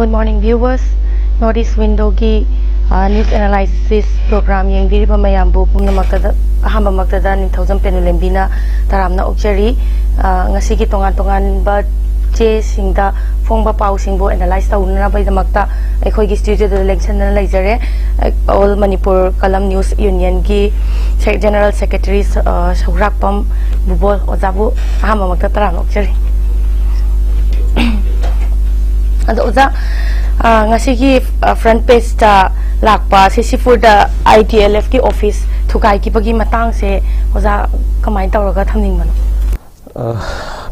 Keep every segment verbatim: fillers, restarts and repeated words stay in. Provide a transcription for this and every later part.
Good morning, viewers. North East Windowꯒꯤ news analysis program ꯌꯦꯡꯕꯤꯔꯤꯕ ꯃꯌꯥꯝꯕꯨ ꯄꯨꯝꯅꯃꯛꯇꯗ ꯑꯍꯥꯟꯕꯃꯛꯇꯗ ꯅꯤꯡꯊꯧꯖꯝ ꯄꯦꯅꯨꯂꯦꯝꯕꯤꯅ ꯇꯔꯥꯝꯅ ꯑꯣꯛꯆꯔꯤ꯫ ꯉꯁꯤꯒꯤ ꯇꯣꯉꯥꯟ ꯇꯣꯉꯥꯟꯕ ꯆꯦꯁꯤꯡꯗ ꯐꯣꯡꯕ ꯄꯥꯎꯁꯤꯡꯕꯨ analyse ꯇꯧꯅꯅꯕꯒꯤꯗꯃꯛꯇ ꯑꯩꯈꯣꯏꯒꯤ studioꯗ ꯂꯦꯡꯁꯟꯗꯅ ꯂꯩꯖꯔꯦ꯫ All Manipur Column News Unionꯒꯤ general secretary ꯁꯧꯒ꯭ꯔꯥꯛꯄꯝ ꯕꯨꯕꯣꯜ ꯑꯣꯖꯥꯕꯨ ꯑꯍꯥꯟꯕꯃꯛꯇ ꯇꯔꯥꯝꯅ ꯑꯣꯛꯆꯔꯤ꯫ ꯑꯗꯣ ꯑꯣꯖꯥ, ꯉꯁꯤꯒꯤ front pageꯇ ꯂꯥꯛꯄ ꯁꯤꯁꯤꯄꯨꯔꯗ ITLFꯀꯤ office ꯊꯨꯒꯥꯏꯈꯤꯕꯒꯤ ꯃꯇꯥꯡꯁꯦ ꯑꯣꯖꯥ ꯀꯃꯥꯏꯅ ꯇꯧꯔꯒ ꯊꯝꯅꯤꯡꯕꯅꯣ?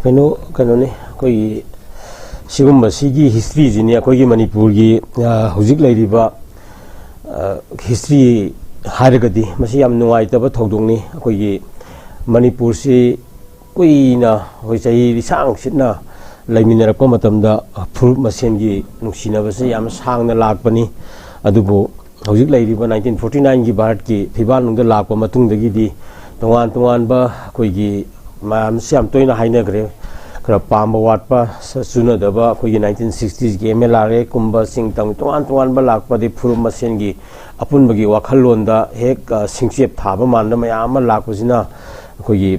ꯀꯩꯅꯣ ꯀꯩꯅꯣꯅꯤ, ꯑꯩꯈꯣꯏꯒꯤ ꯁꯤꯒꯨꯝꯕꯁꯤꯒꯤ historyꯁꯤꯅꯤ ꯑꯩꯈꯣꯏꯒꯤ ꯃꯅꯤꯄꯨꯔꯒꯤ ꯍꯧꯖꯤꯛ ꯂꯩꯔꯤꯕ history ꯍꯥꯏꯔꯒꯗꯤ ꯃꯁꯤ ꯌꯥꯝ ꯅꯨꯡꯉꯥꯏꯇꯕ ꯊꯧꯗꯣꯛꯅꯤ꯫ ꯑꯩꯈꯣꯏꯒꯤ ꯃꯅꯤꯄꯨꯔꯁꯤ ꯀꯨꯏꯅ ꯑꯩꯈꯣꯏ ꯆꯍꯤ ꯂꯤꯁꯥꯡ ꯁꯤꯠꯅ ꯂꯩꯃꯤꯟꯅꯔꯛꯄ ꯃꯇꯝꯗ ꯐꯨꯔꯨꯞ ꯃꯁꯦꯟꯒꯤ ꯅꯨꯡꯁꯤꯅꯕꯁꯦ ꯌꯥꯝ ꯁꯥꯡꯅ ꯂꯥꯛꯄꯅꯤ꯫ ꯑꯗꯨꯕꯨ ꯍꯧꯖꯤꯛ ꯂꯩꯔꯤꯕ nineteen forty nineꯒꯤ ꯚꯥꯔꯠꯀꯤ ꯐꯤꯕꯥꯜꯅꯨꯡꯗ ꯂꯥꯛꯄ ꯃꯇꯨꯡꯗꯒꯤꯗꯤ ꯇꯣꯉꯥꯟ ꯇꯣꯉꯥꯟꯕ ꯑꯩꯈꯣꯏꯒꯤ ꯃꯌꯥꯝꯁꯤ ꯌꯥꯝ ꯇꯣꯏꯅ ꯍꯥꯏꯅꯈ꯭ꯔꯦ꯫ ꯈꯔ ꯄꯥꯝꯕ ꯋꯥꯠꯄ, ꯆꯨꯅꯗꯕ ꯑꯩꯈꯣꯏꯒꯤ nineteen sixtiesꯒꯤ MLRAꯒꯨꯝꯕ ꯆꯤꯡ ꯇꯝ ꯇꯣꯉꯥꯟ ꯇꯣꯉꯥꯟꯕ ꯂꯥꯛꯄꯗꯤ ꯐꯨꯔꯨꯞ ꯃꯁꯦꯟꯒꯤ ꯑꯄꯨꯟꯕꯒꯤ ꯋꯥꯈꯜꯂꯣꯟꯗ ꯍꯦꯛ ꯁꯤꯡꯆꯦꯞ ꯊꯥꯕ ꯃꯥꯟꯕ ꯃꯌꯥꯝ ꯑꯃ ꯂꯥꯛꯄꯁꯤꯅ ꯑꯩꯈꯣꯏꯒꯤ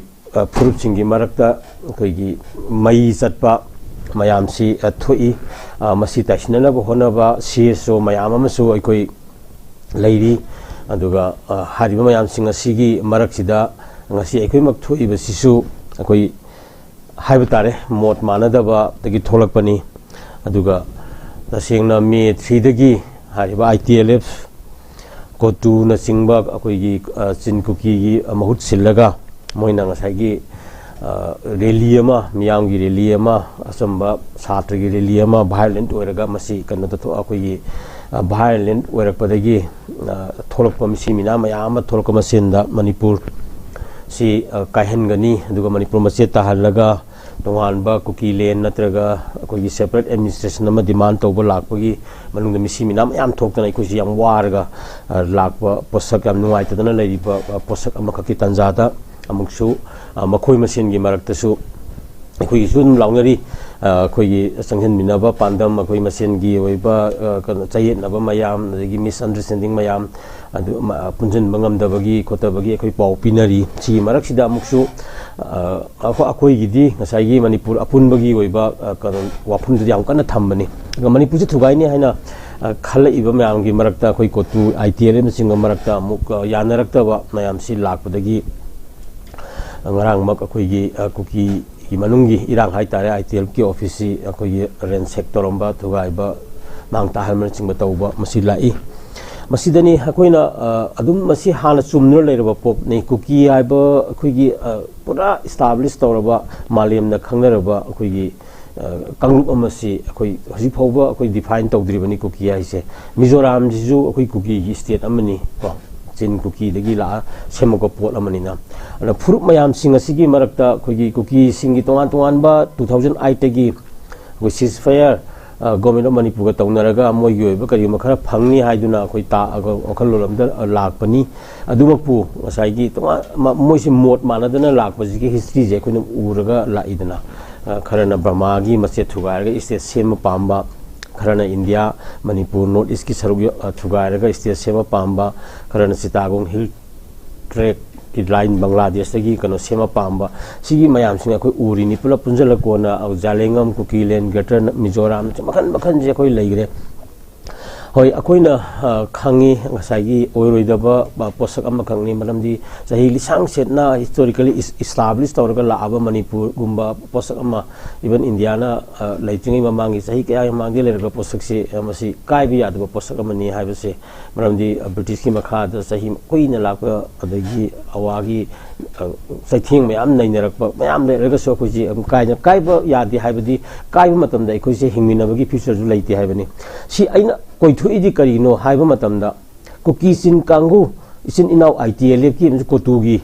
ꯐꯨꯔꯨꯞꯁꯤꯡꯒꯤ ꯃꯔꯛꯇ ꯑꯩꯈꯣꯏꯒꯤ ꯃꯩ ꯆꯠꯄ ꯃꯌꯥꯝꯁꯤ ꯊꯣꯛꯏ꯫ ꯃꯁꯤ ꯇꯥꯏꯁꯤꯟꯅꯅꯕ ꯍꯣꯠꯅꯕ CSO ꯃꯌꯥꯝ ꯑꯃꯁꯨ ꯑꯩꯈꯣꯏ ꯂꯩꯔꯤ꯫ ꯑꯗꯨꯒ ꯍꯥꯏꯔꯤꯕ ꯃꯌꯥꯝꯁꯤꯡ ꯑꯁꯤꯒꯤ ꯃꯔꯛꯁꯤꯗ ꯉꯁꯤ ꯑꯩꯈꯣꯏꯃꯛ ꯊꯣꯛꯏꯕꯁꯤꯁꯨ ꯑꯩꯈꯣꯏ ꯍꯥꯏꯕ ꯇꯥꯔꯦ, ꯃꯣꯠ ꯃꯥꯟꯅꯗꯕꯗꯒꯤ ꯊꯣꯛꯂꯛꯄꯅꯤ꯫ ꯑꯗꯨꯒ ꯇꯁꯦꯡꯅ May threeꯗꯒꯤ ꯍꯥꯏꯔꯤꯕ ITLF, ꯀꯣꯇꯨꯅꯆꯤꯡꯕ ꯑꯩꯈꯣꯏꯒꯤ ꯆꯤꯟ ꯀꯨꯀꯤꯒꯤ ꯃꯍꯨꯠ ꯁꯤꯜꯂꯒ ꯃꯣꯏꯅ ꯉꯁꯥꯏꯒꯤ rally ꯑꯃ, ꯃꯤꯌꯥꯝꯒꯤ rally ꯑꯃ, ꯑꯆꯝꯕ ꯁꯥꯇ꯭ꯔꯒꯤ rally ꯑꯃ violent ꯑꯣꯏꯔꯒ ꯃꯁꯤ ꯀꯩꯅꯣꯗ ꯑꯩꯈꯣꯏꯒꯤ violent ꯑꯣꯏꯔꯛꯄꯗꯒꯤ ꯊꯣꯛꯂꯛꯄ ꯃꯤꯁꯤ ꯃꯤꯅꯥ ꯃꯌꯥꯝ ꯑꯃ ꯊꯣꯛꯂꯛꯄ ꯃꯁꯦꯟꯗ ꯃꯅꯤꯄꯨꯔ ꯁꯤ ꯀꯥꯏꯍꯟꯒꯅꯤ, ꯑꯗꯨꯒ ꯃꯅꯤꯄꯨꯔ ꯃꯆꯦꯠ ꯇꯥꯍꯜꯂꯒ ꯇꯣꯉꯥꯟꯕ ꯀꯨꯀꯤ land ꯅꯠꯇ꯭ꯔꯒ ꯑꯩꯈꯣꯏꯒꯤ separate administration ꯑꯃ demand ꯇꯧꯕ ꯂꯥꯛꯄꯒꯤ ꯃꯅꯨꯡꯗ ꯃꯤꯁꯤ ꯃꯤꯅꯥ ꯃꯌꯥꯝ ꯊꯣꯛꯇꯅ ꯑꯩꯈꯣꯏꯁꯤ ꯌꯥꯝ ꯋꯥꯔꯒ ꯂꯥꯛꯄ ꯄꯣꯠꯁꯛ, ꯌꯥꯝ ꯅꯨꯡꯉꯥꯏꯇꯗꯅ ꯂꯩꯔꯤꯕ ꯄꯣꯠꯁꯛ ꯑꯃꯈꯛꯀꯤ ꯇꯥꯟꯖꯥꯗ ꯑꯃꯨꯛꯁꯨ ꯃꯈꯣꯏ ꯃꯁꯦꯟꯒꯤ ꯃꯔꯛꯇꯁꯨ ꯑꯩꯈꯣꯏꯒꯤꯁꯨ ꯑꯗꯨꯝ ꯂꯥꯎꯅꯔꯤ꯫ ꯑ, ꯑꯩꯈꯣꯏꯒꯤ ꯆꯪꯁꯤꯟꯃꯤꯟꯅꯕ ꯄꯥꯟꯗꯝ, ꯑꯩꯈꯣꯏ ꯃꯁꯦꯟꯒꯤ ꯑꯣꯏꯕ, ꯑ, ꯀꯩꯅꯣ, ꯆꯌꯦꯠꯅꯕ ꯃꯌꯥꯝ, ꯑꯗꯒꯤ misunderstanding ꯃꯌꯥꯝ, ꯑꯗꯨ ꯃ-, ꯄꯨꯟꯁꯤꯟꯕ ꯉꯝꯗꯕꯒꯤ ꯈꯣꯠꯇꯕꯒꯤ ꯑꯩꯈꯣꯏ ꯄꯥꯎ ꯄꯤꯅꯔꯤ꯫ ꯁꯤꯒꯤ ꯃꯔꯛꯁꯤꯗ ꯑꯃꯨꯛꯁꯨ, ꯑ, ꯑꯩꯈꯣ-, ꯑꯩꯈꯣꯏꯒꯤꯗꯤ ꯉꯁꯥꯏꯒꯤ ꯃꯅꯤꯄꯨꯔ ꯑꯄꯨꯟꯕꯒꯤ ꯑꯣꯏꯕ, ꯑ, ꯀꯩꯅꯣ, ꯋꯥꯐꯝꯗꯨꯗꯤ ꯌꯥꯝ ꯀꯟꯅ ꯊꯝꯕꯅꯤ꯫ ꯑꯗꯨꯒ ꯃꯅꯤꯄꯨꯔꯁꯦ ꯊꯨꯒꯥꯏꯅꯤ ꯍꯥꯏꯅ, ꯑ, ꯈꯜꯂꯛꯏꯕ ꯃꯌꯥꯝꯒꯤ ꯃꯔꯛꯇ, ꯑꯩꯈꯣꯏ ꯀꯣꯇꯨ, ITLFꯅꯆꯤꯡꯕ ꯃꯔꯛꯇ ꯑꯃꯨꯛ, ꯑ, ꯌꯥꯅꯔꯛꯇꯕ ꯃꯌꯥꯝꯁꯤ ꯂꯥꯛꯄꯗꯒꯤ, ꯑ, ꯉꯔꯥꯡꯃꯛ ꯑꯩꯈꯣꯏꯒꯤ, ꯑ, ꯀꯨꯀꯤ ꯒꯤ ꯃꯅꯨꯡꯒꯤ ꯏꯔꯥꯡ ꯍꯥꯏꯇꯥꯔꯦ, ITLFꯀꯤ officeꯁꯤ ꯑꯩꯈꯣꯏꯒꯤ ransack ꯇꯧꯔꯝꯕ, ꯊꯨꯒꯥꯏꯕ, ꯃꯥꯡ ꯇꯥꯛꯍꯟꯕꯅꯆꯤꯡꯕ ꯇꯧꯕ ꯃꯁꯤ ꯂꯥꯛꯏ꯫ ꯃꯁꯤꯗꯅꯤ ꯑꯩꯈꯣꯏꯅ, ꯑ, ꯑꯗꯨꯝ ꯃꯁꯤ ꯍꯥꯟꯅ ꯆꯨꯝꯗꯨꯅ ꯂꯩꯔꯕ ꯄꯣꯠꯅꯤ꯫ ꯀꯨꯀꯤ ꯍꯥꯏꯕ ꯑꯩꯈꯣꯏꯒꯤ, ꯑ, ꯄꯨꯔꯥ establish ꯇꯧꯔꯕ, ꯃꯥꯂꯦꯝꯅ ꯈꯪꯅꯔꯕ ꯑꯩꯈꯣꯏꯒꯤ, ꯑ, ꯀꯥꯡꯂꯨꯞ ꯑꯃꯁꯤ ꯑꯩꯈꯣꯏ ꯍꯧꯖꯤꯛ ꯐꯥꯎꯕ ꯑꯩꯈꯣꯏ define ꯇꯧꯗ꯭ꯔꯤꯕꯅꯤ ꯀꯨꯀꯤ ꯍꯥꯏꯁꯦ꯫ ꯃꯤꯖꯣꯔꯥꯝꯁꯤꯁꯨ ꯑꯩꯈꯣꯏ ꯀꯨꯀꯤꯒꯤ state ꯑꯃꯅꯤ ꯀꯣ꯫ ꯆꯤꯟ ꯀꯨꯀꯤꯗꯒꯤ ꯂꯥꯛꯑ ꯁꯦꯝꯃꯛꯄ ꯄꯣꯠ ꯑꯃꯅꯤꯅ꯫ ꯑꯗꯨꯅ ꯐꯨꯔꯨꯞ ꯃꯌꯥꯝꯁꯤꯡ ꯑꯁꯤꯒꯤ ꯃꯔꯛꯇ ꯑꯩꯈꯣꯏꯒꯤ ꯀꯨꯀꯤꯁꯤꯡꯒꯤ ꯇꯣꯉꯥꯟ ꯇꯣꯉꯥꯟꯕ two thousand eightꯇꯒꯤ ꯑꯩꯈꯣꯏ ceasefire, ꯑ, Government of Manipurꯒ ꯇꯧꯅꯔꯒ ꯃꯣꯏꯒꯤ ꯑꯣꯏꯕ ꯀꯔꯤꯒꯨꯝꯕ ꯈꯔ ꯐꯪꯅꯤ ꯍꯥꯏꯗꯨꯅ ꯑꯩꯈꯣꯏ ꯇꯥ-, ꯑ, ꯋꯥꯈꯜꯂꯣꯟ ꯑꯝꯗ, ꯑ, ꯂꯥꯛꯄꯅꯤ꯫ ꯑꯗꯨꯃꯛꯄꯨ ꯉꯁꯥꯏꯒꯤ ꯇꯣꯉꯥꯟ-, ꯃ-, ꯃꯣꯏꯁꯤ ꯃꯣꯠ ꯃꯥꯟꯅꯗꯅ ꯂꯥꯛꯄꯁꯤꯒꯤ historyꯁꯦ ꯑꯩꯈꯣꯏꯅ ꯎꯔꯒ ꯂꯥꯛꯏꯗꯅ꯫ ꯑ, ꯈꯔꯅ ꯕꯔꯃꯥꯒꯤ ꯃꯆꯦꯠ ꯊꯨꯒꯥꯏꯔꯒ state ꯁꯦꯝꯕ ꯄꯥꯝꯕ, ꯈꯔꯅ ꯏꯟꯗꯤꯌꯥ, ꯃꯅꯤꯄꯨꯔ, North Eastꯀꯤ ꯁꯔꯨꯛ ꯌ-, ꯑ, ꯊꯨꯒꯥꯏꯔꯒ state ꯁꯦꯝꯕ ꯄꯥꯝꯕ, ꯈꯔꯅ ꯆꯤꯇꯥꯒꯣꯡ Hill Tract ꯀꯤ line ꯕꯪꯒ꯭ꯂꯥꯗꯦꯁꯇꯒꯤ ꯀꯩꯅꯣ ꯁꯦꯝꯃ ꯄꯥꯝꯕ, ꯁꯤꯒꯤ ꯃꯌꯥꯝꯁꯤꯡ ꯑꯩꯈꯣꯏ ꯎꯔꯤꯅꯤ꯫ ꯄꯨꯂꯞ ꯄꯨꯟꯁꯤꯜꯂ ꯀꯣꯟꯅ, ꯑ, ꯖꯥꯂꯦꯡꯉꯝ, ꯀꯨꯀꯤꯂꯦꯟ, Greater ꯃꯤꯖꯣꯔꯥꯝ, ꯃꯈꯟ ꯃꯈꯟꯁꯦ ꯑꯩꯈꯣꯏ ꯂꯩꯈ꯭ꯔꯦ꯫ ꯍꯣꯏ, ꯑꯩꯈꯣꯏꯅ, ꯑ, ꯈꯪꯉꯤ, ꯉꯁꯥꯏꯒꯤ ꯑꯣꯏꯔꯣꯏꯗꯕ, ꯑ, ꯄꯣꯠꯁꯛ ꯑꯃꯈꯛꯅꯤ꯫ ꯃꯔꯝꯗꯤ ꯆꯍꯤ ꯂꯤꯁꯥꯡ ꯁꯦꯠꯅ historically is-, establish ꯇꯧꯔꯒ ꯂꯥꯛꯑꯕ ꯃꯅꯤꯄꯨꯔꯒꯨꯝꯕ ꯄꯣꯠꯁꯛ ꯑꯃ, even ꯏꯟꯗꯤꯌꯥꯅ, ꯑ, ꯂꯩꯇ꯭ꯔꯤꯉꯩ ꯃꯃꯥꯡꯒꯤ ꯆꯍꯤ ꯀꯌꯥꯒꯤ ꯃꯃꯥꯡꯗꯒꯤ ꯂꯩꯔꯛꯄ ꯄꯣꯠꯁꯛꯁꯤ, ꯑ, ꯃꯁꯤ ꯀꯥꯏꯕ ꯌꯥꯗꯕ ꯄꯣꯠꯁꯛ ꯑꯃꯅꯤ ꯍꯥꯏꯕꯁꯦ꯫ ꯃꯔꯝꯗꯤ, ꯑ, ꯕ꯭ꯔꯤꯇꯤꯁꯀꯤ ꯃꯈꯥꯗ ꯆꯍꯤ ꯀꯨꯏꯅ ꯂꯥꯛꯄ, ꯑꯗꯒꯤ ꯑꯋꯥꯒꯤ, ꯑ, ꯆꯩꯊꯦꯡ ꯃꯌꯥꯝ ꯅꯩꯅꯔꯛꯄ ꯃꯌꯥꯝ ꯂꯩꯔꯒꯁꯨ ꯑꯩꯈꯣꯏꯁꯤ ꯑꯗꯨꯝ ꯀꯥꯏꯅ-, ꯀꯥꯏꯕ ꯌꯥꯗꯦ ꯍꯥꯏꯕꯗꯤ, ꯀꯥꯏꯕ ꯃꯇꯝꯗ ꯑꯩꯈꯣꯏꯁꯦ ꯍꯤꯡꯃꯤꯟꯅꯕꯒꯤ futureꯁꯨ ꯂꯩꯇꯦ ꯍꯥꯏꯕꯅꯤ꯫ ꯁꯤ ꯑꯩꯅ ꯀꯣꯏꯊꯣꯛꯏꯗꯤ ꯀꯔꯤꯅꯣ ꯍꯥꯏꯕ ꯃꯇꯝꯗ, ꯀꯨꯀꯤ ꯆꯤꯟ ꯀꯥꯡꯕꯨ, ꯏꯆꯤꯟ ꯏꯅꯥꯎ ITLFꯀꯤ ꯑꯃꯁꯨꯡ ꯀꯣꯇꯨꯒꯤ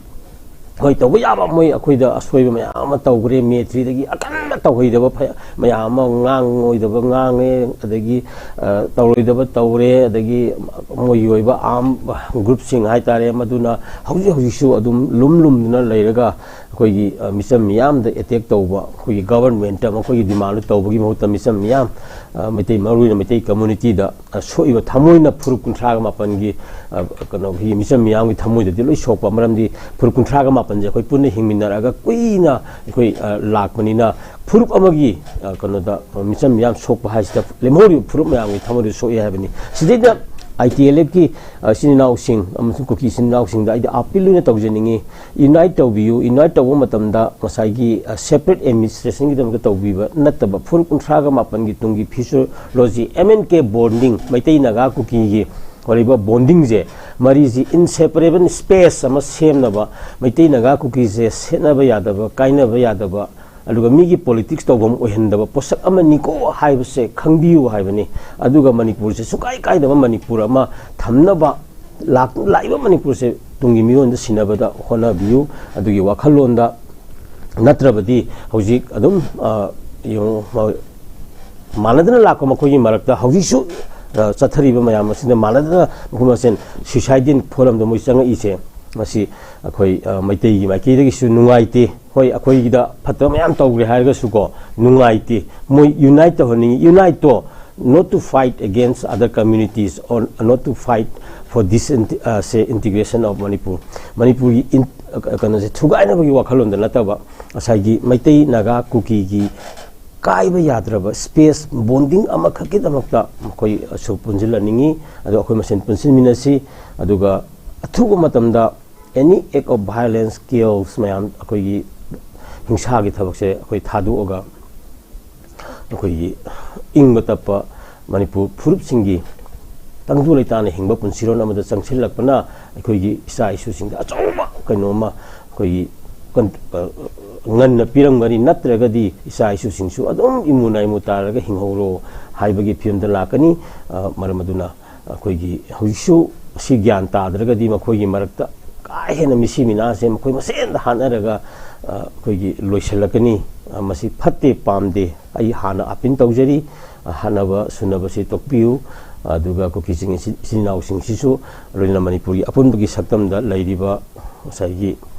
ꯍꯣꯏ, ꯇꯧꯕ ꯌꯥꯕ ꯃꯣꯏ ꯑꯩꯈꯣꯏꯗ ꯑꯁꯣꯏꯕ ꯃꯌꯥꯝ ꯑꯃ ꯇꯧꯈ꯭ꯔꯦ꯫ ꯃꯦ ꯊ꯭ꯔꯤꯗꯒꯤ ꯑꯀꯟꯕ ꯇꯧꯍꯩꯗꯕ ꯐ-, ꯃꯌꯥꯝ ꯑꯃ, ꯉꯥꯡꯉꯣꯏꯗꯕ ꯉꯥꯡꯉꯦ, ꯑꯗꯒꯤ, ꯑ, ꯇꯧꯔꯣꯏꯗꯕ ꯇꯧꯔꯦ, ꯑꯗꯒꯤ ꯃꯣꯏꯒꯤ ꯑꯣꯏꯕ arm groupꯁꯤꯡ ꯍꯥꯏꯇꯥꯔꯦ, ꯃꯗꯨꯅ ꯍꯧꯖꯤꯛ ꯍꯧꯖꯤꯛꯁꯨ ꯑꯗꯨꯝ ꯂꯨꯝ ꯂꯨꯝꯗꯨꯅ ꯂꯩꯔꯒ ꯑꯩꯈꯣꯏꯒꯤ, ꯑ, ꯃꯤꯆꯝ ꯃꯤꯌꯥꯝꯗ ꯑꯦꯇꯦꯛ ꯇꯧꯕ, ꯑꯩꯈꯣꯏꯒꯤ ꯒꯚꯔꯟꯃꯦꯟꯠꯇ ꯃꯈꯣꯏꯒꯤ ꯗꯤꯃꯥꯟꯗꯨ ꯇꯧꯕꯒꯤ ꯃꯍꯨꯠꯇ ꯃꯤꯆꯝ ꯃꯤꯌꯥꯝ, ꯑ, ꯃꯩꯇꯩ, ꯃꯔꯨꯑꯣꯏꯅ ꯃꯩꯇꯩ ꯀꯝꯃ꯭ꯌꯨꯅꯤꯇꯤꯗ, ꯑ, ꯁꯣꯛꯏꯕ ꯊꯃꯣꯏꯅ ꯐꯨꯔꯨꯞ ꯀꯨꯟꯊ꯭ꯔꯥꯒ ꯃꯥꯄꯟꯒꯤ, ꯑ, ꯀꯩꯅꯣꯒꯤ ꯃꯤꯆꯝ ꯃꯤꯌꯥꯝꯒꯤ ꯊꯃꯣꯏꯗꯗꯤ ꯂꯣꯏ ꯁꯣꯛꯄ꯫ ꯃꯔꯝꯗꯤ ꯐꯨꯔꯨꯞ ꯀꯨꯟꯊ꯭ꯔꯥꯒ ꯃꯥꯄꯟꯁꯦ ꯑꯩꯈꯣꯏ ꯄꯨꯟꯅ ꯍꯤꯡꯃꯤꯟꯅꯔꯒ ꯀꯨꯏꯅ ꯑꯩꯈꯣꯏ, ꯑ, ꯂꯥꯛꯄꯅꯤꯅ, ꯐꯨꯔꯨꯞ ꯑꯃꯒꯤ, ꯑ, ꯀꯩꯅꯣꯗ, ꯑ, ꯃꯤꯆꯝ ꯃꯤꯌꯥꯝ ꯁꯣꯛꯄ ꯍꯥꯏꯁꯤꯗ ꯂꯦꯝꯍꯧꯔꯤꯕ ꯐꯨꯔꯨꯞ ꯃꯌꯥꯝꯒꯤ ꯊꯃꯣꯏꯗ ꯁꯣꯛꯏ ꯍꯥꯏꯕꯅꯤ꯫ ꯁꯤꯗꯩꯗ ꯑꯥꯏ ꯇꯤ ꯑꯦꯜ ꯑꯦꯐꯀꯤ, ꯑ, ꯏꯆꯤꯟ ꯏꯅꯥꯎꯁꯤꯡ ꯑꯃꯁꯨꯡ ꯀꯨꯀꯤ ꯏꯆꯤꯟ ꯏꯅꯥꯎꯁꯤꯡꯗ ꯑꯩꯗꯤ ꯑꯥꯄꯤꯜ ꯑꯣꯏꯅ ꯇꯧꯖꯅꯤꯡꯉꯤ꯫ ꯌꯨꯅꯥꯏꯠ ꯇꯧꯕꯤꯌꯨ꯫ ꯌꯨꯅꯥꯏꯠ ꯇꯧꯕ ꯃꯇꯝꯗ ꯉꯁꯥꯏꯒꯤ, ꯑ, ꯁꯦꯄꯔꯦꯠ ꯑꯦꯗꯃꯤꯅꯤꯁꯇ꯭ꯔꯦꯁꯟꯒꯤꯗꯃꯛꯇ ꯇꯧꯕꯤꯕ ꯅꯠꯇꯕ, ꯐꯨꯔꯨꯞ ꯀꯨꯟꯊ꯭ꯔꯥꯒ ꯃꯥꯄꯟꯒꯤ ꯇꯨꯡꯒꯤ futurology, M N K bonding, Meitei Naga ꯀꯨꯀꯤꯒꯤ ꯑꯣꯏꯔꯤꯕ ꯕꯣꯟꯗꯤꯡꯁꯦ, ꯃꯔꯤꯁꯤ ꯏꯟꯁꯦꯄꯔꯦꯕꯜ ꯁ꯭ꯄꯦꯁ ꯑꯃ ꯁꯦꯝꯅꯕ, ꯃꯩꯇꯩ ꯅꯥꯒꯥ ꯀꯨꯀꯤꯁꯦ ꯁꯦꯠꯅꯕ ꯌꯥꯗꯕ, ꯀꯥꯏꯅꯕ ꯌꯥꯗꯕ, ꯑꯗꯨꯒ ꯃꯤꯒꯤ ꯄꯣꯂꯤꯇꯤꯛꯁ ꯇꯧꯐꯝ ꯑꯣꯏꯍꯟꯗꯕ ꯄꯣꯠꯁꯛ ꯑꯃꯅꯤꯀꯣ ꯍꯥꯏꯕꯁꯦ ꯈꯪꯕꯤꯌꯨ ꯍꯥꯏꯕꯅꯤ꯫ ꯑꯗꯨꯒ ꯃꯅꯤꯄꯨꯔꯁꯦ ꯁꯨꯡꯀꯥꯏ ꯀꯥꯏꯗꯕ ꯃꯅꯤꯄꯨꯔ ꯑꯃ ꯊꯝꯅꯕ, ꯂꯥꯛ-, ꯂꯥꯛꯏꯕ ꯃꯅꯤꯄꯨꯔꯁꯦ ꯇꯨꯡꯒꯤ ꯃꯤꯔꯣꯟꯗ ꯁꯤꯟꯅꯕꯗ ꯍꯣꯠꯅꯕꯤꯌꯨ꯫ ꯑꯗꯨꯒꯤ ꯋꯥꯈꯜꯂꯣꯟꯗ ꯅꯠꯇ꯭ꯔꯕꯗꯤ ꯍꯧꯖꯤꯛ ꯑꯗꯨꯝ, ꯑ, ꯌꯦꯡꯉꯨ, ꯃ-, ꯃꯥꯟꯅꯗꯅ ꯂꯥꯛꯄ ꯃꯈꯣꯏꯒꯤ ꯃꯔꯛꯇ ꯍꯧꯖꯤꯛꯁꯨ, ꯑ, ꯆꯠꯊꯔꯤꯕ ꯃꯌꯥꯝ ꯑꯁꯤꯗ ꯃꯥꯟꯅꯗꯅ ꯃꯈꯣꯏ ꯃꯁꯦꯟ ꯁ꯭ꯌꯨꯁꯥꯏꯗꯦꯜ ꯐꯣꯔꯝꯗ ꯃꯣꯏ ꯆꯪꯉꯛꯏꯁꯦ, ꯃꯁꯤ ꯑꯩꯈꯣꯏ, ꯑ, ꯃꯩꯇꯩꯒꯤ ꯃꯥꯏꯀꯩꯗꯒꯤꯁꯨ ꯅꯨꯡꯉꯥꯏꯇꯦ꯫ ꯍꯣꯏ, ꯑꯩꯈꯣꯏꯒꯤꯗ ꯐꯠꯇꯕ ꯃꯌꯥꯝ ꯇꯧꯈ꯭ꯔꯦ ꯍꯥꯏꯔꯒꯁꯨꯀꯣ, ꯅꯨꯡꯉꯥꯏꯇꯦ꯫ ꯃꯣꯏ ꯌꯨꯅꯥꯏꯠ ꯇꯧꯍꯟꯅꯤꯡꯉꯤ꯫ ꯌꯨꯅꯥꯏꯠꯇꯣ not to fight against other communities or not to fight for this, uh, say, integration of Manipur. ꯃꯅꯤꯄꯨꯔꯒꯤ ꯏꯟ-, ꯑ, ꯀꯩꯅꯣꯁꯦ ꯊꯨꯒꯥꯏꯅꯕꯒꯤ ꯋꯥꯈꯜꯂꯣꯟꯗ ꯅꯠꯇꯕ, ꯉꯁꯥꯏꯒꯤ ꯃꯩꯇꯩ, ꯅꯥꯒꯥ, ꯀꯨꯀꯤꯒꯤ ꯀꯥꯏꯕ ꯌꯥꯗ꯭ꯔꯕ ꯁ꯭ꯄꯦꯁ ꯕꯣꯟꯗꯤꯡ ꯑꯃꯈꯛꯀꯤꯗꯃꯛꯇ ꯃꯈꯣꯏꯁꯨ ꯄꯨꯟꯁꯤꯜꯍꯟꯅꯤꯡꯉꯤ꯫ ꯑꯗꯣ ꯑꯩꯈꯣꯏ ꯃꯁꯦꯟ ꯄꯨꯟꯁꯤꯟꯃꯤꯟꯅꯁꯤ꯫ ꯑꯗꯨꯒ ꯑꯊꯨꯕ ꯃꯇꯝꯗ any act of violence, chaos ꯃꯌꯥꯝ, ꯑꯩꯈꯣꯏꯒꯤ ꯍꯤꯡꯁꯥꯒꯤ ꯊꯕꯛꯁꯦ ꯑꯩꯈꯣꯏ ꯊꯥꯗꯣꯛꯑꯒ ꯑꯩꯈꯣꯏꯒꯤ ꯏꯪꯕ ꯇꯞꯄ ꯃꯅꯤꯄꯨꯔ ꯐꯨꯔꯨꯞꯁꯤꯡꯒꯤ ꯇꯪꯗꯨ ꯂꯩꯇꯥꯅ ꯍꯤꯡꯕ ꯄꯨꯟꯁꯤꯔꯣꯟ ꯑꯃꯗ ꯆꯪꯁꯤꯜꯂꯛꯄꯅ ꯑꯩꯈꯣꯏꯒꯤ ꯏꯆꯥ ꯏꯁꯨꯁꯤꯡꯗ ꯑꯆꯧꯕ ꯀꯩꯅꯣꯝꯃ ꯑꯩꯈꯣꯏꯒꯤ ꯀꯟ-, ꯑ, ꯉꯟꯅ ꯄꯤꯔꯝꯒꯅꯤ꯫ ꯅꯠꯇ꯭ꯔꯒꯗꯤ ꯏꯆꯥ ꯏꯁꯨꯁꯤꯡꯁꯨ ꯑꯗꯨꯝ ꯏꯃꯨ ꯅꯥꯏꯃꯨ ꯇꯥꯔꯒ ꯍꯤꯡꯍꯧꯔꯣ ꯍꯥꯏꯕꯒꯤ ꯐꯤꯕꯝꯗ ꯂꯥꯛꯀꯅꯤ꯫ ꯑ, ꯃꯔꯝ ꯑꯗꯨꯅ ꯑꯩꯈꯣꯏꯒꯤ ꯍꯧꯖꯤꯛꯁꯨ ꯑꯁꯤ ꯒ꯭ꯌꯥꯟ ꯇꯥꯗ꯭ꯔꯒꯗꯤ ꯃꯈꯣꯏꯒꯤ ꯃꯔꯛꯇ ꯀꯥ ꯍꯦꯟꯅ ꯃꯤꯁꯤ ꯃꯤꯅꯥꯁꯦ ꯃꯈꯣꯏ ꯃꯁꯦꯟꯗ ꯍꯥꯠꯅꯔꯒ, ꯑ, ꯑꯩꯈꯣꯏꯒꯤ ꯂꯣꯏꯁꯤꯜꯂꯛꯀꯅꯤ꯫ ꯑ, ꯃꯁꯤ ꯐꯠꯇꯦ, ꯄꯥꯝꯗꯦ꯫ ꯑꯩ ꯍꯥꯟꯅ ꯑꯥꯄꯤꯜ ꯇꯧꯖꯔꯤ, ꯑ, ꯍꯥꯠꯅꯕ ꯁꯨꯅꯕꯁꯤ ꯇꯣꯛꯄꯤꯌꯨ꯫ ꯑꯗꯨꯒ ꯀꯨꯀꯤꯁꯤꯡ ꯏꯆꯤꯟ, ꯏꯆꯤꯟ ꯏꯅꯥꯎꯁꯤꯡꯁꯤꯁꯨ, ꯂꯣꯏꯅꯅ ꯃꯅꯤꯄꯨꯔꯒꯤ ꯑꯄꯨꯟꯕꯒꯤ ꯁꯛꯇꯝꯗ ꯂꯩꯔꯤꯕ ꯉꯁꯥꯏꯒꯤ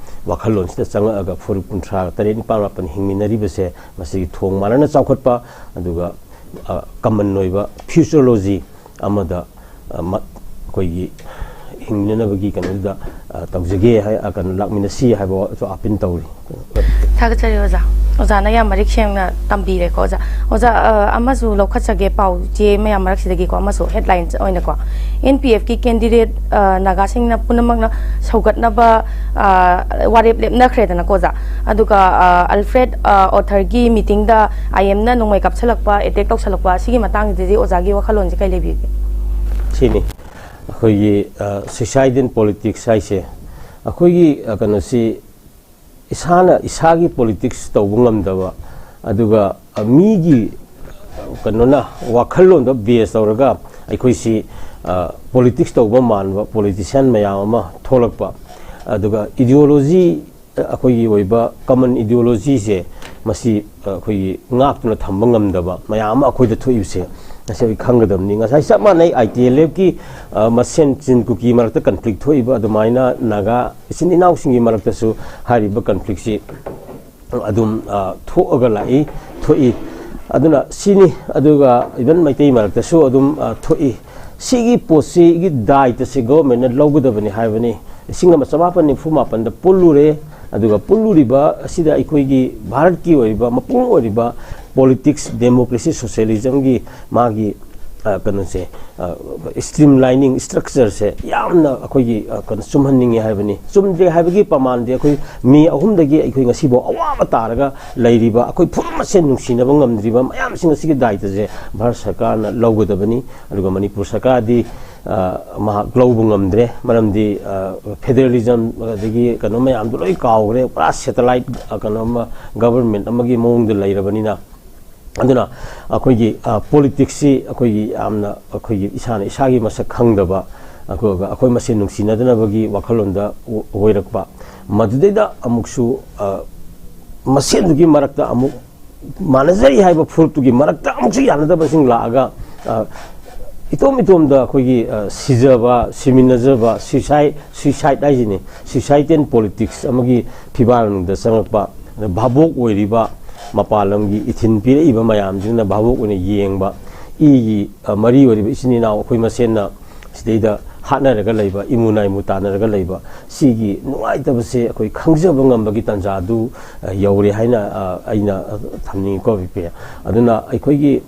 ꯋꯥꯈꯜꯂꯣꯟꯁꯤꯗ ꯆꯪꯉꯛꯑꯒ ꯐꯨꯔꯨꯞ ꯀꯨꯟꯊ꯭ꯔꯥ ꯇꯔꯦꯠ, ꯅꯤꯄꯥꯜ, ꯃꯥꯄꯜ ꯍꯤꯡꯃꯤꯟꯅꯔꯤꯕꯁꯦ, ꯃꯁꯤꯒꯤ ꯊꯣꯡ ꯃꯥꯟꯅꯅ ꯆꯥꯎꯈꯠꯄ, ꯑꯗꯨꯒ ꯀꯃꯟ ꯑꯣꯏꯕ ꯐ꯭ꯌꯨꯆꯔꯣꯂꯣꯖꯤ ꯑꯃꯗ ꯑ, ꯃ-, ꯑꯩꯈꯣꯏꯒꯤ ꯍꯤꯡꯅꯅꯕꯒꯤ ꯀꯩꯅꯣꯗꯨꯗ, ꯑ, ꯇꯧꯖꯒꯦ ꯍꯥꯏ, ꯑ, ꯀꯩꯅꯣ, ꯂꯥꯛꯃꯤꯟꯅꯁꯤ ꯍꯥꯏꯕ ꯋꯥꯁꯨ ꯑꯥꯄꯤꯜ ꯇꯧꯔꯤ꯫ ꯊꯥꯒꯠꯆꯔꯤ ꯑꯣꯖꯥ꯫ ꯑꯣꯖꯥꯅ ꯌꯥꯝ ꯃꯔꯤꯛ ꯁꯦꯡꯅ ꯇꯝꯕꯤꯔꯦꯀꯣ ꯑꯣꯖꯥ꯫ ꯑꯣꯖꯥ, ꯑ, ꯑꯃꯁꯨ ꯂꯧꯈꯠꯆꯒꯦ, ꯄꯥꯎ ꯆꯦ ꯃꯌꯥꯝ ꯃꯔꯛꯁꯤꯗꯒꯤꯀꯣ, ꯑꯃꯁꯨ ꯍꯦꯗꯂꯥꯏꯟ ꯑꯣꯏꯅꯀꯣ, ꯑꯦꯟ ꯄꯤ ꯑꯦꯐꯀꯤ ꯀꯦꯟꯗꯤꯗꯦꯠ, ꯑ, ꯅꯥꯒꯥꯁꯤꯡꯅ ꯄꯨꯝꯅꯃꯛꯅ ꯁꯧꯒꯠꯅꯕ, ꯑ, ꯋꯥꯔꯦꯞ ꯂꯦꯞꯅꯈ꯭ꯔꯦꯗꯅꯀꯣ ꯑꯣꯖꯥ꯫ ꯑꯗꯨꯒ, ꯑ, ꯑꯜꯐ꯭ꯔꯦꯗ, ꯑ, ꯑꯣꯊꯔꯒꯤ ꯃꯤꯇꯤꯡꯗ ꯑꯥꯏ ꯑꯦꯝꯅ ꯅꯣꯡꯃꯩ ꯀꯥꯞꯁꯜꯂꯛꯄ, ꯑꯦꯇꯦꯛ ꯇꯧꯁꯜꯂꯛꯄ, ꯁꯤꯒꯤ ꯃꯇꯥꯡꯁꯤꯗꯗꯤ ꯑꯣꯖꯥꯒꯤ ꯋꯥꯈꯜꯂꯣꯟꯁꯦ ꯀꯩ ꯂꯩꯕꯤꯒꯦ? ꯁꯤꯅꯤ ꯑꯩꯈꯣꯏꯒꯤ, ꯑ, suicide in politics ꯍꯥꯏꯁꯦ꯫ ꯑꯩꯈꯣꯏꯒꯤ, ꯑ, ꯀꯩꯅꯣꯁꯤ, ꯏꯁꯥꯅ ꯏꯁꯥꯒꯤ ꯄꯣꯂꯤꯇꯤꯛꯁ ꯇꯧꯕ ꯉꯝꯗꯕ, ꯑꯗꯨꯒ, ꯑ, ꯃꯤꯒꯤ, ꯑ, ꯀꯩꯅꯣꯅ, ꯋꯥꯈꯜꯂꯣꯟꯗ ꯕꯦꯁ ꯇꯧꯔꯒ ꯑꯩꯈꯣꯏꯁꯤ, ꯑ, ꯄꯣꯂꯤꯇꯤꯛꯁ ꯇꯧꯕ ꯃꯥꯟꯕ ꯄꯣꯂꯤꯇꯤꯁꯤꯌꯥꯟ ꯃꯌꯥꯝ ꯑꯃ ꯊꯣꯛꯂꯛꯄ, ꯑꯗꯨꯒ ꯏꯗꯤꯑꯣꯂꯣꯖꯤ, ꯑ, ꯑꯩꯈꯣꯏꯒꯤ ꯑꯣꯏꯕ ꯀꯃꯟ ꯏꯗꯤꯑꯣꯂꯣꯖꯤꯁꯦ, ꯃꯁꯤ, ꯑ, ꯑꯩꯈꯣꯏꯒꯤ ꯉꯥꯛꯇꯨꯅ ꯊꯝꯕ ꯉꯝꯗꯕ ꯃꯌꯥꯝ ꯑꯃ ꯑꯩꯈꯣꯏꯗ ꯊꯣꯛꯏꯕꯁꯦ, ꯉꯁꯤ ꯑꯩꯈꯣꯏ ꯈꯪꯒꯗꯕꯅꯤ꯫ ꯉꯁꯥꯏ ꯆꯞ ꯃꯥꯟꯅꯩ, ꯑꯥꯏ ꯇꯤ ꯑꯦꯜ ꯑꯦꯐꯀꯤ, ꯑ, ꯃꯁꯦꯟ ꯆꯤꯟ ꯀꯨꯀꯤ ꯃꯔꯛꯇ ꯀꯟꯐ꯭ꯂꯤꯛ ꯊꯣꯛꯏꯕ ꯑꯗꯨꯃꯥꯏꯅ ꯅꯥꯒꯥ ꯏꯆꯤꯟ ꯏꯅꯥꯎꯁꯤꯡꯒꯤ ꯃꯔꯛꯇꯁꯨ ꯍꯥꯏꯔꯤꯕ ꯀꯟꯐ꯭ꯂꯤꯛꯁꯤ ꯑꯗꯨꯝ, ꯑ, ꯊꯣꯛꯑꯒ ꯂꯥꯛꯏ, ꯊꯣꯛꯏ꯫ ꯑꯗꯨꯅ ꯁꯤꯅꯤ, ꯑꯗꯨꯒ ꯏꯚꯟ ꯃꯩꯇꯩ ꯃꯔꯛꯇꯁꯨ ꯑꯗꯨꯝ, ꯑ, ꯊꯣꯛꯏ꯫ ꯁꯤꯒꯤ ꯄꯣꯠꯁꯤꯒꯤ ꯗꯥꯏꯇꯁꯤ ꯒꯣꯚꯔꯟꯃꯦꯟꯠꯅ ꯂꯧꯒꯗꯕꯅꯤ ꯍꯥꯏꯕꯅꯤ꯫ ꯂꯤꯁꯤꯡ ꯑꯃ ꯆꯃꯥꯄꯟ ꯅꯤꯐꯨ ꯃꯥꯄꯟꯗ ꯄꯨꯜꯂꯨꯔꯦ, ꯑꯗꯨꯒ ꯄꯨꯜꯂꯨꯔꯤꯕ ꯑꯁꯤꯗ ꯑꯩꯈꯣꯏꯒꯤ ꯚꯥꯔꯠꯀꯤ ꯑꯣꯏꯔꯤꯕ, ꯃꯄꯨꯡ ꯑꯣꯏꯔꯤꯕ ꯄꯣꯂꯤꯇꯤꯛꯁ, ꯗꯦꯃꯣꯀ꯭ꯔꯦꯁꯤ, ꯁꯣꯁꯤꯌꯦꯂꯤꯖꯝꯒꯤ ꯃꯥꯒꯤ, ꯑ, ꯀꯩꯅꯣꯁꯦ, ꯑ, ꯁ꯭ꯇ꯭ꯔꯤꯝ ꯂꯥꯏꯅꯤꯡ ꯁ꯭ꯇ꯭ꯔꯛꯆꯔꯁꯦ ꯌꯥꯝꯅ ꯑꯩꯈꯣꯏꯒꯤ, ꯑ, ꯀꯩꯅꯣ, ꯆꯨꯝꯍꯟꯅꯤꯡꯉꯦ ꯍꯥꯏꯕꯅꯤ꯫ ꯆꯨꯝꯗ꯭ꯔꯦ ꯍꯥꯏꯕꯒꯤ ꯄ꯭ꯔꯃꯥꯟꯗꯤ ꯑꯩꯈꯣꯏ ꯃꯤ ꯑꯍꯨꯝꯗꯒꯤ ꯑꯩꯈꯣꯏ ꯉꯁꯤꯐꯥꯎ ꯑꯋꯥꯕ ꯇꯥꯔꯒ ꯂꯩꯔꯤꯕ, ꯑꯩꯈꯣꯏ ꯐꯨꯔꯨꯞ ꯃꯁꯦꯟ ꯅꯨꯡꯁꯤꯅꯕ ꯉꯝꯗ꯭ꯔꯤꯕ ꯃꯌꯥꯝꯁꯤꯡ ꯑꯁꯤꯒꯤ ꯗꯥꯏꯇꯁꯦ ꯚꯥꯔꯠ ꯁꯔꯀꯥꯔꯅ ꯂꯧꯒꯗꯕꯅꯤ꯫ ꯑꯗꯨꯒ ꯃꯅꯤꯄꯨꯔ ꯁꯔꯀꯥꯔꯗꯤ, ꯑ, ꯃꯍꯥꯛ ꯂꯧꯕ ꯉꯝꯗ꯭ꯔꯦ, ꯃꯔꯝꯗꯤ, ꯑ, ꯐꯦꯗꯔꯦꯂꯤꯖꯝ ꯑꯗꯒꯤ ꯀꯩꯅꯣ ꯃꯌꯥꯝꯗꯣ ꯂꯣꯏ ꯀꯥꯎꯈ꯭ꯔꯦ, ꯄꯨꯔꯥ ꯁꯦꯇꯦꯂꯥꯏꯠ, ꯑ, ꯀꯩꯅꯣ ꯑꯃ, ꯒꯚꯔꯟꯃꯦꯟꯠ ꯑꯃꯒꯤ ꯃꯑꯣꯡꯗ ꯂꯩꯔꯕꯅꯤꯅ꯫ ꯑꯗꯨꯅ ꯑꯩꯈꯣꯏꯒꯤ, ꯑ, ꯄꯣꯂꯤꯇꯤꯛꯁꯁꯤ ꯑꯩꯈꯣꯏꯒꯤ ꯌꯥꯝꯅ ꯑꯩꯈꯣꯏꯒꯤ ꯏꯁꯥꯅ ꯏꯁꯥꯒꯤ ꯃꯁꯛ ꯈꯪꯗꯕ, ꯑꯗꯨꯒ ꯑꯩꯈꯣꯏ ꯃꯁꯦꯟ ꯅꯨꯡꯁꯤꯅꯗꯅꯕꯒꯤ ꯋꯥꯈꯜꯂꯣꯟꯗ ꯑꯣ-, ꯑꯣꯏꯔꯛꯄ, ꯃꯗꯨꯗꯩꯗ ꯑꯃꯨꯛꯁꯨ, ꯑ, ꯃꯁꯦꯟꯗꯨꯒꯤ ꯃꯔꯛꯇ ꯑꯃꯨꯛ ꯃꯥꯟꯅꯖꯩ ꯍꯥꯏꯕ ꯐꯨꯔꯨꯞꯇꯨꯒꯤ ꯃꯔꯛꯇ ꯑꯃꯨꯛꯁꯨ ꯌꯥꯅꯗꯕꯁꯤꯡ ꯂꯥꯛꯑꯒ, ꯑ, ꯏꯇꯣꯝ ꯏꯇꯣꯝꯗ ꯑꯩꯈꯣꯏꯒꯤ ꯁꯤꯖꯕ, ꯁꯤꯃꯤꯟꯅꯖꯕ, suicide suicide ꯍꯥꯏꯁꯤꯅꯤ, suicidal politics ꯑꯃꯒꯤ ꯐꯤꯕꯥꯜꯗ ꯆꯪꯉꯛꯄ꯫ ꯑꯗ ꯚꯥꯕꯣꯛ ꯑꯣꯏꯔꯤꯕ ꯃꯄꯥꯟ ꯂꯝꯒꯤ ꯏꯊꯤꯟ ꯄꯤꯔꯛꯏꯕ ꯃꯌꯥꯝꯁꯤꯅ ꯚꯥꯕꯣꯛ ꯑꯣꯏꯅ ꯌꯦꯡꯕ, ꯏꯒꯤ ꯃꯔꯤ ꯑꯣꯏꯔꯤꯕ ꯏꯆꯤꯟ ꯏꯅꯥꯎ ꯑꯩꯈꯣꯏ ꯃꯁꯦꯟꯅ ꯁꯤꯗꯩꯗ ꯍꯥꯠꯅꯔꯒ ꯂꯩꯕ, ꯏꯃꯨ ꯅꯥꯏꯃꯨ ꯇꯥꯟꯅꯔꯒ ꯂꯩꯕ, ꯁꯤꯒꯤ ꯅꯨꯡꯉꯥꯏꯇꯕꯁꯦ ꯑꯩꯈꯣꯏ ꯈꯪꯖꯕ ꯉꯝꯕꯒꯤ ꯇꯥꯟꯖꯥꯗꯨ ꯌꯧꯔꯦ ꯍꯥꯏꯅ ꯑꯩꯅ ꯊꯝꯅꯤꯡꯉꯤꯀꯣ ꯕꯤꯄꯦ꯫ ꯑꯗꯨꯅ ꯑꯩꯈꯣꯏꯒꯤ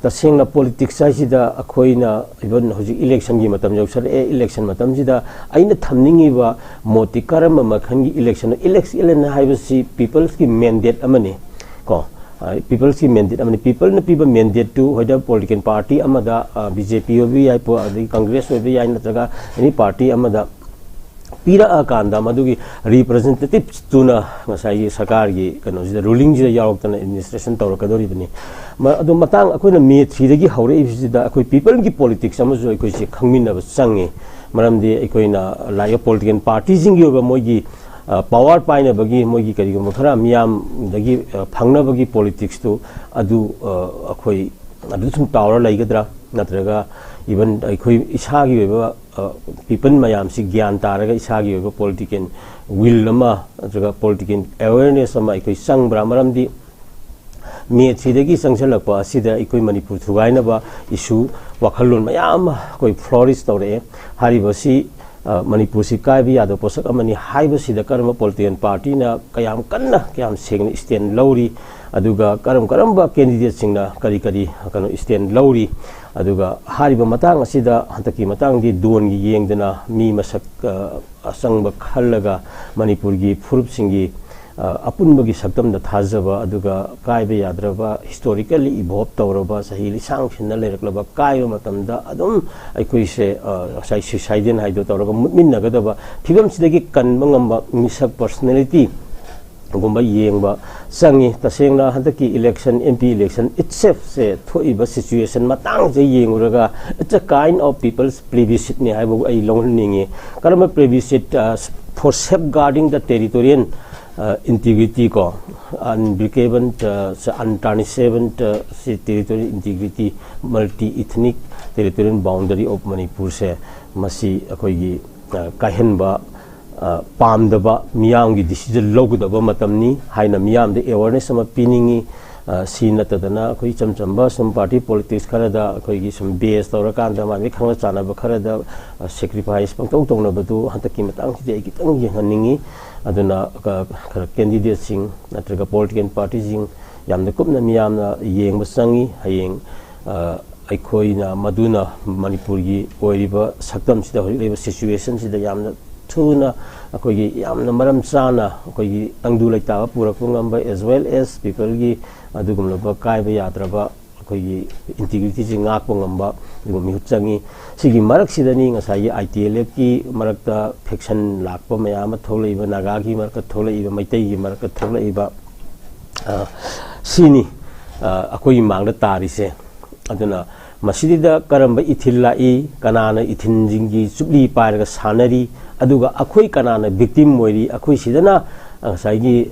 ꯇꯁꯦꯡꯅ politics ꯍꯥꯏꯁꯤꯗ ꯑꯩꯈꯣꯏꯅ even ꯍꯧꯖꯤꯛ election ꯒꯤ ꯃꯇꯝ ꯌꯧꯁꯜꯂꯛꯑꯦ꯫ Election ꯃꯇꯝꯁꯤꯗ ꯑꯩꯅ ꯊꯝꯅꯤꯡꯉꯤꯕ ꯃꯣꯠꯇꯤ ꯀꯔꯝꯕ ꯃꯈꯜꯒꯤ election ꯅꯣ? Election ꯍꯥꯏꯕꯁꯤ people's ꯀꯤ mandate ꯑꯃꯅꯤ ꯀꯣ꯫ People's ꯀꯤ mandate ꯑꯃꯅꯤ꯫ People ꯅ ꯄꯤꯕ mandate two whether political party ꯑꯃꯗ, ꯕꯤ ꯖꯦ ꯄꯤ ꯑꯣꯏꯕ ꯌꯥꯏ, ꯑꯗꯒꯤ Congress ꯑꯣꯏꯕ ꯌꯥꯏ, ꯅꯠꯇ꯭ꯔꯒ any party ꯑꯃꯗ ꯄꯤꯔꯛꯑꯀꯥꯟꯗ ꯃꯗꯨꯒꯤ representative ꯇꯨꯅ ꯉꯁꯥꯏꯒꯤ ꯁꯔꯀꯥꯔꯒꯤ ꯀꯩꯅꯣꯁꯤꯗ, ruling ꯁꯤꯗ ꯌꯥꯎꯔꯛꯇꯅ administration ꯇꯧꯔꯛꯀꯗꯧꯔꯤꯕꯅꯤ꯫ ꯑꯗꯨ ꯃꯇꯥꯡ ꯑꯩꯈꯣꯏꯅ May three ꯗꯒꯤ ꯍꯧꯔꯛꯏꯕꯁꯤꯗ ꯑꯩꯈꯣꯏ people ꯒꯤ politics ꯑꯃꯁꯨ ꯑꯩꯈꯣꯏꯁꯦ ꯈꯪꯃꯤꯟꯅꯕ ꯆꯪꯉꯤ꯫ ꯃꯔꯝꯗꯤ ꯑꯩꯈꯣꯏꯅ ꯂꯥꯛꯏꯕ political party ꯁꯤꯡꯒꯤ ꯑꯣꯏꯕ ꯃꯣꯏꯒꯤ power ꯄꯥꯏꯅꯕꯒꯤ, ꯃꯣꯏꯒꯤ ꯀꯔꯤꯒꯨꯝꯕ ꯈꯔ ꯃꯤꯌꯥꯝꯗꯒꯤ ꯐꯪꯅꯕꯒꯤ politics ꯇꯨ ꯑꯗꯨ ꯑꯩꯈꯣꯏ ꯑꯗꯨ ꯁꯨꯝ ꯇꯥꯎꯔ ꯂꯩꯒꯗ꯭ꯔꯥ? ꯅꯠꯇ꯭ꯔꯒ even ꯑꯩꯈꯣꯏ ꯏꯁꯥꯒꯤ ꯑꯣꯏꯕ people ꯃꯌꯥꯝꯁꯤ ꯒ꯭ꯌꯥꯟ ꯇꯥꯔꯒ ꯏꯁꯥꯒꯤ ꯑꯣꯏꯕ political will ꯑꯃ ꯅꯠꯇ꯭ꯔꯒ political awareness ꯑꯃ ꯑꯩꯈꯣꯏ ꯆꯪꯕ꯭ꯔꯥ? ꯃꯔꯝꯗꯤ May three ꯗꯒꯤ ꯆꯪꯁꯤꯜꯂꯛꯄ ꯑꯁꯤꯗ ꯑꯩꯈꯣꯏ ꯃꯅꯤꯄꯨꯔ ꯊꯨꯒꯥꯏꯅꯕ issue, ꯋꯥꯈꯜꯂꯣꯟ ꯃꯌꯥꯝ ꯑꯃ ꯑꯩꯈꯣꯏ flourish ꯇꯧꯔꯛꯑꯦ꯫ ꯍꯥꯏꯔꯤꯕꯁꯤ ꯃꯅꯤꯄꯨꯔꯁꯤ ꯀꯥꯏꯕ ꯌꯥꯗꯕ ꯄꯣꯠꯁꯛ ꯑꯃꯅꯤ ꯍꯥꯏꯕꯁꯤꯗ ꯀꯔꯝꯕ political party ꯅ ꯀꯌꯥꯝ ꯀꯟꯅ, ꯀꯌꯥꯝ ꯁꯦꯡꯅ stand ꯂꯧꯔꯤ, ꯑꯗꯨꯒ ꯀꯔꯝ ꯀꯔꯝꯕ candidate ꯁꯤꯡꯅ ꯀꯔꯤ ꯀꯔꯤ ꯀꯩꯅꯣ stand ꯂꯧꯔꯤ, ꯑꯗꯨꯒ ꯍꯥꯏꯔꯤꯕ ꯃꯇꯥꯡ ꯑꯁꯤꯗ ꯍꯟꯗꯛꯀꯤ ꯃꯇꯥꯡꯗꯤ ꯗꯣꯟꯒꯤ ꯌꯦꯡꯗꯅ ꯃꯤ ꯃꯁꯛ ꯑꯆꯪꯕ ꯈꯜꯂꯒ ꯃꯅꯤꯄꯨꯔꯒꯤ ꯐꯨꯔꯨꯞꯁꯤꯡꯒꯤ ꯑꯄꯨꯟꯕꯒꯤ ꯁꯛꯇꯝꯗ ꯊꯥꯖꯕ, ꯑꯗꯨꯒ ꯀꯥꯏꯕ ꯌꯥꯗ꯭ꯔꯕ, historically evolve ꯇꯧꯔꯕ, ꯆꯍꯤ ꯂꯤꯁꯥꯡ ꯁꯤꯟꯅ ꯂꯩꯔꯛꯂꯕ, ꯀꯥꯏꯕ ꯃꯇꯝꯗ ꯑꯗꯨꯝ ꯑꯩꯈꯣꯏꯁꯦ ꯉꯁꯥꯏ suicidal ꯍꯥꯏꯗꯣ ꯇꯧꯔꯒ ꯃꯨꯠꯃꯤꯟꯅꯒꯗꯕ ꯐꯤꯕꯝꯁꯤꯗꯒꯤ ꯀꯟꯕ ꯉꯝꯕ ꯃꯤꯁꯛ, personality ꯒꯨꯝꯕ ꯌꯦꯡꯕ ꯆꯪꯉꯤ꯫ ꯇꯁꯦꯡꯅ ꯍꯟꯗꯛꯀꯤ election, M P election itself ꯁꯦ ꯊꯣꯛꯏꯕ situation ꯃꯇꯥꯡꯁꯦ ꯌꯦꯡꯉꯨꯔꯒ it's a kind of people's plebiscite ꯅꯤ ꯍꯥꯏꯕꯕꯨ ꯑꯩ ꯂꯧꯍꯟꯅꯤꯡꯉꯤ꯫ ꯀꯔꯝꯕ plebiscite? For safeguarding the territorial integrity ꯀꯣ, unbreakable, untarnishable, ꯁꯤ territorial integrity, multi ethnic territorial boundary of ꯃꯅꯤꯄꯨꯔꯁꯦ, ꯃꯁꯤ ꯑꯩꯈꯣꯏꯒꯤ ꯀꯥꯏꯍꯟꯕ ꯄꯥꯝꯗꯕ, ꯃꯤꯌꯥꯝꯒꯤ decision ꯂꯧꯒꯗꯕ ꯃꯇꯝꯅꯤ ꯍꯥꯏꯅ ꯃꯤꯌꯥꯝꯗ awareness ꯑꯃ ꯄꯤꯅꯤꯡꯏ꯫ ꯁꯤ ꯅꯠꯇꯗꯅ ꯑꯩꯈꯣꯏ ꯏꯆꯝ ꯆꯝꯕ ꯁꯨꯝ party politics ꯈꯔꯗ ꯑꯩꯈꯣꯏꯒꯤ ꯁꯨꯝ base ꯇꯧꯔꯀꯥꯟꯗ ꯃꯥꯒꯤ ꯈꯪꯅ ꯆꯥꯟꯅꯕ ꯈꯔꯗ sacrifice ꯄꯪꯇꯧ ꯇꯧꯅꯕꯗꯨ ꯍꯟꯗꯛꯀꯤ ꯃꯇꯥꯡꯁꯤꯗꯤ ꯑꯩ ꯈꯤꯇꯪ ꯌꯦꯡꯍꯟꯅꯤꯡꯏ꯫ ꯑꯗꯨꯅ ꯈꯔ candidateꯁꯤꯡ ꯅꯠꯇ꯭ꯔꯒ political partyꯁꯤꯡ ꯌꯥꯝꯅ ꯀꯨꯞꯅ ꯃꯤꯌꯥꯝꯅ ꯌꯦꯡꯕ ꯆꯪꯏ꯫ ꯍꯌꯦꯡ ꯑꯩꯈꯣꯏꯅ ꯃꯗꯨꯅ ꯃꯅꯤꯄꯨꯔꯒꯤ ꯑꯣꯏꯔꯤꯕ ꯁꯛꯇꯝꯁꯤꯗ, ꯍꯧꯖꯤꯛ ꯂꯩꯔꯤꯕ situationꯁꯤꯗ ꯌꯥꯝꯅ ꯊꯨꯅ ꯑꯩꯈꯣꯏꯒꯤ ꯌꯥꯝꯅ ꯃꯔꯝ ꯆꯥꯅ ꯑꯩꯈꯣꯏꯒꯤ ꯇꯪꯗꯨ ꯂꯩꯇꯥꯕ ꯄꯨꯔꯛꯄ ꯉꯝꯕ, as well as peopleꯒꯤ ꯑꯗꯨꯒꯨꯝꯂꯕ ꯀꯥꯏꯕ ꯌꯥꯗ꯭ꯔꯕ ꯑꯩꯈꯣꯏꯒꯤ integrityꯁꯤ ꯉꯥꯛꯄ ꯉꯝꯕ ꯑꯗꯨꯒꯨꯝꯕ ꯃꯤꯍꯨꯠ ꯆꯪꯉꯤ꯫ ꯁꯤꯒꯤ ꯃꯔꯛꯁꯤꯗꯅꯤ ꯉꯁꯥꯏꯒꯤ ITLFꯀꯤ ꯃꯔꯛꯇ faction ꯂꯥꯛꯄ ꯃꯌꯥꯝ ꯑꯃ ꯊꯣꯛꯂꯛꯏꯕ, ꯅꯥꯒꯥꯒꯤ ꯃꯔꯛꯇ ꯊꯣꯛꯂꯛꯏꯕ, ꯃꯩꯇꯩꯒꯤ ꯃꯔꯛꯇ ꯊꯣꯛꯂꯛꯏꯕ, ꯁꯤꯅꯤ ꯑꯩꯈꯣꯏꯒꯤ ꯃꯥꯡꯗ ꯇꯥꯔꯤꯁꯦ꯫ ꯑꯗꯨꯅ ꯃꯁꯤꯗ ꯀꯔꯝꯕ ꯏꯊꯤꯜ ꯂꯥꯛꯏ, ꯀꯅꯥꯅ ꯏꯊꯤꯜꯁꯤꯡꯒꯤ ꯆꯨꯞꯂꯤ ꯄꯥꯏꯔꯒ ꯁꯥꯟꯅꯔꯤ, ꯑꯗꯨꯒ ꯑꯩꯈꯣꯏ ꯀꯅꯥꯅ victim ꯑꯣꯏꯔꯤ? ꯑꯩꯈꯣꯏ ꯁꯤꯗꯅ ꯉꯁꯥꯏꯒꯤ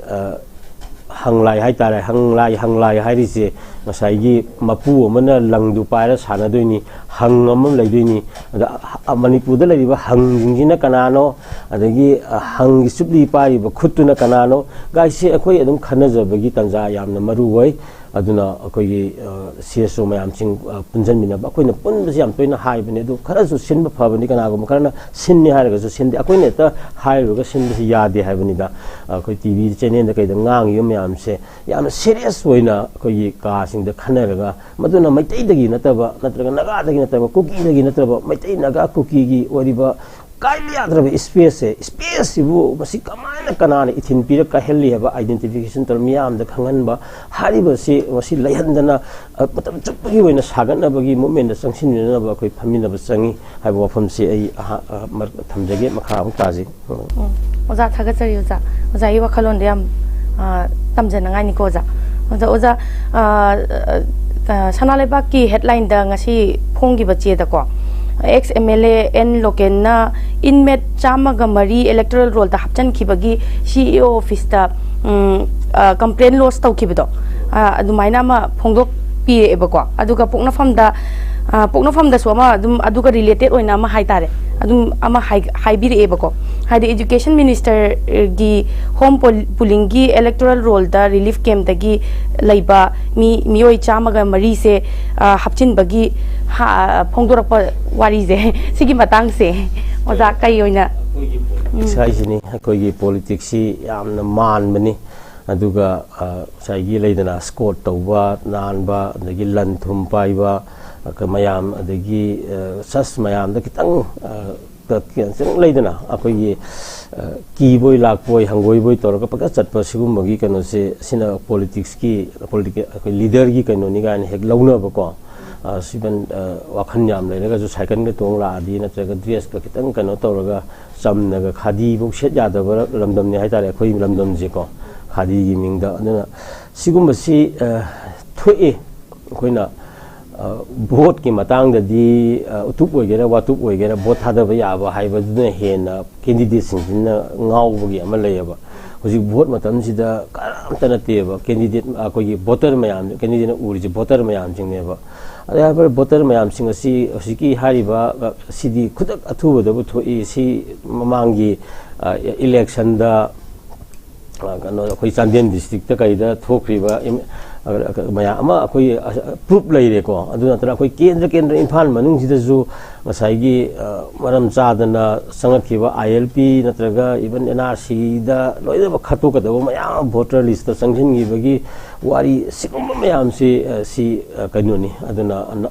ꯍꯪꯂꯥꯏ ꯍꯥꯏꯇꯥꯔꯦ, ꯍꯪꯂꯥꯏ, ꯍꯪꯂꯥꯏ ꯍꯥꯏꯔꯤꯁꯦ ꯉꯁꯥꯏꯒꯤ ꯃꯄꯨ ꯑꯃꯅ ꯂꯪꯗꯨ ꯄꯥꯏꯔ ꯁꯥꯟꯅꯗꯣꯏꯅꯤ, ꯍꯪ ꯑꯃ ꯂꯩꯗꯣꯏꯅꯤ꯫ ꯑꯗ ꯃꯅꯤꯄꯨꯔꯗ ꯂꯩꯔꯤꯕ ꯍꯪꯁꯤꯡꯁꯤꯅ ꯀꯅꯥꯅꯣ, ꯑꯗꯒꯤ ꯍꯪꯒꯤ ꯆꯨꯞꯂꯤ ꯄꯥꯏꯔꯤꯕ ꯈꯨꯠꯇꯨꯅ ꯀꯅꯥꯅꯣ ꯒꯥꯏꯁꯦ ꯑꯩꯈꯣꯏ ꯑꯗꯨꯝ ꯈꯟꯅꯖꯕꯒꯤ ꯇꯥꯟꯖꯥ ꯌꯥꯝꯅ ꯃꯔꯨ ꯑꯣꯏ꯫ ꯑꯗꯨꯅ ꯑꯩꯈꯣꯏꯒꯤ CSO ꯃꯌꯥꯝꯁꯤꯡ ꯄꯨꯟꯁꯤꯟꯃꯤꯟꯅꯕ, ꯑꯩꯈꯣꯏꯅ ꯄꯨꯟꯕꯁꯤ ꯌꯥꯝ ꯇꯣꯏꯅ ꯍꯥꯏꯕꯅꯤ, ꯑꯗꯨ ꯈꯔꯁꯨ ꯁꯤꯟꯕ ꯐꯕꯅꯤ, ꯀꯅꯥꯒꯨꯝꯕ ꯈꯔꯅ ꯁꯤꯟꯅꯤ ꯍꯥꯏꯔꯒꯁꯨ ꯁꯤꯟꯗꯦ꯫ ꯑꯩꯈꯣꯏꯅ ꯍꯦꯛꯇ ꯍꯥꯏꯔꯨꯔꯒ ꯁꯤꯟꯕꯁꯤ ꯌꯥꯗꯦ ꯍꯥꯏꯕꯅꯤꯗ꯫ ꯑꯩꯈꯣꯏ TV channelꯗ ꯀꯩꯗ ꯉꯥꯡꯉꯤꯕ ꯃꯌꯥꯝꯁꯦ ꯌꯥꯝꯅ serious ꯑꯣꯏꯅ ꯑꯩꯈꯣꯏꯒꯤ ꯀꯥꯁꯤꯡꯗ ꯈꯟꯅꯔꯒ, ꯃꯗꯨꯅ ꯃꯩꯇꯩꯗꯒꯤ ꯅꯠꯇꯕ, ꯅꯠꯇ꯭ꯔꯒ ꯅꯥꯒꯥꯗꯒꯤ ꯅꯠꯇꯕ, ꯀꯨꯀꯤꯗꯒꯤ ꯅꯠꯇꯕ, ꯃꯩꯇꯩ, ꯅꯥꯒꯥ, ꯀꯨꯀꯤꯒꯤ ꯑꯣꯏꯔꯤꯕ ꯀꯥꯏꯕ ꯌꯥꯗ꯭ꯔꯕ spaceꯁꯦ, spaceꯁꯤꯕꯨ ꯃꯁꯤ ꯀꯃꯥꯏꯅ, ꯀꯅꯥꯅ ꯏꯊꯤꯟ ꯄꯤꯔ ꯀꯥꯏꯍꯜꯂꯤ ꯍꯥꯏꯕ identification ꯇꯧꯔ ꯃꯤꯌꯥꯝꯗ ꯈꯪꯍꯟꯕ, ꯍꯥꯏꯔꯤꯕꯁꯤ ꯃꯁꯤ ꯂꯩꯍꯟꯗꯅ ꯃꯇꯝ ꯆꯨꯞꯄꯒꯤ ꯑꯣꯏꯅ ꯁꯥꯒꯠꯅꯕꯒꯤ movementꯗ ꯆꯪꯁꯤꯟꯃꯤꯟꯅꯅꯕ ꯑꯩꯈꯣꯏ ꯐꯝꯃꯤꯟꯅꯕ ꯆꯪꯉꯤ ꯍꯥꯏꯕ ꯋꯥꯐꯝꯁꯤ ꯑꯩ ꯊꯝꯖꯒꯦ꯫ ꯃꯈꯥ ꯑꯃꯨꯛ ꯇꯥꯖꯩ꯫ ꯎꯝ꯫ ꯑꯣꯖꯥ, ꯊꯥꯒꯠꯆꯔꯤ ꯑꯣꯖꯥ꯫ ꯑꯣꯖꯥꯒꯤ ꯋꯥꯈꯜꯂꯣꯟꯗ ꯌꯥꯝ ꯇꯝꯖꯅꯉꯥꯏꯅꯤꯀꯣ ꯑꯣꯖꯥ꯫ ꯑꯗ ꯑꯣꯖꯥ, ꯁꯅꯥ ꯂꯩꯕꯥꯛꯀꯤ headlineꯗ ꯉꯁꯤ ꯐꯣꯡꯈꯤꯕ ꯆꯦꯗꯀꯣ, X M L A N ꯂꯣꯀꯦꯟꯅ ꯏꯟꯃꯦꯠ ꯆꯥꯝꯃꯒ ꯃꯔꯤ ꯏꯂꯦꯛꯇꯣꯔꯦꯜ ꯔꯣꯜꯗ ꯍꯥꯞꯆꯤꯟꯈꯤꯕꯒꯤ ꯁꯤ ꯏ ꯑꯣ ꯑꯣꯐꯤꯁꯇ ꯀꯝꯄ꯭ꯂꯦꯟ ꯂꯣꯖ ꯇꯧꯈꯤꯕꯗꯣ, ꯑ, ꯑꯗꯨꯃꯥꯏꯅ ꯑꯃ ꯐꯣꯡꯗꯣꯛꯄꯤꯔꯛꯑꯦꯕꯀꯣ꯫ ꯑꯗꯨꯒ ꯄꯣꯛꯅꯐꯝꯗ, ꯑ, ꯄꯣꯛꯅꯐꯝꯗꯁꯨ ꯑꯃ ꯑꯗꯨꯝ ꯑꯗꯨꯒ ꯔꯤꯂꯦꯇꯦꯠ ꯑꯣꯏꯅ ꯑꯃ ꯍꯥꯏꯇꯥꯔꯦ, ꯑꯗꯨꯝ ꯑꯃ ꯍꯥꯏ-, ꯍꯥꯏꯕꯤꯔꯛꯑꯦꯕꯀꯣ꯫ ꯍꯥꯏꯗꯤ ꯏꯗꯨꯀꯦꯁꯟ ꯃꯤꯅꯤꯁꯇꯔꯒꯤ ꯍꯣꯝ ꯄꯣꯜ-, ꯄꯨꯂꯤꯡꯒꯤ ꯏꯂꯦꯛꯇꯣꯔꯦꯜ ꯔꯣꯜꯗ ꯔꯤꯂꯤꯐ ꯀꯦꯝꯞꯇꯒꯤ ꯂꯩꯕ ꯃꯤ, ꯃꯤꯑꯣꯏ ꯆꯥꯝꯃꯒ ꯃꯔꯤꯁꯦ, ꯑ, ꯍꯥꯞꯆꯤꯟꯕꯒꯤ ꯍꯥ-, ꯐꯣꯡꯗꯣꯔꯛꯄ ꯋꯥꯔꯤꯁꯦ꯫ ꯁꯤꯒꯤ ꯃꯇꯥꯡꯁꯦ ꯑꯣꯖꯥ ꯀꯩ ꯑꯣꯏꯅ? ꯎꯝ꯫ ꯍꯥꯏꯁꯤꯅꯤ, ꯑꯩꯈꯣꯏꯒꯤ ꯄꯣꯂꯤꯇꯤꯛꯁꯁꯤ ꯌꯥꯝꯅ ꯃꯥꯟꯕꯅꯤ꯫ ꯑꯗꯨꯒ, ꯑ, ꯉꯁꯥꯏꯒꯤ ꯂꯩꯗꯅ, ꯁ꯭ꯀꯣꯔꯠ ꯇꯧꯕ, ꯅꯥꯟꯕ, ꯑꯗꯒꯤ ꯂꯟ ꯊꯨꯝ ꯄꯥꯏꯕ, ꯑ, ꯃꯌꯥꯝ, ꯑꯗꯒꯤ, ꯑ, ꯁꯁ ꯃꯌꯥꯝꯗ ꯈꯤꯇꯪ, ꯑ, ꯈꯤꯇꯪ ꯂꯩꯗꯅ, ꯑꯩꯈꯣꯏꯒꯤ, ꯑ, ꯀꯤꯕꯣꯏ ꯂꯥꯛꯄꯣꯏ ꯍꯪꯒꯣꯏꯕꯣꯏ ꯇꯧꯔꯒ ꯄꯪꯆꯠ ꯆꯠꯄ ꯁꯤꯒꯨꯝꯕꯒꯤ ꯀꯩꯅꯣꯁꯦ, ꯁꯤꯅ ꯄꯣꯂꯤꯇꯤꯛꯁꯀꯤ, ꯄꯣꯂꯤꯇꯤꯀꯦꯜ, ꯑꯩꯈꯣꯏ ꯂꯤꯗꯔꯒꯤ ꯀꯩꯅꯣꯅꯤ ꯀꯥꯏꯅ ꯍꯦꯛ ꯂꯧꯅꯕꯀꯣ꯫ ꯑ, ꯁꯤꯕꯟ, ꯑ, ꯋꯥꯈꯜ ꯌꯥꯝ ꯂꯩꯔꯒꯁꯨ ꯁꯥꯏꯀꯜꯒ ꯇꯣꯡ ꯂꯥꯛꯑꯗꯤ, ꯅꯠꯇ꯭ꯔꯒ ꯗ꯭ꯔꯦꯁꯀ ꯈꯤꯇꯪ ꯀꯩꯅꯣ ꯇꯧꯔꯒ ꯆꯝꯅꯒ ꯈꯥꯗꯤꯐꯧ ꯁꯦꯠ ꯌꯥꯗꯕ ꯂꯝꯗꯝꯅꯤ ꯍꯥꯏꯇꯥꯔꯦ ꯑꯩꯈꯣꯏ ꯂꯝꯗꯝꯁꯦꯀꯣ, ꯈꯥꯗꯤꯒꯤ ꯃꯤꯡꯗ꯫ ꯑꯗꯨꯅ ꯁꯤꯒꯨꯝꯕꯁꯤ, ꯑ, ꯊꯣꯛꯑꯦ꯫ ꯑꯩꯈꯣꯏꯅ, ꯑ, ꯚꯣꯠꯀꯤ ꯃꯇꯥꯡꯗꯗꯤ, ꯑ, ꯎꯇꯨꯞ ꯑꯣꯏꯒꯦꯔꯥ ꯋꯥꯇꯨꯞ ꯑꯣꯏꯒꯦꯔꯥ ꯚꯣꯠ ꯊꯥꯗꯕ ꯌꯥꯕ ꯍꯥꯏꯕꯗꯨꯅ ꯍꯦꯟꯅ ꯀꯦꯟꯗꯤꯗꯦꯠꯁꯤꯡꯁꯤꯅ ꯉꯥꯎꯕꯒꯤ ꯑꯃ ꯂꯩꯌꯦꯕ꯫ ꯍꯧꯖꯤꯛ ꯚꯣꯠ ꯃꯇꯝꯁꯤꯗ ꯀꯅꯥꯝꯇ ꯅꯠꯇꯦꯕ, ꯀꯦꯟꯗꯤꯗꯦꯠ, ꯑꯩꯈꯣꯏꯒꯤ ꯚꯣꯇꯔ ꯃꯌꯥꯝ, ꯀꯦꯟꯗꯤꯗꯦꯠꯅ ꯎꯔꯤꯁꯦ ꯚꯣꯇꯔ ꯃꯌꯥꯝꯁꯤꯡꯅꯦꯕ꯫ ꯑꯗꯩ ꯍꯥꯏꯕ ꯚꯣꯇꯔ ꯃꯌꯥꯝꯁꯤꯡ ꯑꯁꯤ ꯍꯧꯖꯤꯛꯀꯤ ꯍꯥꯏꯔꯤꯕ, ꯑ, ꯁꯤꯗꯤ ꯈꯨꯗꯛ ꯑꯊꯨꯕꯗꯕꯨ ꯊꯣꯛꯏ, ꯁꯤ ꯃꯃꯥꯡꯒꯤ, ꯑ, ꯏꯂꯦꯛꯁꯟꯗ, ꯑ, ꯀꯩꯅꯣ, ꯑꯩꯈꯣꯏ ꯆꯥꯟꯗꯦꯜ ꯗꯤꯁꯇ꯭ꯔꯤꯛꯇ ꯀꯩꯗ ꯊꯣꯛꯈ꯭ꯔꯤꯕ ꯏꯝ-, ꯑ, ꯃꯌꯥꯝ ꯑꯃ ꯑꯩꯈꯣꯏ, ꯑ, ꯄ꯭ꯔꯨꯞ ꯂꯩꯔꯦꯀꯣ꯫ ꯑꯗꯨ ꯅꯠꯇꯅ ꯑꯩꯈꯣꯏ ꯀꯦꯟꯗ꯭ꯔ ꯀꯦꯟꯗ꯭ꯔ ꯏꯝꯐꯥꯜ ꯃꯅꯨꯡꯁꯤꯗꯁꯨ ꯉꯁꯥꯏꯒꯤ, ꯑ, ꯃꯔꯝ ꯆꯥꯗꯅ ꯆꯪꯉꯛꯈꯤꯕ ꯑꯥꯏ ꯑꯦꯜ ꯄꯤ ꯅꯠꯇ꯭ꯔꯒ ꯏꯚꯟ ꯑꯦꯟ ꯑꯥꯔ ꯁꯤꯗ ꯂꯣꯏꯅꯃꯛ ꯈꯠꯇꯣꯛꯀꯗꯕ ꯃꯌꯥꯝ ꯑꯃ ꯚꯣꯇꯔ ꯂꯤꯁꯇ ꯆꯪꯁꯤꯟꯈꯤꯕꯒꯤ ꯋꯥꯔꯤ, ꯁꯤꯒꯨꯝꯕ ꯃꯌꯥꯝꯁꯤ, ꯑ, ꯁꯤ, ꯑ, ꯀꯩꯅꯣꯅꯤ꯫ ꯑꯗꯨꯅ,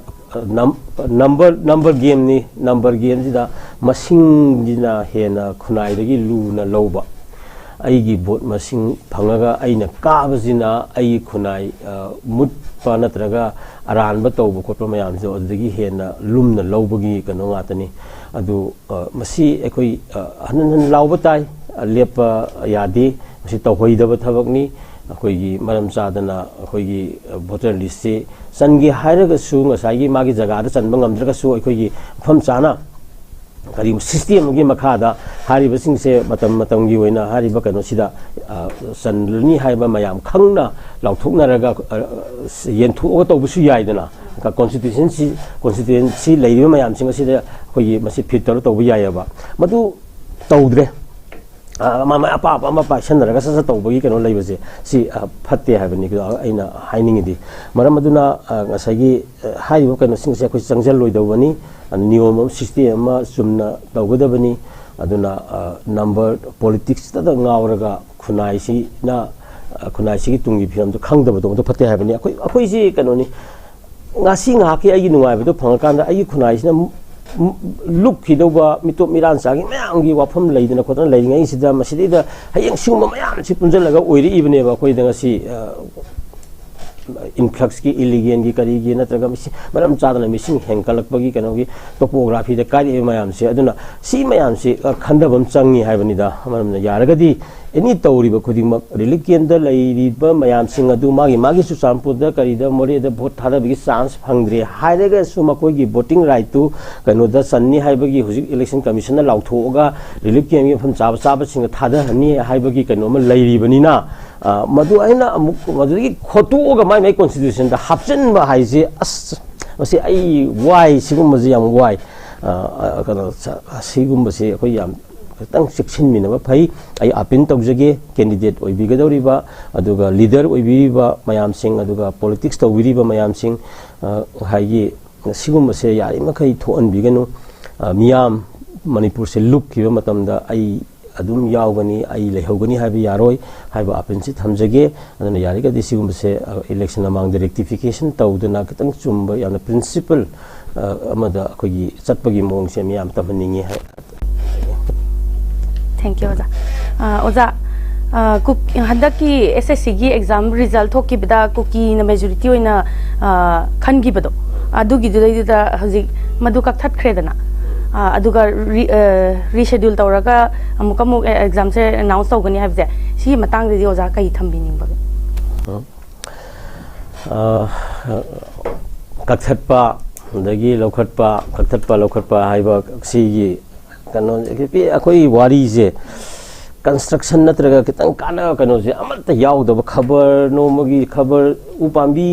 ꯑ, ꯅꯝ-, ꯅꯝꯕꯔ, ꯅꯝꯕꯔ ꯒꯦꯝꯅꯤ꯫ ꯅꯝꯕꯔ ꯒꯦꯝꯁꯤꯗ ꯃꯁꯤꯡꯁꯤꯅ ꯍꯦꯟꯅ ꯈꯨꯟꯅꯥꯏꯗꯒꯤ ꯂꯨꯅ ꯂꯧꯕ꯫ ꯑꯩꯒꯤ ꯚꯣꯠ ꯃꯁꯤꯡ ꯐꯪꯉꯒ ꯑꯩꯅ ꯀꯥꯕꯁꯤꯅ ꯑꯩꯒꯤ ꯈꯨꯟꯅꯥꯏ, ꯑ, ꯃꯨꯠꯄ ꯅꯠꯇ꯭ꯔꯒ ꯑꯔꯥꯟꯕ ꯇꯧꯕ ꯈꯣꯠꯄ ꯃꯌꯥꯝꯁꯤꯗꯣ ꯑꯗꯨꯗꯒꯤ ꯍꯦꯟꯅ ꯂꯨꯝꯅ ꯂꯧꯕꯒꯤ ꯀꯩꯅꯣ ꯉꯥꯛꯇꯅꯤ꯫ ꯑꯗꯨ, ꯑ, ꯃꯁꯤ ꯑꯩꯈꯣꯏ, ꯑ, ꯍꯟꯖꯤꯟ ꯍꯟꯖꯤꯟ ꯂꯥꯎꯕ ꯇꯥꯏ, ꯑ, ꯂꯦꯞꯄ ꯌꯥꯗꯦ, ꯃꯁꯤ ꯇꯧꯍꯩꯗꯕ ꯊꯕꯛꯅꯤ꯫ ꯑꯩꯈꯣꯏꯒꯤ ꯃꯔꯝ ꯆꯥꯗꯅ ꯑꯩꯈꯣꯏꯒꯤ ꯚꯣꯇꯔ ꯂꯤꯁꯁꯤ ꯆꯟꯒꯦ ꯍꯥꯏꯔꯒꯁꯨ, ꯉꯁꯥꯏꯒꯤ ꯃꯥꯒꯤ ꯖꯒꯥꯗ ꯆꯟꯕ ꯉꯝꯗ꯭ꯔꯒꯁꯨ, ꯑꯩꯈꯣꯏꯒꯤ ꯃꯐꯝ ꯆꯥꯅ ꯀꯔꯤꯒꯨꯝꯕ ꯁꯤꯁꯇꯦꯝ ꯑꯃꯒꯤ ꯃꯈꯥꯗ ꯍꯥꯏꯔꯤꯕꯁꯤꯡꯁꯦ ꯃꯇꯝ ꯃꯇꯝꯒꯤ ꯑꯣꯏꯅ ꯍꯥꯏꯔꯤꯕ ꯀꯩꯅꯣꯁꯤꯗ, ꯑ, ꯆꯜꯂꯅꯤ ꯍꯥꯏꯕ ꯃꯌꯥꯝ ꯈꯪꯅ ꯂꯥꯎꯊꯣꯛꯅꯔꯒ, ꯑ, ꯌꯦꯟꯊꯣꯛꯑꯒ ꯇꯧꯕꯁꯨ ꯌꯥꯏꯗꯅ꯫ ꯀꯣꯟꯁꯇꯤꯇ꯭ꯌꯨꯁꯟꯁꯤ, ꯀꯣꯟꯁꯇꯤꯇ꯭ꯌꯨꯁꯟꯁꯤ ꯂꯩꯔꯤꯕ ꯃꯌꯥꯝꯁꯤꯡ ꯑꯁꯤꯗ ꯑꯩꯈꯣꯏꯒꯤ ꯃꯁꯤ ꯐꯤꯠ ꯇꯧꯔ ꯇꯧꯕ ꯌꯥꯏꯑꯕ꯫ ꯃꯗꯨ ꯇꯧꯗ꯭ꯔꯦ꯫ ꯑ, ꯃꯥ ꯃꯥ ꯑꯄꯥꯝ ꯑꯄꯥꯝꯕ ꯄꯥꯏꯁꯟꯅꯔꯒ ꯁꯠ ꯁꯠ ꯇꯧꯕꯒꯤ ꯀꯩꯅꯣ ꯂꯩꯕꯁꯦ, ꯁꯤ, ꯑ, ꯐꯠꯇꯦ ꯍꯥꯏꯕꯅꯤ ꯑꯩꯅ ꯍꯥꯏꯅꯤꯡꯉꯤꯗꯤ꯫ ꯃꯔꯝ ꯑꯗꯨꯅ, ꯑ, ꯉꯁꯥꯏꯒꯤ, ꯑ, ꯍꯥꯏꯔꯤꯕ ꯀꯩꯅꯣꯁꯤꯡꯁꯦ ꯑꯩꯈꯣꯏ ꯆꯪꯁꯤꯜꯂꯣꯏꯗꯧꯕꯅꯤ꯫ ꯑ, ꯅꯤꯌꯣꯝ ꯑꯃ, ꯁꯤꯁꯇꯦꯝ ꯑꯃ ꯆꯨꯝꯅ ꯇꯧꯒꯗꯕꯅꯤ꯫ ꯑꯗꯨꯅ, ꯑ, ꯅꯝꯕꯔ ꯄꯣꯂꯤꯇꯤꯛꯁꯇꯗ ꯉꯥꯎꯔꯒ ꯈꯨꯟꯅꯥꯏꯁꯤꯅ, ꯑ, ꯈꯨꯟꯅꯥꯏꯁꯤꯒꯤ ꯇꯨꯡꯒꯤ ꯐꯤꯕꯝꯗꯨ ꯈꯪꯗꯕꯗꯣ, ꯃꯗꯨ ꯐꯠꯇꯦ ꯍꯥꯏꯕꯅꯤ꯫ ꯑꯩꯈꯣꯏ, ꯑꯩꯈꯣꯏꯁꯤ ꯀꯩꯅꯣꯅꯤ, ꯉꯁꯤ ꯉꯥꯏꯍꯥꯛꯀꯤ ꯑꯩꯒꯤ ꯅꯨꯡꯉꯥꯏꯕꯗꯣ ꯐꯪꯉꯀꯥꯟꯗ ꯑꯩꯒꯤ ꯈꯨꯟꯅꯥꯏꯁꯤꯅ ꯃꯨ-, ꯃꯨ-, ꯂꯨꯞꯈꯤꯗꯧꯕ ꯃꯤꯇꯣꯞ ꯃꯤꯔꯥꯟ ꯆꯥꯒꯤ ꯃꯌꯥꯝꯒꯤ ꯋꯥꯐꯝ ꯂꯩꯗꯅ ꯈꯣꯠꯇꯅ ꯂꯩꯔꯤꯉꯩꯁꯤꯗ, ꯃꯁꯤꯗꯩꯗ ꯍꯌꯦꯡ ꯁꯤꯒꯨꯝꯕ ꯃꯌꯥꯝꯁꯤ ꯄꯨꯟꯁꯤꯜꯂꯒ ꯑꯣꯏꯔꯛꯏꯕꯅꯦꯕ ꯑꯩꯈꯣꯏꯗ ꯉꯁꯤ, ꯑ, ꯏꯟꯐ꯭ꯂꯛꯁꯀꯤ, ꯏꯂꯤꯒꯦꯟꯒꯤ, ꯀꯔꯤꯒꯤ, ꯅꯠꯇ꯭ꯔꯒ ꯃꯤꯁꯤ-, ꯃꯔꯝ ꯆꯥꯗꯅ ꯃꯤꯁꯤꯡ ꯍꯦꯟꯒꯠꯂꯛꯄꯒꯤ ꯀꯩꯅꯣꯒꯤ ꯇꯣꯄꯣꯒ꯭ꯔꯥꯐꯤꯗ ꯀꯥꯏꯔꯛꯏꯕ ꯃꯌꯥꯝꯁꯦ꯫ ꯑꯗꯨꯅ ꯁꯤ ꯃꯌꯥꯝꯁꯤ, ꯑ, ꯈꯟꯊꯕ ꯑꯃ ꯆꯪꯉꯤ ꯍꯥꯏꯕꯅꯤꯗ꯫ ꯃꯔꯝꯅ ꯌꯥꯔꯒꯗꯤ ꯑꯦꯅꯤ ꯇꯧꯔꯤꯕ ꯈꯨꯗꯤꯡꯃꯛ, ꯔꯤꯂꯤꯐ ꯀꯦꯝꯗ ꯂꯩꯔꯤꯕ ꯃꯌꯥꯝꯁꯤꯡ ꯑꯗꯨ ꯃꯥꯒꯤ ꯃꯥꯒꯤ ꯆꯨꯔꯆꯥꯟꯄꯨꯔꯗ ꯀꯔꯤꯗ ꯃꯣꯔꯦꯗ ꯚꯣꯠ ꯊꯥꯗꯕꯒꯤ ꯆꯥꯟꯁ ꯐꯪꯗ꯭ꯔꯦ ꯍꯥꯏꯔꯒꯁꯨ, ꯃꯈꯣꯏꯒꯤ ꯚꯣꯇꯤꯡ ꯔꯥꯏꯠꯇꯨ ꯀꯩꯅꯣꯗ ꯆꯟꯅꯤ ꯍꯥꯏꯕꯒꯤ ꯍꯧꯖꯤꯛ ꯏꯂꯦꯛꯁꯟ ꯀꯃꯤꯁꯟꯅ ꯂꯥꯎꯊꯣꯛꯑꯒ ꯔꯤꯂꯤꯐ ꯀꯦꯝꯒꯤ ꯃꯐꯝ ꯆꯥꯕ ꯆꯥꯕꯁꯤꯡꯗ ꯊꯥꯗꯍꯟꯅꯤ ꯍꯥꯏꯕꯒꯤ ꯀꯩꯅꯣ ꯑꯃ ꯂꯩꯔꯤꯕꯅꯤꯅ, ꯑ, ꯃꯗꯨ ꯑꯩꯅ ꯑꯃꯨꯛ ꯃꯗꯨꯗꯒꯤ ꯈꯣꯠꯇꯣꯛꯑꯒ ꯃꯥꯏ ꯃꯥꯏ ꯀꯣꯟꯁꯇꯤꯇ꯭ꯌꯨꯁꯟꯗ ꯍꯥꯞꯆꯤꯟꯕ ꯍꯥꯏꯁꯦ, ꯑꯁ, ꯃꯁꯤ ꯑꯩ ꯋꯥꯏ, ꯁꯤꯒꯨꯝꯕꯁꯤ ꯌꯥꯝ ꯋꯥꯏ꯫ ꯑ, ꯑ, ꯀꯩꯅꯣ, ꯁ-, ꯁꯤꯒꯨꯝꯕꯁꯤ ꯑꯩꯈꯣꯏ ꯌꯥꯝ ꯈꯤꯇꯪ ꯆꯦꯛꯁꯤꯟꯃꯤꯟꯅꯕ ꯐꯩ꯫ ꯑꯩ ꯑꯥꯄꯤꯜ ꯇꯧꯖꯒꯦ, ꯀꯦꯟꯗꯤꯗꯦꯠ ꯑꯣꯏꯕꯤꯒꯗꯧꯔꯤꯕ, ꯑꯗꯨꯒ ꯂꯤꯗꯔ ꯑꯣꯏꯕꯤꯔꯤꯕ ꯃꯌꯥꯝꯁꯤꯡ, ꯑꯗꯨꯒ ꯄꯣꯂꯤꯇꯤꯛꯁ ꯇꯧꯕꯤꯔꯤꯕ ꯃꯌꯥꯝꯁꯤꯡ, ꯑ, ꯍꯥꯏꯒꯤ, ꯁꯤꯒꯨꯝꯕꯁꯦ ꯌꯥꯔꯤꯃꯈꯩ ꯊꯣꯛꯍꯟꯕꯤꯒꯅꯨ꯫ ꯑ, ꯃꯤꯌꯥꯝ ꯃꯅꯤꯄꯨꯔꯁꯦ ꯂꯨꯞꯈꯤꯕ ꯃꯇꯝꯗ ꯑꯩ ꯑꯗꯨꯝ ꯌꯥꯎꯒꯅꯤ, ꯑꯩ ꯂꯩꯍꯧꯒꯅꯤ ꯍꯥꯏꯕ ꯌꯥꯔꯣꯏ ꯍꯥꯏꯕ ꯑꯥꯄꯤꯜꯁꯤ ꯊꯝꯖꯒꯦ꯫ ꯑꯗꯨꯅ ꯌꯥꯔꯤꯒꯗꯤ ꯁꯤꯒꯨꯝꯕꯁꯦ, ꯑ, ꯏꯂꯦꯛꯁꯟ ꯃꯃꯥꯡꯗ ꯔꯦꯛꯇꯤꯐꯤꯀꯦꯁꯟ ꯇꯧꯗꯨꯅ ꯈꯤꯇꯪ ꯆꯨꯝꯕ, ꯌꯥꯝꯅ ꯄ꯭ꯔꯤꯟꯁꯤꯄꯜ, ꯑ, ꯑꯃꯗ ꯑꯩꯈꯣꯏꯒꯤ ꯆꯠꯄꯒꯤ ꯃꯑꯣꯡꯁꯦ ꯃꯤꯌꯥꯝ ꯇꯝꯍꯟꯅꯤꯡꯉꯤ ꯍꯥꯏ꯫ ꯊꯦꯡꯛ ꯌꯨ, ꯑꯣꯖꯥ꯫ ꯑ, ꯑꯣꯖꯥ, ꯑ, ꯀꯨꯛ-, ꯍꯟꯗꯛꯀꯤ ꯑꯦꯁ ꯑꯦꯁ ꯁꯤꯒꯤ ꯑꯦꯛꯖꯥꯝ ꯔꯤꯖꯜ ꯊꯣꯛꯈꯤꯕꯗ ꯀꯨꯀꯤꯅ ꯃꯦꯖꯣꯔꯤꯇꯤ ꯑꯣꯏꯅ, ꯑ, ꯈꯟꯈꯤꯕꯗꯣ, ꯑꯗꯨꯒꯤꯗꯨꯗꯩꯗꯨꯗ ꯍꯧꯖꯤꯛ ꯃꯗꯨ ꯀꯛꯊꯠꯈ꯭ꯔꯦꯗꯅ, ꯑ, ꯑꯗꯨꯒ ꯔꯤ-, ꯑ, ꯔꯤꯁꯦꯗ꯭ꯌꯨꯜ ꯇꯧꯔꯒ ꯑꯃꯨꯛꯀ ꯑꯃꯨꯛ ꯑꯦ-, ꯑꯦꯛꯖꯥꯝꯁꯦ ꯑꯦꯅꯥꯎꯟꯁ ꯇꯧꯒꯅꯤ ꯍꯥꯏꯕꯁꯦ, ꯁꯤꯒꯤ ꯃꯇꯥꯡꯗꯗꯤ ꯑꯣꯖꯥ ꯀꯩ ꯊꯝꯕꯤꯅꯤꯡꯕꯒꯦ? ꯑ, ꯀꯛꯊꯠꯄ, ꯑꯗꯒꯤ ꯂꯧꯈꯠꯄ, ꯀꯛꯊꯠꯄ ꯂꯧꯈꯠꯄ ꯍꯥꯏꯕ ꯁꯤꯒꯤ ꯀꯩꯅꯣ, ꯑꯩꯈꯣꯏ ꯋꯥꯔꯤꯁꯦ ꯀꯟꯁꯇ꯭ꯔꯛꯁꯟ ꯅꯠꯇ꯭ꯔꯒ ꯈꯤꯇꯪ ꯀꯥꯟꯅꯕ ꯀꯩꯅꯣꯁꯦ ꯑꯃꯠꯇ ꯌꯥꯎꯗꯕ, ꯈꯕꯔ, ꯅꯣꯡꯃꯒꯤ ꯈꯕꯔ, ꯎ ꯄꯥꯝꯕꯤ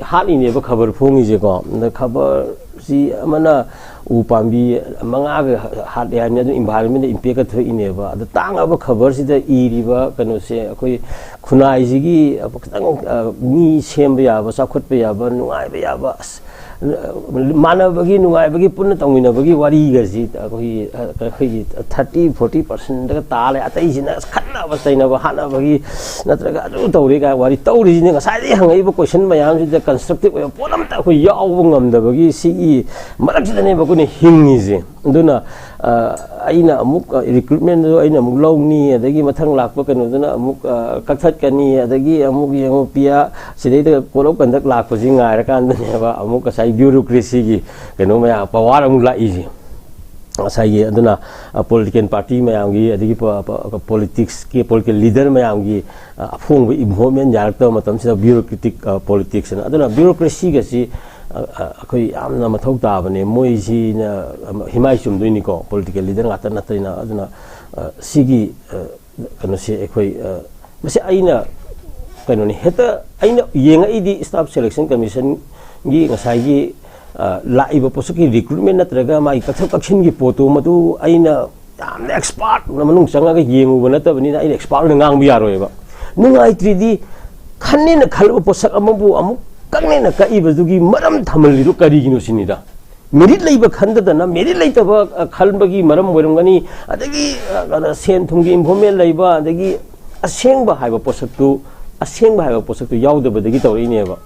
ꯍꯥꯠꯂꯤꯅꯦꯕ ꯈꯕꯔ ꯐꯣꯡꯉꯤꯁꯦꯀꯣ꯫ ꯑꯗ ꯈꯕꯔꯁꯤ ꯑꯃꯅ ꯎ ꯄꯥꯝꯕꯤ ꯃꯉꯥꯒ ꯍꯥꯠꯂꯦ ꯍꯥꯏꯕꯅꯤ, ꯑꯗꯨ ꯏꯟꯚꯥꯏꯔꯣꯟꯃꯦꯟꯗ ꯏꯝꯄꯦꯛꯀ ꯊꯣꯛꯏꯅꯦꯕ꯫ ꯑꯗ ꯇꯥꯡꯉꯕ ꯈꯕꯔꯁꯤꯗ ꯏꯔꯤꯕ ꯀꯩꯅꯣꯁꯦ, ꯑꯩꯈꯣꯏ ꯈꯨꯟꯅꯥꯏꯁꯤꯒꯤ ꯈꯤꯇꯪ, ꯑ, ꯃꯤ ꯁꯦꯝꯕ ꯌꯥꯕ, ꯆꯥꯎꯈꯠꯄ ꯌꯥꯕ, ꯅꯨꯡꯉꯥꯏꯕ ꯌꯥꯕ, ꯑꯁ, ꯃꯥꯟꯅꯕꯒꯤ, ꯅꯨꯡꯉꯥꯏꯕꯒꯤ, ꯄꯨꯟꯅ ꯇꯧꯃꯤꯟꯅꯕꯒꯤ ꯋꯥꯔꯤꯒꯁꯤ ꯑꯩꯈꯣꯏꯒꯤ, ꯑ, ꯑꯩꯈꯣꯏꯒꯤ ꯊꯥꯔꯇꯤ ꯐꯣꯔꯇꯤ ꯄꯥꯔꯁꯦꯟꯗꯒ ꯇꯥ ꯂꯩ꯫ ꯑꯇꯩꯁꯤꯅ ꯑꯁ ꯈꯠꯅꯕ ꯆꯩꯅꯕ, ꯍꯥꯠꯅꯕꯒꯤ, ꯅꯠꯇ꯭ꯔꯒ ꯑꯗꯨ ꯇꯧꯔꯦ ꯀꯥꯏ ꯋꯥꯔꯤ ꯇꯧꯔꯤꯁꯤꯅꯦ꯫ ꯉꯁꯥꯏꯗꯒꯤ ꯍꯪꯉꯛꯏꯕ ꯀꯣꯏꯁꯟ ꯃꯌꯥꯝꯁꯤꯗ ꯀꯟꯁꯇ꯭ꯔꯛꯇꯤꯞ ꯑꯣꯏꯕ ꯄꯣꯠ ꯑꯝꯇ ꯑꯩꯈꯣꯏ ꯌꯥꯎꯕ ꯉꯝꯗꯕꯒꯤ ꯁꯤꯒꯤ ꯃꯔꯛꯁꯤꯗꯅꯦꯕ ꯑꯩꯈꯣꯏꯅ ꯍꯤꯡꯉꯤꯁꯦ꯫ ꯑꯗꯨꯅ, ꯑ, ꯑꯩꯅ ꯑꯃꯨꯛ, ꯑ, ꯔꯤꯀ꯭ꯔꯨꯠꯃꯦꯟꯗꯨ ꯑꯩꯅ ꯑꯃꯨꯛ ꯂꯧꯅꯤ, ꯑꯗꯒꯤ ꯃꯊꯪ ꯂꯥꯛꯄ ꯀꯩꯅꯣꯗꯨꯅ ꯑꯃꯨꯛ, ꯑ, ꯀꯛꯊꯠꯀꯅꯤ, ꯑꯗꯒꯤ ꯑꯃꯨꯛ ꯌꯦꯡꯉꯨ ꯄꯤꯌꯥ, ꯁꯤꯗꯩꯗ ꯀꯣꯠ ꯑꯣꯐ ꯀꯟꯗꯛ ꯂꯥꯛꯄꯁꯤ ꯉꯥꯏꯔꯀꯥꯟꯗꯅꯦꯕ ꯑꯃꯨꯛ ꯉꯁꯥꯏ ꯕ꯭ꯌꯨꯔꯣꯀ꯭ꯔꯦꯁꯤꯒꯤ ꯀꯩꯅꯣ ꯃꯌꯥꯝ, ꯄꯋꯥꯔ ꯑꯃꯨꯛ ꯂꯥꯛꯏꯁꯦ꯫ ꯉꯁꯥꯏꯒꯤ ꯑꯗꯨꯅ, ꯑ, ꯄꯣꯂꯤꯇꯤꯀꯦꯜ ꯄꯥꯔꯇꯤ ꯃꯌꯥꯝꯒꯤ, ꯑꯗꯒꯤ ꯄꯣ-, ꯄꯣ-, ꯄꯣꯂꯤꯇꯤꯛꯁꯀꯤ, ꯄꯣꯂꯤꯇꯤꯀꯦꯜ ꯂꯤꯗꯔ ꯃꯌꯥꯝꯒꯤ, ꯑ, ꯑꯐꯣꯡꯕ ꯏꯟꯚꯣꯜꯕꯃꯦꯟ ꯌꯥꯔꯛꯇꯕ ꯃꯇꯝꯁꯤꯗ ꯕ꯭ꯌꯨꯔꯣꯀ꯭ꯔꯦꯇꯤꯛ, ꯑ, ꯄꯣꯂꯤꯇꯤꯛꯁ ꯑꯅ꯫ ꯑꯗꯨꯅ ꯕ꯭ꯌꯨꯔꯣꯀ꯭ꯔꯦꯁꯤꯒꯁꯤ, ꯑ, ꯑ, ꯑꯩꯈꯣꯏ ꯌꯥꯝꯅ ꯃꯊꯧ ꯇꯥꯕꯅꯦ꯫ ꯃꯣꯏꯁꯤꯅ, ꯑ, ꯍꯤꯃꯥꯏ ꯆꯨꯝꯗꯣꯏꯅꯤꯀꯣ, ꯄꯣꯂꯤꯇꯤꯀꯦꯜ ꯂꯤꯗꯔ ꯉꯥꯛꯇ ꯅꯠꯇꯅ꯫ ꯑꯗꯨꯅ, ꯑ, ꯁꯤꯒꯤ, ꯑ, ꯀꯩꯅꯣꯁꯦ ꯑꯩꯈꯣꯏ, ꯑ, ꯃꯁꯤ ꯑꯩꯅ ꯀꯩꯅꯣꯅꯤ, ꯍꯦꯛꯇ ꯑꯩꯅ ꯌꯦꯡꯉꯛꯏꯗꯤ ꯁ꯭ꯇꯥꯐ ꯁꯦꯂꯦꯛꯁꯟ ꯀꯃꯤꯁꯟꯒꯤ ꯉꯁꯥꯏꯒꯤ, ꯑ, ꯂꯥꯛꯏꯕ ꯄꯣꯠꯁꯛꯀꯤ ꯔꯤꯀ꯭ꯔꯨꯠꯃꯦꯟ ꯅꯠꯇ꯭ꯔꯒ ꯃꯥꯒꯤ ꯀꯛꯊꯠ ꯀꯛꯁꯤꯟꯒꯤ ꯄꯣꯠꯇꯣ, ꯃꯗꯨ ꯑꯩꯅ ꯌꯥꯝꯅ ꯑꯦꯛꯁꯄꯥꯔꯠꯅ ꯃꯅꯨꯡ ꯆꯪꯉꯒ ꯌꯦꯡꯉꯨꯕ ꯅꯠꯇꯕꯅꯤꯅ ꯑꯩꯅ ꯑꯦꯛꯁꯄꯥꯔꯠ ꯑꯣꯏꯅ ꯉꯥꯡꯕ ꯌꯥꯔꯣꯏꯕ꯫ ꯅꯨꯡꯉꯥꯏꯇ꯭ꯔꯤꯗꯤ ꯈꯟꯅꯦꯅ ꯈꯜꯂꯕ ꯄꯣꯠꯁꯛ ꯑꯃꯕꯨ ꯑꯃꯨꯛ ꯀꯛꯅꯦꯅ ꯀꯛꯏꯕꯗꯨꯒꯤ ꯃꯔꯝ ꯊꯝꯍꯜꯂꯤꯗꯣ ꯀꯔꯤꯒꯤꯅꯣ ꯁꯤꯅꯤꯗ꯫ ꯃꯦꯔꯤꯠ ꯂꯩꯕ ꯈꯟꯗꯗꯅ ꯃꯦꯔꯤꯠ ꯂꯩꯇꯕ, ꯑ, ꯈꯟꯕꯒꯤ ꯃꯔꯝ ꯑꯣꯏꯔꯝꯒꯅꯤ, ꯑꯗꯒꯤ, ꯑ, ꯀꯩꯅꯣ, ꯁꯦꯟ ꯊꯨꯝꯒꯤ ꯏꯟꯐꯣꯔꯃꯦꯜ ꯂꯩꯕ, ꯑꯗꯒꯤ ꯑꯁꯦꯡꯕ ꯍꯥꯏꯕ ꯄꯣꯠꯁꯛꯇꯨ, ꯑꯁꯦꯡꯕ ꯍꯥꯏꯕ ꯄꯣꯠꯁꯛꯇꯨ ꯌꯥꯎꯗꯕꯗꯒꯤ ꯇꯧꯔꯛꯏꯅꯦꯕ꯫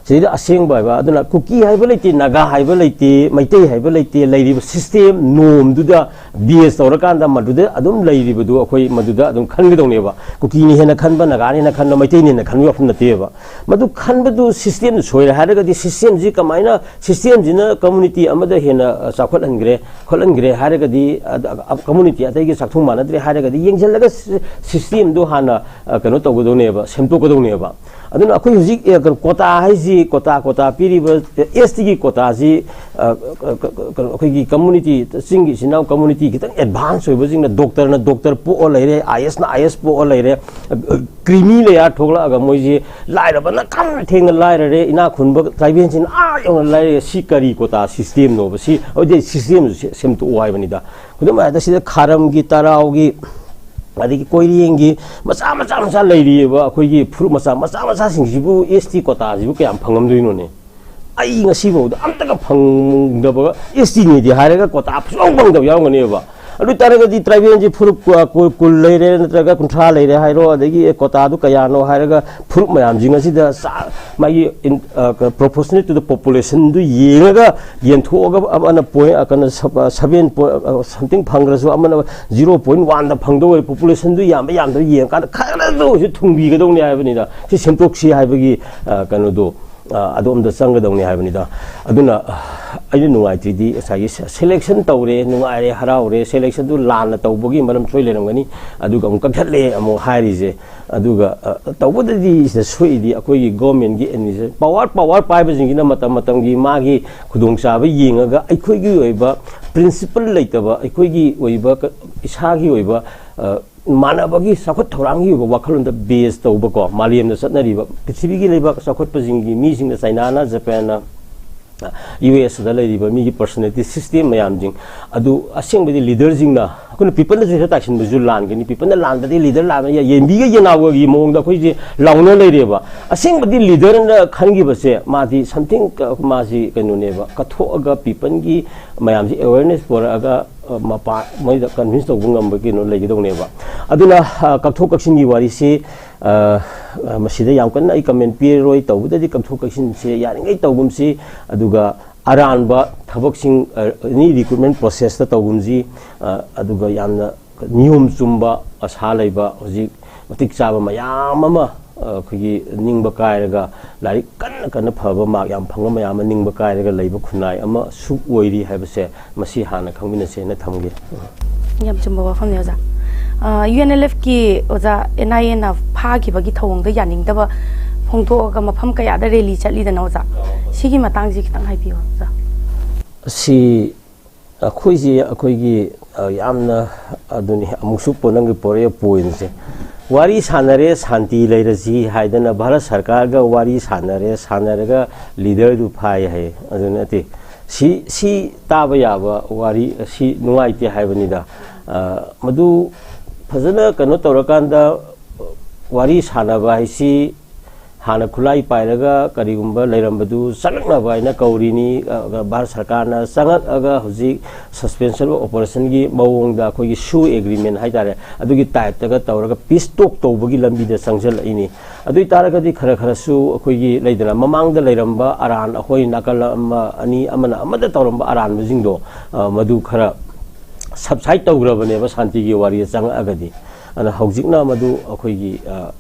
ꯁꯤꯗ ꯑꯁꯦꯡꯕ ꯍꯥꯏꯕ, ꯑꯗꯨꯅ ꯀꯨꯀꯤ ꯍꯥꯏꯕ ꯂꯩꯇꯦ, ꯅꯥꯒꯥ ꯍꯥꯏꯕ ꯂꯩꯇꯦ, ꯃꯩꯇꯩ ꯍꯥꯏꯕ ꯂꯩꯇꯦ, ꯂꯩꯔꯤꯕ system, norm ꯗꯨꯗ base ꯇꯧꯔꯀꯥꯟꯗ ꯃꯗꯨꯗ ꯑꯗꯨꯝ ꯂꯩꯔꯤꯕꯗꯨ ꯑꯩꯈꯣꯏ ꯃꯗꯨꯗ ꯑꯗꯨꯝ ꯈꯟꯒꯗꯧꯅꯦꯕ꯫ ꯀꯨꯀꯤꯅꯤ ꯍꯦꯟꯅ ꯈꯟꯕ, ꯅꯥꯒꯥꯅꯤ ꯍꯦꯟꯅ ꯈꯟꯕ, ꯃꯩꯇꯩꯅꯤ ꯍꯦꯟꯅ ꯈꯟꯕ ꯋꯥꯐꯝ ꯅꯠꯇꯦꯕ꯫ ꯃꯗꯨ ꯈꯟꯕꯗꯨ system ꯗꯨ ꯁꯣꯏꯔꯦ ꯍꯥꯏꯔꯒꯗꯤ, system ꯁꯤ ꯀꯃꯥꯏꯅ, system ꯁꯤꯅ community ꯑꯃꯗ ꯍꯦꯟꯅ, ꯑ, ꯆꯥꯎꯈꯠꯍꯟꯈ꯭ꯔꯦ, ꯈꯣꯠꯍꯟꯈ꯭ꯔꯦ ꯍꯥꯏꯔꯒꯗꯤ, ꯑꯗ, ꯑ, community ꯑꯇꯩꯒ ꯆꯥꯛꯊꯨꯡ ꯃꯥꯟꯅꯗ꯭ꯔꯦ ꯍꯥꯏꯔꯒꯗꯤ, ꯌꯦꯡꯁꯤꯜꯂꯒ ꯁꯤ-, system ꯗꯨ ꯍꯥꯟꯅ, ꯑ, ꯀꯩꯅꯣ ꯇꯧꯒꯗꯧꯅꯦꯕ, ꯁꯦꯝꯗꯣꯛꯀꯗꯧꯅꯦꯕ꯫ ꯑꯗꯨꯅ ꯑꯩꯈꯣꯏ ꯍꯧꯖꯤꯛ, ꯑ, ꯀꯩꯅꯣ, quota ꯍꯥꯏꯁꯤ, quota, quota ꯄꯤꯔꯤꯕ, ꯑꯦꯁ ꯇꯤꯒꯤ quota ꯁꯤ, ꯑ, ꯀ-, ꯀ-, ꯀ-, ꯀꯩꯅꯣ, ꯑꯩꯈꯣꯏꯒꯤ community, ꯆꯤꯡꯒꯤ ꯏꯆꯤꯟ ꯏꯅꯥꯎ community ꯈꯤꯇꯪ advance ꯑꯣꯏꯕꯁꯤꯡꯅ doctor ꯅ doctor ꯄꯣꯛꯑ ꯂꯩꯔꯦ, ꯑꯥꯏ ꯑꯦꯁ ꯅ ꯑꯥꯏ ꯑꯦꯁ ꯄꯣꯛꯑ ꯂꯩꯔꯦ, ꯑ, creamy layer ꯊꯣꯛꯂꯛꯑꯒ ꯃꯣꯏꯁꯤ ꯂꯥꯏꯔꯕꯅ ꯈꯝ ꯊꯦꯡꯅ ꯂꯥꯏꯔꯔꯦ, ꯏꯅꯥꯛ ꯈꯨꯟꯕ tribal ꯁꯤꯅ ꯑꯥ ꯌꯧꯅ ꯂꯥꯏꯔꯔꯦ꯫ ꯁꯤ ꯀꯔꯤ quota system ꯅꯣꯕ? ꯁꯤ, ꯑꯗꯨꯗꯤ system ꯁꯦ ꯁꯦꯝꯗꯣꯛꯑꯣ ꯍꯥꯏꯕꯅꯤꯗ꯫ ꯈꯨꯗꯝ ꯑꯣꯏꯅ ꯁꯤꯗ ꯈꯥꯔꯝꯒꯤ, ꯇꯔꯥꯎꯒꯤ, ꯑꯗꯒꯤ ꯀꯣꯏꯔꯦꯡꯒꯤ ꯃꯆꯥ ꯃꯆꯥ ꯃꯆꯥ ꯂꯩꯔꯤꯑꯕ, ꯑꯩꯈꯣꯏꯒꯤ ꯐꯨꯔꯨꯞ ꯃꯆꯥ ꯃꯆꯥ ꯃꯆꯥꯁꯤꯡꯁꯤꯕꯨ ꯑꯦꯁ ꯇꯤ quota ꯁꯤꯕꯨ ꯀꯌꯥꯝ ꯐꯪꯉꯝꯗꯣꯏꯅꯣꯅꯦ? ꯑꯩ ꯉꯁꯤꯐꯥꯎꯗ ꯑꯝꯇꯒ ꯐꯪꯗꯕ, ꯑꯦꯁ ꯇꯤꯅꯤꯗꯤ ꯍꯥꯏꯔꯒ quota ꯁꯨꯡꯐꯪ ꯐꯪꯗꯕ ꯌꯥꯎꯔꯝꯒꯅꯦꯕ꯫ ꯑꯗꯨ ꯑꯣꯏ ꯇꯥꯔꯒꯗꯤ tribal ꯁꯤ ꯐꯨꯔꯨꯞ ꯀꯨ-, ꯀꯨ-, ꯀꯨꯟ ꯂꯩꯔꯦ, ꯅꯠꯇ꯭ꯔꯒ ꯀꯨꯟꯊ꯭ꯔꯥ ꯂꯩꯔꯦ ꯍꯥꯏꯔꯣ, ꯑꯗꯒꯤ quota ꯗꯨ ꯀꯌꯥꯅꯣ ꯍꯥꯏꯔꯒ ꯐꯨꯔꯨꯞ ꯃꯌꯥꯝꯁꯤꯡ ꯑꯁꯤꯗ ꯆꯥ-, ꯃꯥꯒꯤ in-, ꯑ, ꯀ-, proportionate to the population ꯗꯨ ꯌꯦꯡꯉꯒ, ꯌꯦꯟꯊꯣꯛꯑꯒ ꯑꯃꯅ point, ꯑ, ꯀꯩꯅꯣ, sub-, ꯑ, seven point, ꯑ, something ꯐꯪꯈ꯭ꯔꯁꯨ, ꯑꯃꯅ zero point one ꯗ ꯐꯪꯗꯧ ꯑꯣꯏꯔꯦ, population ꯗꯨ ꯌꯥꯝꯕ ꯌꯥꯝꯗꯕ ꯌꯦꯡꯉꯀꯥꯟꯗ ꯈꯔꯗ ꯑꯣꯏꯔꯁꯨ ꯊꯨꯡꯕꯤꯒꯗꯧꯅꯤ ꯍꯥꯏꯕꯅꯤꯗ꯫ ꯁꯤ ꯁꯦꯝꯗꯣꯛꯁꯤ ꯍꯥꯏꯕꯒꯤ, ꯑ, ꯀꯩꯅꯣꯗꯣ, ꯑ, ꯑꯗꯣꯝꯗ ꯆꯪꯒꯗꯧꯅꯤ ꯍꯥꯏꯕꯅꯤꯗ꯫ ꯑꯗꯨꯅ, ꯑ, ꯑꯩꯅ ꯅꯨꯡꯉꯥꯏꯇ꯭ꯔꯤꯗꯤ ꯉꯁꯥꯏꯒꯤ se-, selection ꯇꯧꯔꯦ, ꯅꯨꯡꯉꯥꯏꯔꯦ, ꯍꯔꯥꯎꯔꯦ, selection ꯗꯨ ꯂꯥꯟꯅ ꯇꯧꯕꯒꯤ ꯃꯔꯝ ꯁꯣꯏ ꯂꯩꯔꯝꯒꯅꯤ, ꯑꯗꯨꯒ ꯑꯃꯨꯛ ꯀꯛꯊꯠꯂꯦ ꯑꯃꯨꯛ ꯍꯥꯏꯔꯤꯁꯦ꯫ ꯑꯗꯨꯒ, ꯑ, ꯇꯧꯕꯗꯗꯤ ꯁꯤꯗ ꯁꯣꯛꯏꯗꯤ ꯑꯩꯈꯣꯏꯒꯤ government ꯀꯤ administration, power, power ꯄꯥꯏꯕꯁꯤꯡꯁꯤꯅ ꯃꯇꯝ ꯃꯇꯝꯒꯤ ꯃꯥꯒꯤ ꯈꯨꯗꯣꯡꯆꯥꯕ ꯌꯦꯡꯉꯒ ꯑꯩꯈꯣꯏꯒꯤ ꯑꯣꯏꯕ principle ꯂꯩꯇꯕ, ꯑꯩꯈꯣꯏꯒꯤ ꯑꯣꯏꯕ ꯀ-, ꯏꯁꯥꯒꯤ ꯑꯣꯏꯕ, ꯑ, ꯃꯥꯟꯅꯕꯒꯤ ꯆꯥꯎꯈꯠ ꯊꯧꯔꯥꯡꯒꯤ ꯑꯣꯏꯕ ꯋꯥꯈꯜꯂꯣꯟꯗ base ꯇꯧꯕꯀꯣ, ꯃꯥꯂꯦꯝꯗ ꯆꯠꯅꯔꯤꯕ ꯄ꯭ꯔꯤꯊꯤꯕꯤꯒꯤ ꯂꯩꯕꯥꯛ ꯆꯥꯎꯈꯠꯄꯁꯤꯡꯒꯤ ꯃꯤꯁꯤꯡꯅ, ꯆꯥꯏꯅꯥꯅ, ꯖꯄꯥꯟꯅ, ꯌꯨ ꯑꯦꯁ ꯗ ꯂꯩꯔꯤꯕ ꯃꯤꯒꯤ personality system ꯃꯌꯥꯝꯁꯤꯡ ꯑꯗꯨ ꯑꯁꯦꯡꯕꯗꯤ leader ꯁꯤꯡꯅ, ꯑꯩꯈꯣꯏꯅ people ꯅ ꯆꯩꯊ ꯇꯥꯏꯁꯤꯟꯕꯁꯨ ꯂꯥꯟꯒꯅꯤ, people ꯅ ꯂꯥꯟꯕꯗꯤ leader ꯂꯥꯟꯕ ꯌꯥꯏ, ꯌꯦꯟꯕꯤꯒ ꯌꯦꯅꯥꯎꯒꯒꯤ ꯃꯑꯣꯡꯗ ꯑꯩꯈꯣꯏꯁꯦ ꯂꯥꯎꯅ ꯂꯩꯔꯦꯕ꯫ ꯑꯁꯦꯡꯕꯗꯤ leader ꯅ ꯈꯟꯈꯤꯕꯁꯦ ꯃꯥꯗꯤ something, ꯃꯥꯁꯤ ꯀꯩꯅꯣꯅꯦꯕ, ꯀꯠꯊꯣꯛꯑꯒ people ꯒꯤ ꯃꯌꯥꯝꯁꯤ awareness ꯄꯨꯔꯛꯑꯒ ꯑ, ꯃꯄꯥ ꯃꯣꯏꯗ ꯀꯟꯚꯤꯟꯁ ꯇꯧꯕ ꯉꯝꯕ ꯀꯩꯅꯣ ꯂꯩꯒꯗꯧꯅꯦꯕ꯫ ꯑꯗꯨꯅ, ꯑ, ꯀꯛꯊꯣꯛ ꯀꯛꯁꯤꯟꯒꯤ ꯋꯥꯔꯤꯁꯤ, ꯑ, ꯑ, ꯃꯁꯤꯗ ꯌꯥꯝ ꯀꯟꯅ ꯑꯩ ꯀꯃꯦꯟ ꯄꯤꯔꯔꯣꯏ꯫ ꯇꯧꯕꯗꯗꯤ ꯀꯛꯊꯣꯛ ꯀꯛꯁꯤꯟꯁꯦ ꯌꯥꯔꯤꯉꯩ ꯇꯧꯒꯨꯝꯁꯤ, ꯑꯗꯨꯒ ꯑꯔꯥꯟꯕ ꯊꯕꯛꯁꯤꯡ, ꯑ, ꯑꯦꯅꯤ ꯔꯤꯀ꯭ꯔꯨꯠꯃꯦꯟ ꯄ꯭ꯔꯣꯁꯦꯁꯇ ꯇꯧꯒꯨꯝꯁꯤ, ꯑ, ꯑꯗꯨꯒ ꯌꯥꯝꯅ ꯅꯤꯌꯣꯝ ꯆꯨꯝꯕ, ꯑꯁꯥ ꯂꯩꯕ, ꯍꯧꯖꯤꯛ ꯃꯇꯤꯛ ꯆꯥꯕ ꯃꯌꯥꯝ ꯑꯃ, ꯑ, ꯑꯩꯈꯣꯏꯒꯤ ꯅꯤꯡꯕ ꯀꯥꯏꯔꯒ, ꯂꯥꯏꯔꯤꯛ ꯀꯟꯅ ꯀꯟꯅ ꯐꯕ, ꯃꯥꯔꯛ ꯌꯥꯝ ꯐꯪꯕ ꯃꯌꯥꯝ ꯑꯃ ꯅꯤꯡꯕ ꯀꯥꯏꯔꯒ ꯂꯩꯕ ꯈꯨꯟꯅꯥꯏ ꯑꯃꯁꯨ ꯑꯣꯏꯔꯤ ꯍꯥꯏꯕꯁꯦ ꯃꯁꯤ ꯍꯥꯟꯅ ꯈꯪꯃꯤꯟꯅꯁꯦꯅ ꯊꯝꯒꯦ꯫ ꯌꯥꯝ ꯆꯨꯝꯕ ꯋꯥꯐꯝꯅꯤ ꯑꯣꯖꯥ꯫ ꯌꯨ ꯑꯦꯟ ꯑꯦꯜ ꯑꯦꯐꯀꯤ ꯑꯣꯖꯥ, ꯑꯦꯟ ꯑꯥꯏ ꯑꯦꯅ ꯐꯥꯈꯤꯕꯒꯤ ꯊꯧꯑꯣꯡꯗ ꯌꯥꯅꯤꯡꯗꯕ ꯐꯣꯡꯗꯣꯛꯑꯒ ꯃꯐꯝ ꯀꯌꯥꯗ ꯔꯦꯂꯤ ꯆꯠꯂꯤꯗꯅ ꯑꯣꯖꯥ, ꯁꯤꯒꯤ ꯃꯇꯥꯡꯁꯤ ꯈꯤꯇꯪ ꯍꯥꯏꯕꯤꯌꯨ ꯑꯣꯖꯥ꯫ ꯑꯁꯤ ꯑꯩꯈꯣꯏꯁꯤ, ꯑꯩꯈꯣꯏꯒꯤ, ꯑ, ꯌꯥꯝꯅ, ꯑꯗꯨꯅꯤ, ꯑꯃꯨꯛꯁꯨ ꯄꯣ-, ꯅꯪꯒꯤ ꯄꯣꯔꯛꯏꯕ ꯄꯣꯏꯟꯁꯦ, ꯋꯥꯔꯤ ꯁꯥꯟꯅꯔꯦ, ꯁꯥꯟꯇꯤ ꯂꯩꯔꯁꯤ ꯍꯥꯏꯗꯅ ꯚꯥꯔꯠ ꯁꯔꯀꯥꯔꯒ ꯋꯥꯔꯤ ꯁꯥꯟꯅꯔꯦ, ꯁꯥꯟꯅꯔꯒ ꯂꯤꯗꯔꯗꯨ ꯐꯥꯏ ꯍꯥꯏ꯫ ꯑꯗꯨ ꯅꯠꯇꯦ, ꯁꯤ, ꯁꯤ ꯇꯥꯕ ꯌꯥꯕ ꯋꯥꯔꯤ, ꯁꯤ ꯅꯨꯡꯉꯥꯏꯇꯦ ꯍꯥꯏꯕꯅꯤꯗ꯫ ꯑ, ꯃꯗꯨ ꯐꯖꯅ ꯀꯩꯅꯣ ꯇꯧꯔꯀꯥꯟꯗ ꯋꯥꯔꯤ ꯁꯥꯟꯅꯕ ꯍꯥꯏꯁꯤ ꯍꯥꯟꯅ ꯈꯨꯠꯂꯥꯏ ꯄꯥꯏꯔꯒ ꯀꯔꯤꯒꯨꯝꯕ ꯂꯩꯔꯝꯕꯗꯨ ꯆꯪꯂꯛꯅꯕ ꯍꯥꯏꯅ ꯀꯧꯔꯤꯅꯤ꯫ ꯑ, ꯚꯥꯔꯠ ꯁꯔꯀꯥꯔꯅ ꯆꯪꯂꯛꯑꯒ ꯍꯧꯖꯤꯛ ꯁꯁꯄꯦꯟꯁꯟ ꯑꯣꯐ ꯑꯣꯄꯔꯦꯁꯟꯒꯤ ꯃꯑꯣꯡꯗ ꯑꯩꯈꯣꯏꯒꯤ ꯁꯨ ꯑꯦꯒ꯭ꯔꯤꯃꯦꯟ ꯍꯥꯏꯇꯥꯔꯦ, ꯑꯗꯨꯒꯤ ꯇꯥꯏꯞꯇꯒ ꯇꯧꯔꯒ ꯄꯤꯁ ꯇꯣꯛ ꯇꯧꯕꯒꯤ ꯂꯝꯕꯤꯗ ꯆꯪꯁꯤꯜꯂꯛꯏꯅꯤ꯫ ꯑꯗꯨ ꯑꯣꯏ ꯇꯥꯔꯒꯗꯤ ꯈꯔ ꯈꯔꯁꯨ ꯑꯩꯈꯣꯏꯒꯤ ꯂꯩꯗꯅ ꯃꯃꯥꯡꯗ ꯂꯩꯔꯝꯕ ꯑꯔꯥꯟ, ꯑꯩꯈꯣꯏ ꯅꯥꯀꯜ ꯑꯃ ꯑꯅꯤ ꯑꯃꯅ ꯑꯃꯗ ꯇꯧꯔꯝꯕ ꯑꯔꯥꯟꯕꯁꯤꯡꯗꯣ, ꯑ, ꯃꯗꯨ ꯈꯔ ꯁꯕꯁꯥꯏꯠ ꯇꯧꯈ꯭ꯔꯕꯅꯦꯕ ꯁꯥꯟꯇꯤꯒꯤ ꯋꯥꯔꯤꯗ ꯆꯪꯉꯛꯑꯒꯗꯤ꯫ ꯑꯗꯨꯅ ꯍꯧꯖꯤꯛꯅ ꯃꯗꯨ ꯑꯩꯈꯣꯏꯒꯤ, ꯑ,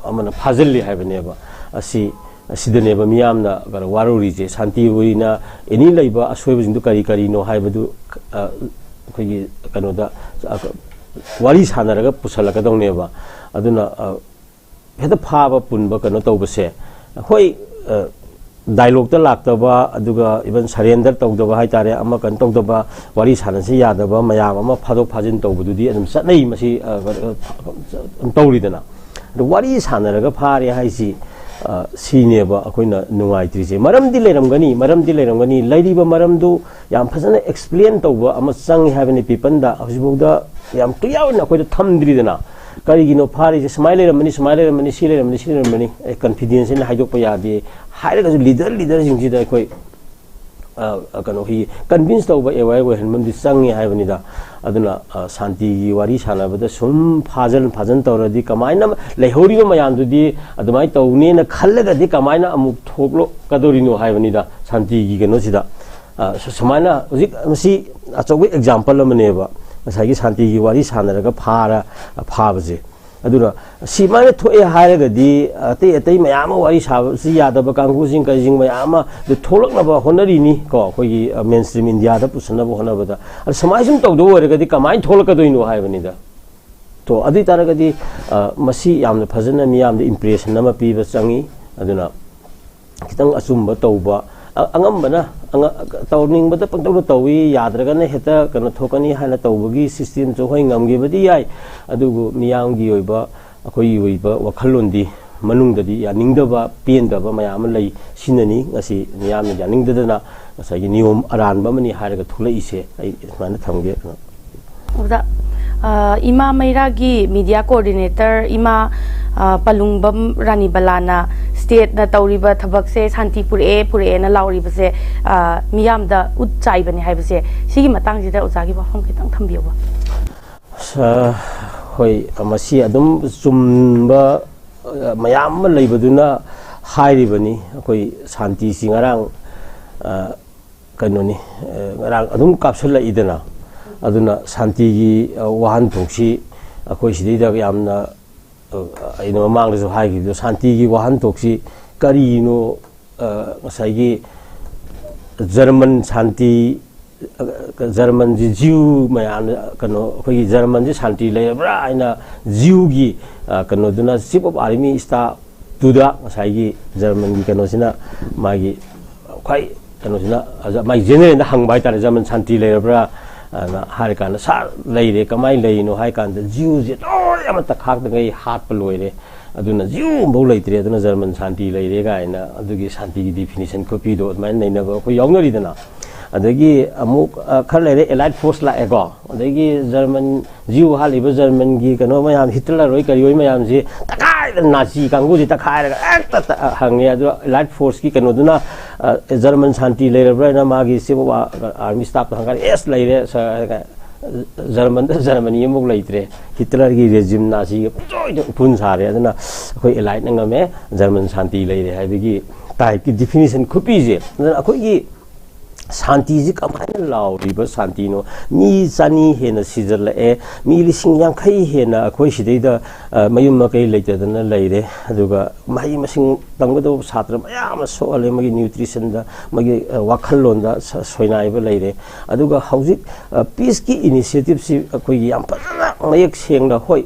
ꯑꯃꯅ ꯐꯥꯖꯤꯜꯂꯤ ꯍꯥꯏꯕꯅꯦꯕ꯫ ꯑꯁꯤ, ꯑꯁꯤꯗꯅꯦꯕ ꯃꯤꯌꯥꯝꯅ ꯀꯩꯅꯣ ꯋꯥꯔꯧꯔꯤꯁꯦ꯫ ꯁꯥꯟꯇꯤ ꯑꯣꯏꯅ ꯑꯦꯅꯤ ꯂꯩꯕ ꯑꯁꯣꯏꯕꯁꯤꯡꯗꯨ ꯀꯔꯤ ꯀꯔꯤꯅꯣ ꯍꯥꯏꯕꯗꯨ, ꯑ, ꯑꯩꯈꯣꯏꯒꯤ ꯀꯩꯅꯣꯗ, ꯑ, ꯋꯥꯔꯤ ꯁꯥꯟꯅꯔꯒ ꯄꯨꯁꯜꯂꯛꯀꯗꯧꯅꯦꯕ꯫ ꯑꯗꯨꯅ, ꯑ, ꯍꯦꯛꯇ ꯐꯥꯕ ꯄꯨꯟꯕ ꯀꯩꯅꯣ ꯇꯧꯕꯁꯦ, ꯍꯣꯏ, ꯑ, ꯗꯥꯏꯂꯣꯛꯇ ꯂꯥꯛꯇꯕ, ꯑꯗꯨꯒ ꯏꯚꯟ ꯁꯔꯦꯟꯗꯔ ꯇꯧꯗꯕ ꯍꯥꯏꯇꯥꯔꯦ, ꯑꯃ ꯀꯩꯅꯣ ꯇꯧꯗꯕ, ꯋꯥꯔꯤ ꯁꯥꯟꯅꯁꯤ ꯌꯥꯗꯕ ꯃꯌꯥꯝ ꯑꯃ ꯐꯥꯗꯣꯛ ꯐꯥꯖꯤꯟ ꯇꯧꯕꯗꯨꯗꯤ ꯑꯗꯨꯝ ꯆꯠꯅꯩ꯫ ꯃꯁꯤ, ꯑ, ꯑ, ꯑꯗꯨꯝ ꯇꯧꯔꯤꯗꯅ꯫ ꯑꯗꯣ ꯋꯥꯔꯤ ꯁꯥꯟꯅꯔꯒ ꯐꯥꯔꯦ ꯍꯥꯏꯁꯤ, ꯑ, ꯁꯤꯅꯦꯕ ꯑꯩꯈꯣꯏꯅ ꯅꯨꯡꯉꯥꯏꯇ꯭ꯔꯤꯁꯦ꯫ ꯃꯔꯝꯗꯤ ꯂꯩꯔꯝꯒꯅꯤ, ꯃꯔꯝꯗꯤ ꯂꯩꯔꯝꯒꯅꯤ꯫ ꯂꯩꯔꯤꯕ ꯃꯔꯝꯗꯨ ꯌꯥꯝ ꯐꯖꯅ ꯑꯦꯛꯁꯄ꯭ꯂꯦꯟ ꯇꯧꯕ ꯑꯃ ꯆꯪꯉꯤ ꯍꯥꯏꯕꯅꯤ꯫ ꯄꯤꯄꯜꯗ ꯍꯧꯖꯤꯛꯐꯥꯎꯗ ꯌꯥꯝ ꯀ꯭ꯂꯤꯌꯥꯔ ꯑꯣꯏꯅ ꯑꯩꯈꯣꯏꯗ ꯊꯝꯗ꯭ꯔꯤꯗꯅ꯫ ꯀꯔꯤꯒꯤꯅꯣ ꯐꯥꯔꯤꯁꯦ? ꯁꯨꯃꯥꯏꯅ ꯂꯩꯔꯝꯕꯅꯤ, ꯁꯨꯃꯥꯏꯅ ꯂꯩꯔꯝꯕꯅꯤ, ꯁꯤ ꯂꯩꯔꯝꯕꯅꯤ, ꯁꯤ ꯂꯩꯔꯝꯕꯅꯤ, ꯑꯦ, ꯀꯟꯐꯤꯗꯦꯟꯁ ꯑꯩꯅ ꯍꯥꯏꯗꯣꯛꯄ ꯌꯥꯗꯦ ꯍꯥꯏꯔꯒꯁꯨ ꯂꯤꯗꯔ, ꯂꯤꯗꯔꯁꯤꯡꯁꯤꯗ ꯑꯩꯈꯣꯏ ꯑ, ꯀꯩꯅꯣ, ꯑꯩꯈꯣꯏꯒꯤ ꯀꯟꯚꯤꯟꯁ ꯇꯧꯕ, ꯑꯦꯋꯦꯌꯔ ꯑꯣꯏꯍꯟꯕ ꯑꯃꯗꯤ ꯆꯪꯉꯤ ꯍꯥꯏꯕꯅꯤꯗ꯫ ꯑꯗꯨꯅ, ꯑ, ꯁꯥꯟꯇꯤꯒꯤ ꯋꯥꯔꯤ ꯁꯥꯟꯅꯕꯗ ꯁꯨꯝ ꯐꯥꯖꯟ ꯐꯥꯖꯟ ꯇꯧꯔꯗꯤ ꯀꯃꯥꯏꯅ ꯂꯩꯍꯧꯔꯤꯕ ꯃꯌꯥꯝꯗꯨꯗꯤ ꯑꯗꯨꯃꯥꯏꯅ ꯇꯧꯅꯦꯅ ꯈꯜꯂꯒꯗꯤ ꯀꯃꯥꯏꯅ ꯑꯃꯨꯛ ꯊꯣꯛꯂꯛꯀꯗꯧꯔꯤꯅꯣ ꯍꯥꯏꯕꯅꯤꯗ, ꯁꯥꯟꯇꯤꯒꯤ ꯀꯩꯅꯣꯁꯤꯗ꯫ ꯑ, ꯁꯨ-, ꯁꯨꯃꯥꯏꯅ ꯍꯧꯖꯤꯛ ꯃꯁꯤ ꯑꯆꯧꯕ ꯑꯦꯛꯖꯥꯝꯄꯜ ꯑꯃꯅꯦꯕ, ꯉꯁꯥꯏꯒꯤ ꯁꯥꯟꯇꯤꯒꯤ ꯋꯥꯔꯤ ꯁꯥꯟꯅꯔꯒ ꯐꯥꯔ-, ꯐꯥꯕꯁꯦ꯫ ꯑꯗꯨꯅ ꯁꯤꯃꯥꯏꯅ ꯊꯣꯛꯑꯦ ꯍꯥꯏꯔꯒꯗꯤ ꯑꯇꯩ ꯑꯇꯩ ꯃꯌꯥꯝ ꯑꯃ ꯋꯥꯔꯤ ꯁꯥꯕꯁꯤ ꯌꯥꯗꯕ ꯀꯥꯡꯕꯨꯁꯤꯡ ꯀꯩꯁꯤꯡ ꯃꯌꯥꯝ ꯑꯃ ꯑꯗꯨ ꯊꯣꯛꯂꯛꯅꯕ ꯍꯣꯠꯅꯔꯤꯅꯤ ꯀꯣ, ꯑꯩꯈꯣꯏꯒꯤ, ꯑ, ꯃꯦꯟ ꯁ꯭ꯇ꯭ꯔꯤꯝ ꯏꯟꯗꯤꯌꯥꯗ ꯄꯨꯁꯟꯅꯕ ꯍꯣꯠꯅꯕꯗ꯫ ꯑꯗ ꯁꯨꯃꯥꯏꯅ ꯁꯨꯝ ꯇꯧꯗꯧ ꯑꯣꯏꯔꯒꯗꯤ ꯀꯃꯥꯏꯅ ꯊꯣꯛꯂꯛꯀꯗꯣꯏꯅꯣ ꯍꯥꯏꯕꯅꯤꯗ꯫ ꯇꯣ, ꯑꯗꯨ ꯑꯣꯏ ꯇꯥꯔꯒꯗꯤ, ꯑ, ꯃꯁꯤ ꯌꯥꯝꯅ ꯐꯖꯅ ꯃꯤꯌꯥꯝꯗ ꯏꯝꯄ꯭ꯔꯦꯁꯟ ꯑꯃ ꯄꯤꯕ ꯆꯪꯉꯤ꯫ ꯑꯗꯨꯅ ꯈꯤꯇꯪ ꯑꯆꯨꯝꯕ ꯇꯧꯕ, ꯑ-, ꯑꯉꯝꯕꯅ ꯑꯉ-, ꯇꯧꯅꯤꯡꯕꯗ ꯄꯪꯇꯧꯗ ꯇꯧꯏ, ꯌꯥꯗ꯭ꯔꯒꯅ ꯍꯦꯛꯇ ꯀꯩꯅꯣ ꯊꯣꯛꯀꯅꯤ ꯍꯥꯏꯅ ꯇꯧꯕꯒꯤ ꯁꯤꯁꯇꯦꯝꯁꯨ ꯍꯣꯏ ꯉꯝꯈꯤꯕꯗꯤ ꯌꯥꯏ, ꯑꯗꯨꯕꯨ ꯃꯤꯌꯥꯝꯒꯤ ꯑꯣꯏꯕ, ꯑꯩꯈꯣꯏꯒꯤ ꯑꯣꯏꯕ ꯋꯥꯈꯜꯂꯣꯟꯗꯤ ꯃꯅꯨꯡꯗꯗꯤ ꯌꯥꯅꯤꯡꯗꯕ, ꯄꯦꯟꯗꯕ ꯃꯌꯥꯝ ꯑꯃ ꯂꯩ꯫ ꯁꯤꯅꯅꯤ ꯉꯁꯤ ꯃꯤꯌꯥꯝꯅ ꯌꯥꯅꯤꯡꯗꯗꯅ ꯉꯁꯥꯏꯒꯤ ꯅꯤꯌꯣꯝ ꯑꯔꯥꯟꯕ ꯑꯃꯅꯤ ꯍꯥꯏꯔꯒ ꯊꯣꯛꯂꯛꯏꯁꯦ꯫ ꯑꯩ ꯁꯨꯃꯥꯏꯅ ꯊꯝꯒꯦ꯫ ꯑꯣꯖꯥ, ꯑ, ꯏꯃꯥ ꯃꯩꯔꯥꯒꯤ ꯃꯤꯗꯤꯌꯥ ꯀꯣꯑꯣꯔꯗꯤꯅꯦꯇꯔ ꯏꯃꯥ, ꯑ, ꯄꯂꯨꯡꯕꯝ ꯔꯥꯅꯤꯕꯂꯥꯅ ꯁ꯭ꯇꯦꯠꯅ ꯇꯧꯔꯤꯕ ꯊꯕꯛꯁꯦ ꯁꯥꯟꯇꯤ ꯄꯨꯔꯛꯑꯦ, ꯄꯨꯔꯛꯑꯦꯅ ꯂꯥꯎꯔꯤꯕꯁꯦ, ꯑ, ꯃꯤꯌꯥꯝꯗ ꯎꯠ ꯆꯥꯏꯕꯅꯦ ꯍꯥꯏꯕꯁꯦ, ꯁꯤꯒꯤ ꯃꯇꯥꯡꯁꯤꯗ ꯑꯣꯖꯥꯒꯤ ꯋꯥꯐꯝ ꯈꯤꯇꯪ ꯊꯝꯕꯤꯌꯨꯕ꯫ ꯑ, ꯍꯣꯏ, ꯃꯁꯤ ꯑꯗꯨꯝ ꯆꯨꯝꯕ, ꯑ, ꯃꯌꯥꯝ ꯑꯃ ꯂꯩꯕꯗꯨꯅ ꯍꯥꯏꯔꯤꯕꯅꯤ꯫ ꯑꯩꯈꯣꯏ ꯁꯥꯟꯇꯤꯁꯤ ꯉꯔꯥꯡ, ꯑ, ꯀꯩꯅꯣꯅꯤ, ꯑ, ꯉꯔꯥꯡ ꯑꯗꯨꯝ ꯀꯥꯞꯁꯤꯜꯂꯛꯏꯗꯅ꯫ ꯑꯗꯨꯅ ꯁꯥꯟꯇꯤꯒꯤ, ꯑ, ꯋꯥꯍꯟꯊꯣꯛꯁꯤ ꯑꯩꯈꯣꯏ ꯁꯤꯗꯩꯗ ꯌꯥꯝꯅ, ꯑ, ꯑꯩꯅ ꯃꯃꯥꯡꯗꯁꯨ ꯍꯥꯏꯈꯤꯕꯗꯣ, ꯁꯥꯟꯇꯤꯒꯤ ꯋꯥꯍꯟꯊꯣꯛꯁꯤ ꯀꯔꯤꯅꯣ? ꯑ, ꯉꯁꯥꯏꯒꯤ ꯖꯔꯃꯟ ꯁꯥꯟꯇꯤ, ꯑ, ꯖꯔꯃꯟꯁꯤ ꯖ꯭ꯌꯨ ꯃꯌꯥꯝꯅ, ꯀꯩꯅꯣ, ꯑꯩꯈꯣꯏꯒꯤ ꯖꯔꯃꯟꯁꯤ ꯁꯥꯟꯇꯤ ꯂꯩꯔꯕ꯭ꯔꯥ ꯍꯥꯏꯅ ꯖ꯭ꯌꯨꯒꯤ, ꯑ, ꯀꯩꯅꯣꯗꯨꯅ, ꯆꯤꯐ ꯑꯣꯐ ꯑꯥꯔꯃꯤ ꯁ꯭ꯇꯥꯐꯇꯨꯗ ꯉꯁꯥꯏꯒꯤ ꯖꯔꯃꯟꯒꯤ ꯀꯩꯅꯣꯁꯤꯅ, ꯃꯥꯒꯤ ꯈ꯭ꯋꯥꯏ ꯀꯩꯅꯣꯁꯤꯅ, ꯑ, ꯃꯥꯒꯤ ꯖꯦꯅꯔꯦꯜꯗ ꯍꯪꯕ ꯍꯥꯏꯇꯥꯔꯦ, "ꯖꯔꯃꯟ ꯁꯥꯟꯇꯤ ꯂꯩꯔꯕ꯭ꯔꯥ?" ꯑꯅ ꯍꯥꯏꯔꯀꯥꯟꯗ, "ꯁꯥꯔ, ꯂꯩꯔꯦ, ꯀꯃꯥꯏꯅ ꯂꯩꯔꯤꯅꯣ?" ꯍꯥꯏ ꯀꯥꯟꯗ, "ꯖ꯭ꯌꯨꯁꯦ ꯂꯣꯏ ꯑꯃꯠꯇ ꯈꯥꯛꯇꯉꯩ ꯍꯥꯠꯄ ꯂꯣꯏꯔꯦ, ꯑꯗꯨꯅ ꯖ꯭ꯌꯨ ꯑꯃꯐꯥꯎ ꯂꯩꯇ꯭ꯔꯦ, ꯑꯗꯨꯅ ꯖꯔꯃꯟ ꯁꯥꯟꯇꯤ ꯂꯩꯔꯦ" ꯀꯥꯏꯅ ꯑꯗꯨꯒꯤ ꯁꯥꯟꯇꯤꯒꯤ ꯗꯤꯐꯤꯅꯤꯁꯟ ꯈꯣꯠꯄꯤꯗꯣ ꯑꯗꯨꯃꯥꯏꯅ ꯅꯩꯅꯕ ꯑꯩꯈꯣꯏ ꯌꯥꯎꯅꯔꯤꯗꯅ꯫ ꯑꯗꯒꯤ ꯑꯃꯨꯛ, ꯑ, ꯈꯔ ꯂꯩꯔꯦ, ꯑꯦꯂꯥꯏꯠ ꯐꯣꯔꯁ ꯂꯥꯛꯑꯦꯀꯣ꯫ ꯑꯗꯒꯤ ꯖꯔꯃꯟ, ꯖ꯭ꯌꯨ ꯍꯥꯠꯂꯤꯕ ꯖꯔꯃꯟꯒꯤ ꯀꯩꯅꯣ ꯃꯌꯥꯝ, ꯍꯤꯠꯂꯔ ꯍꯣꯏ ꯀꯔꯤ ꯍꯣꯏ ꯃꯌꯥꯝꯁꯤ ꯇꯛꯈꯥꯏꯗꯅ, ꯅꯥꯖꯤ ꯀꯥꯡꯕꯨꯁꯤ ꯇꯛꯈꯥꯏꯔꯒ ꯍꯦꯛꯇ ꯇ-, ꯍꯪꯉꯦ꯫ ꯑꯗꯨ ꯑꯦꯂꯥꯏꯠ ꯐꯣꯔꯁꯀꯤ ꯀꯩꯅꯣꯗꯨꯅ ꯑ, ꯖꯔꯃꯟ ꯁꯥꯟꯇꯤ ꯂꯩꯔꯕ꯭ꯔꯥ ꯍꯥꯏꯅ ꯃꯥꯒꯤ chief of army staff ꯇ ꯍꯪꯀꯥꯟꯗ, "ꯑꯦꯁ, ꯂꯩꯔꯦ, ꯁꯥꯔ," ꯍꯥꯏꯔꯒ, "ꯖꯔꯃꯟꯗ ꯖꯔꯃꯅꯤ ꯑꯃꯨꯛ ꯂꯩꯇ꯭ꯔꯦ, ꯍꯤꯠꯂꯔꯒꯤ regime ꯅꯥꯖꯤꯒ ꯄꯨꯡꯁꯣꯏꯗ ꯎꯐꯨꯟ ꯁꯥꯔꯦ, ꯑꯗꯨꯅ ꯑꯩꯈꯣꯏ Allied ꯅ ꯉꯝꯃꯦ, ꯖꯔꯃꯟ ꯁꯥꯟꯇꯤ ꯂꯩꯔꯦ" ꯍꯥꯏꯕꯒꯤ type ꯀꯤ definition ꯈꯨꯄꯤꯁꯦ꯫ ꯑꯗꯨꯅ ꯑꯩꯈꯣꯏꯒꯤ ꯁꯥꯟꯇꯤꯁꯤ ꯀꯃꯥꯏꯅ ꯂꯥꯎꯔꯤꯕ ꯁꯥꯟꯇꯤꯅꯣ? ꯃꯤ ꯆꯅꯤ ꯍꯦꯟꯅ ꯁꯤꯖꯤꯜꯂꯛꯑꯦ, ꯃꯤ ꯂꯤꯁꯤꯡ ꯌꯥꯡꯈꯩ ꯍꯦꯟꯅ ꯑꯩꯈꯣꯏ ꯁꯤꯗꯩꯗ, ꯑ, ꯃꯌꯨꯝ ꯃꯀꯩ ꯂꯩꯇꯗꯅ ꯂꯩꯔꯦ, ꯑꯗꯨꯒ ꯃꯍꯩ ꯃꯁꯤꯡ ꯇꯝꯒꯗꯧꯕ ꯁꯥꯇ꯭ꯔ ꯃꯌꯥꯝ ꯑꯃ ꯁꯣꯛꯍꯜꯂꯦ, ꯃꯥꯒꯤ nutrition ꯗ, ꯃꯥꯒꯤ, ꯑ, ꯋꯥꯈꯜꯂꯣꯟꯗ ꯁ-, ꯁꯣꯏꯅꯥꯏꯕ ꯂꯩꯔꯦ꯫ ꯑꯗꯨꯒ ꯍꯧꯖꯤꯛ, ꯑ, peace ꯀꯤ initiative ꯁꯤ ꯑꯩꯈꯣꯏꯒꯤ ꯌꯥꯝ ꯐꯖꯅ ꯃꯌꯦꯛ ꯁꯦꯡꯅ, ꯍꯣꯏ,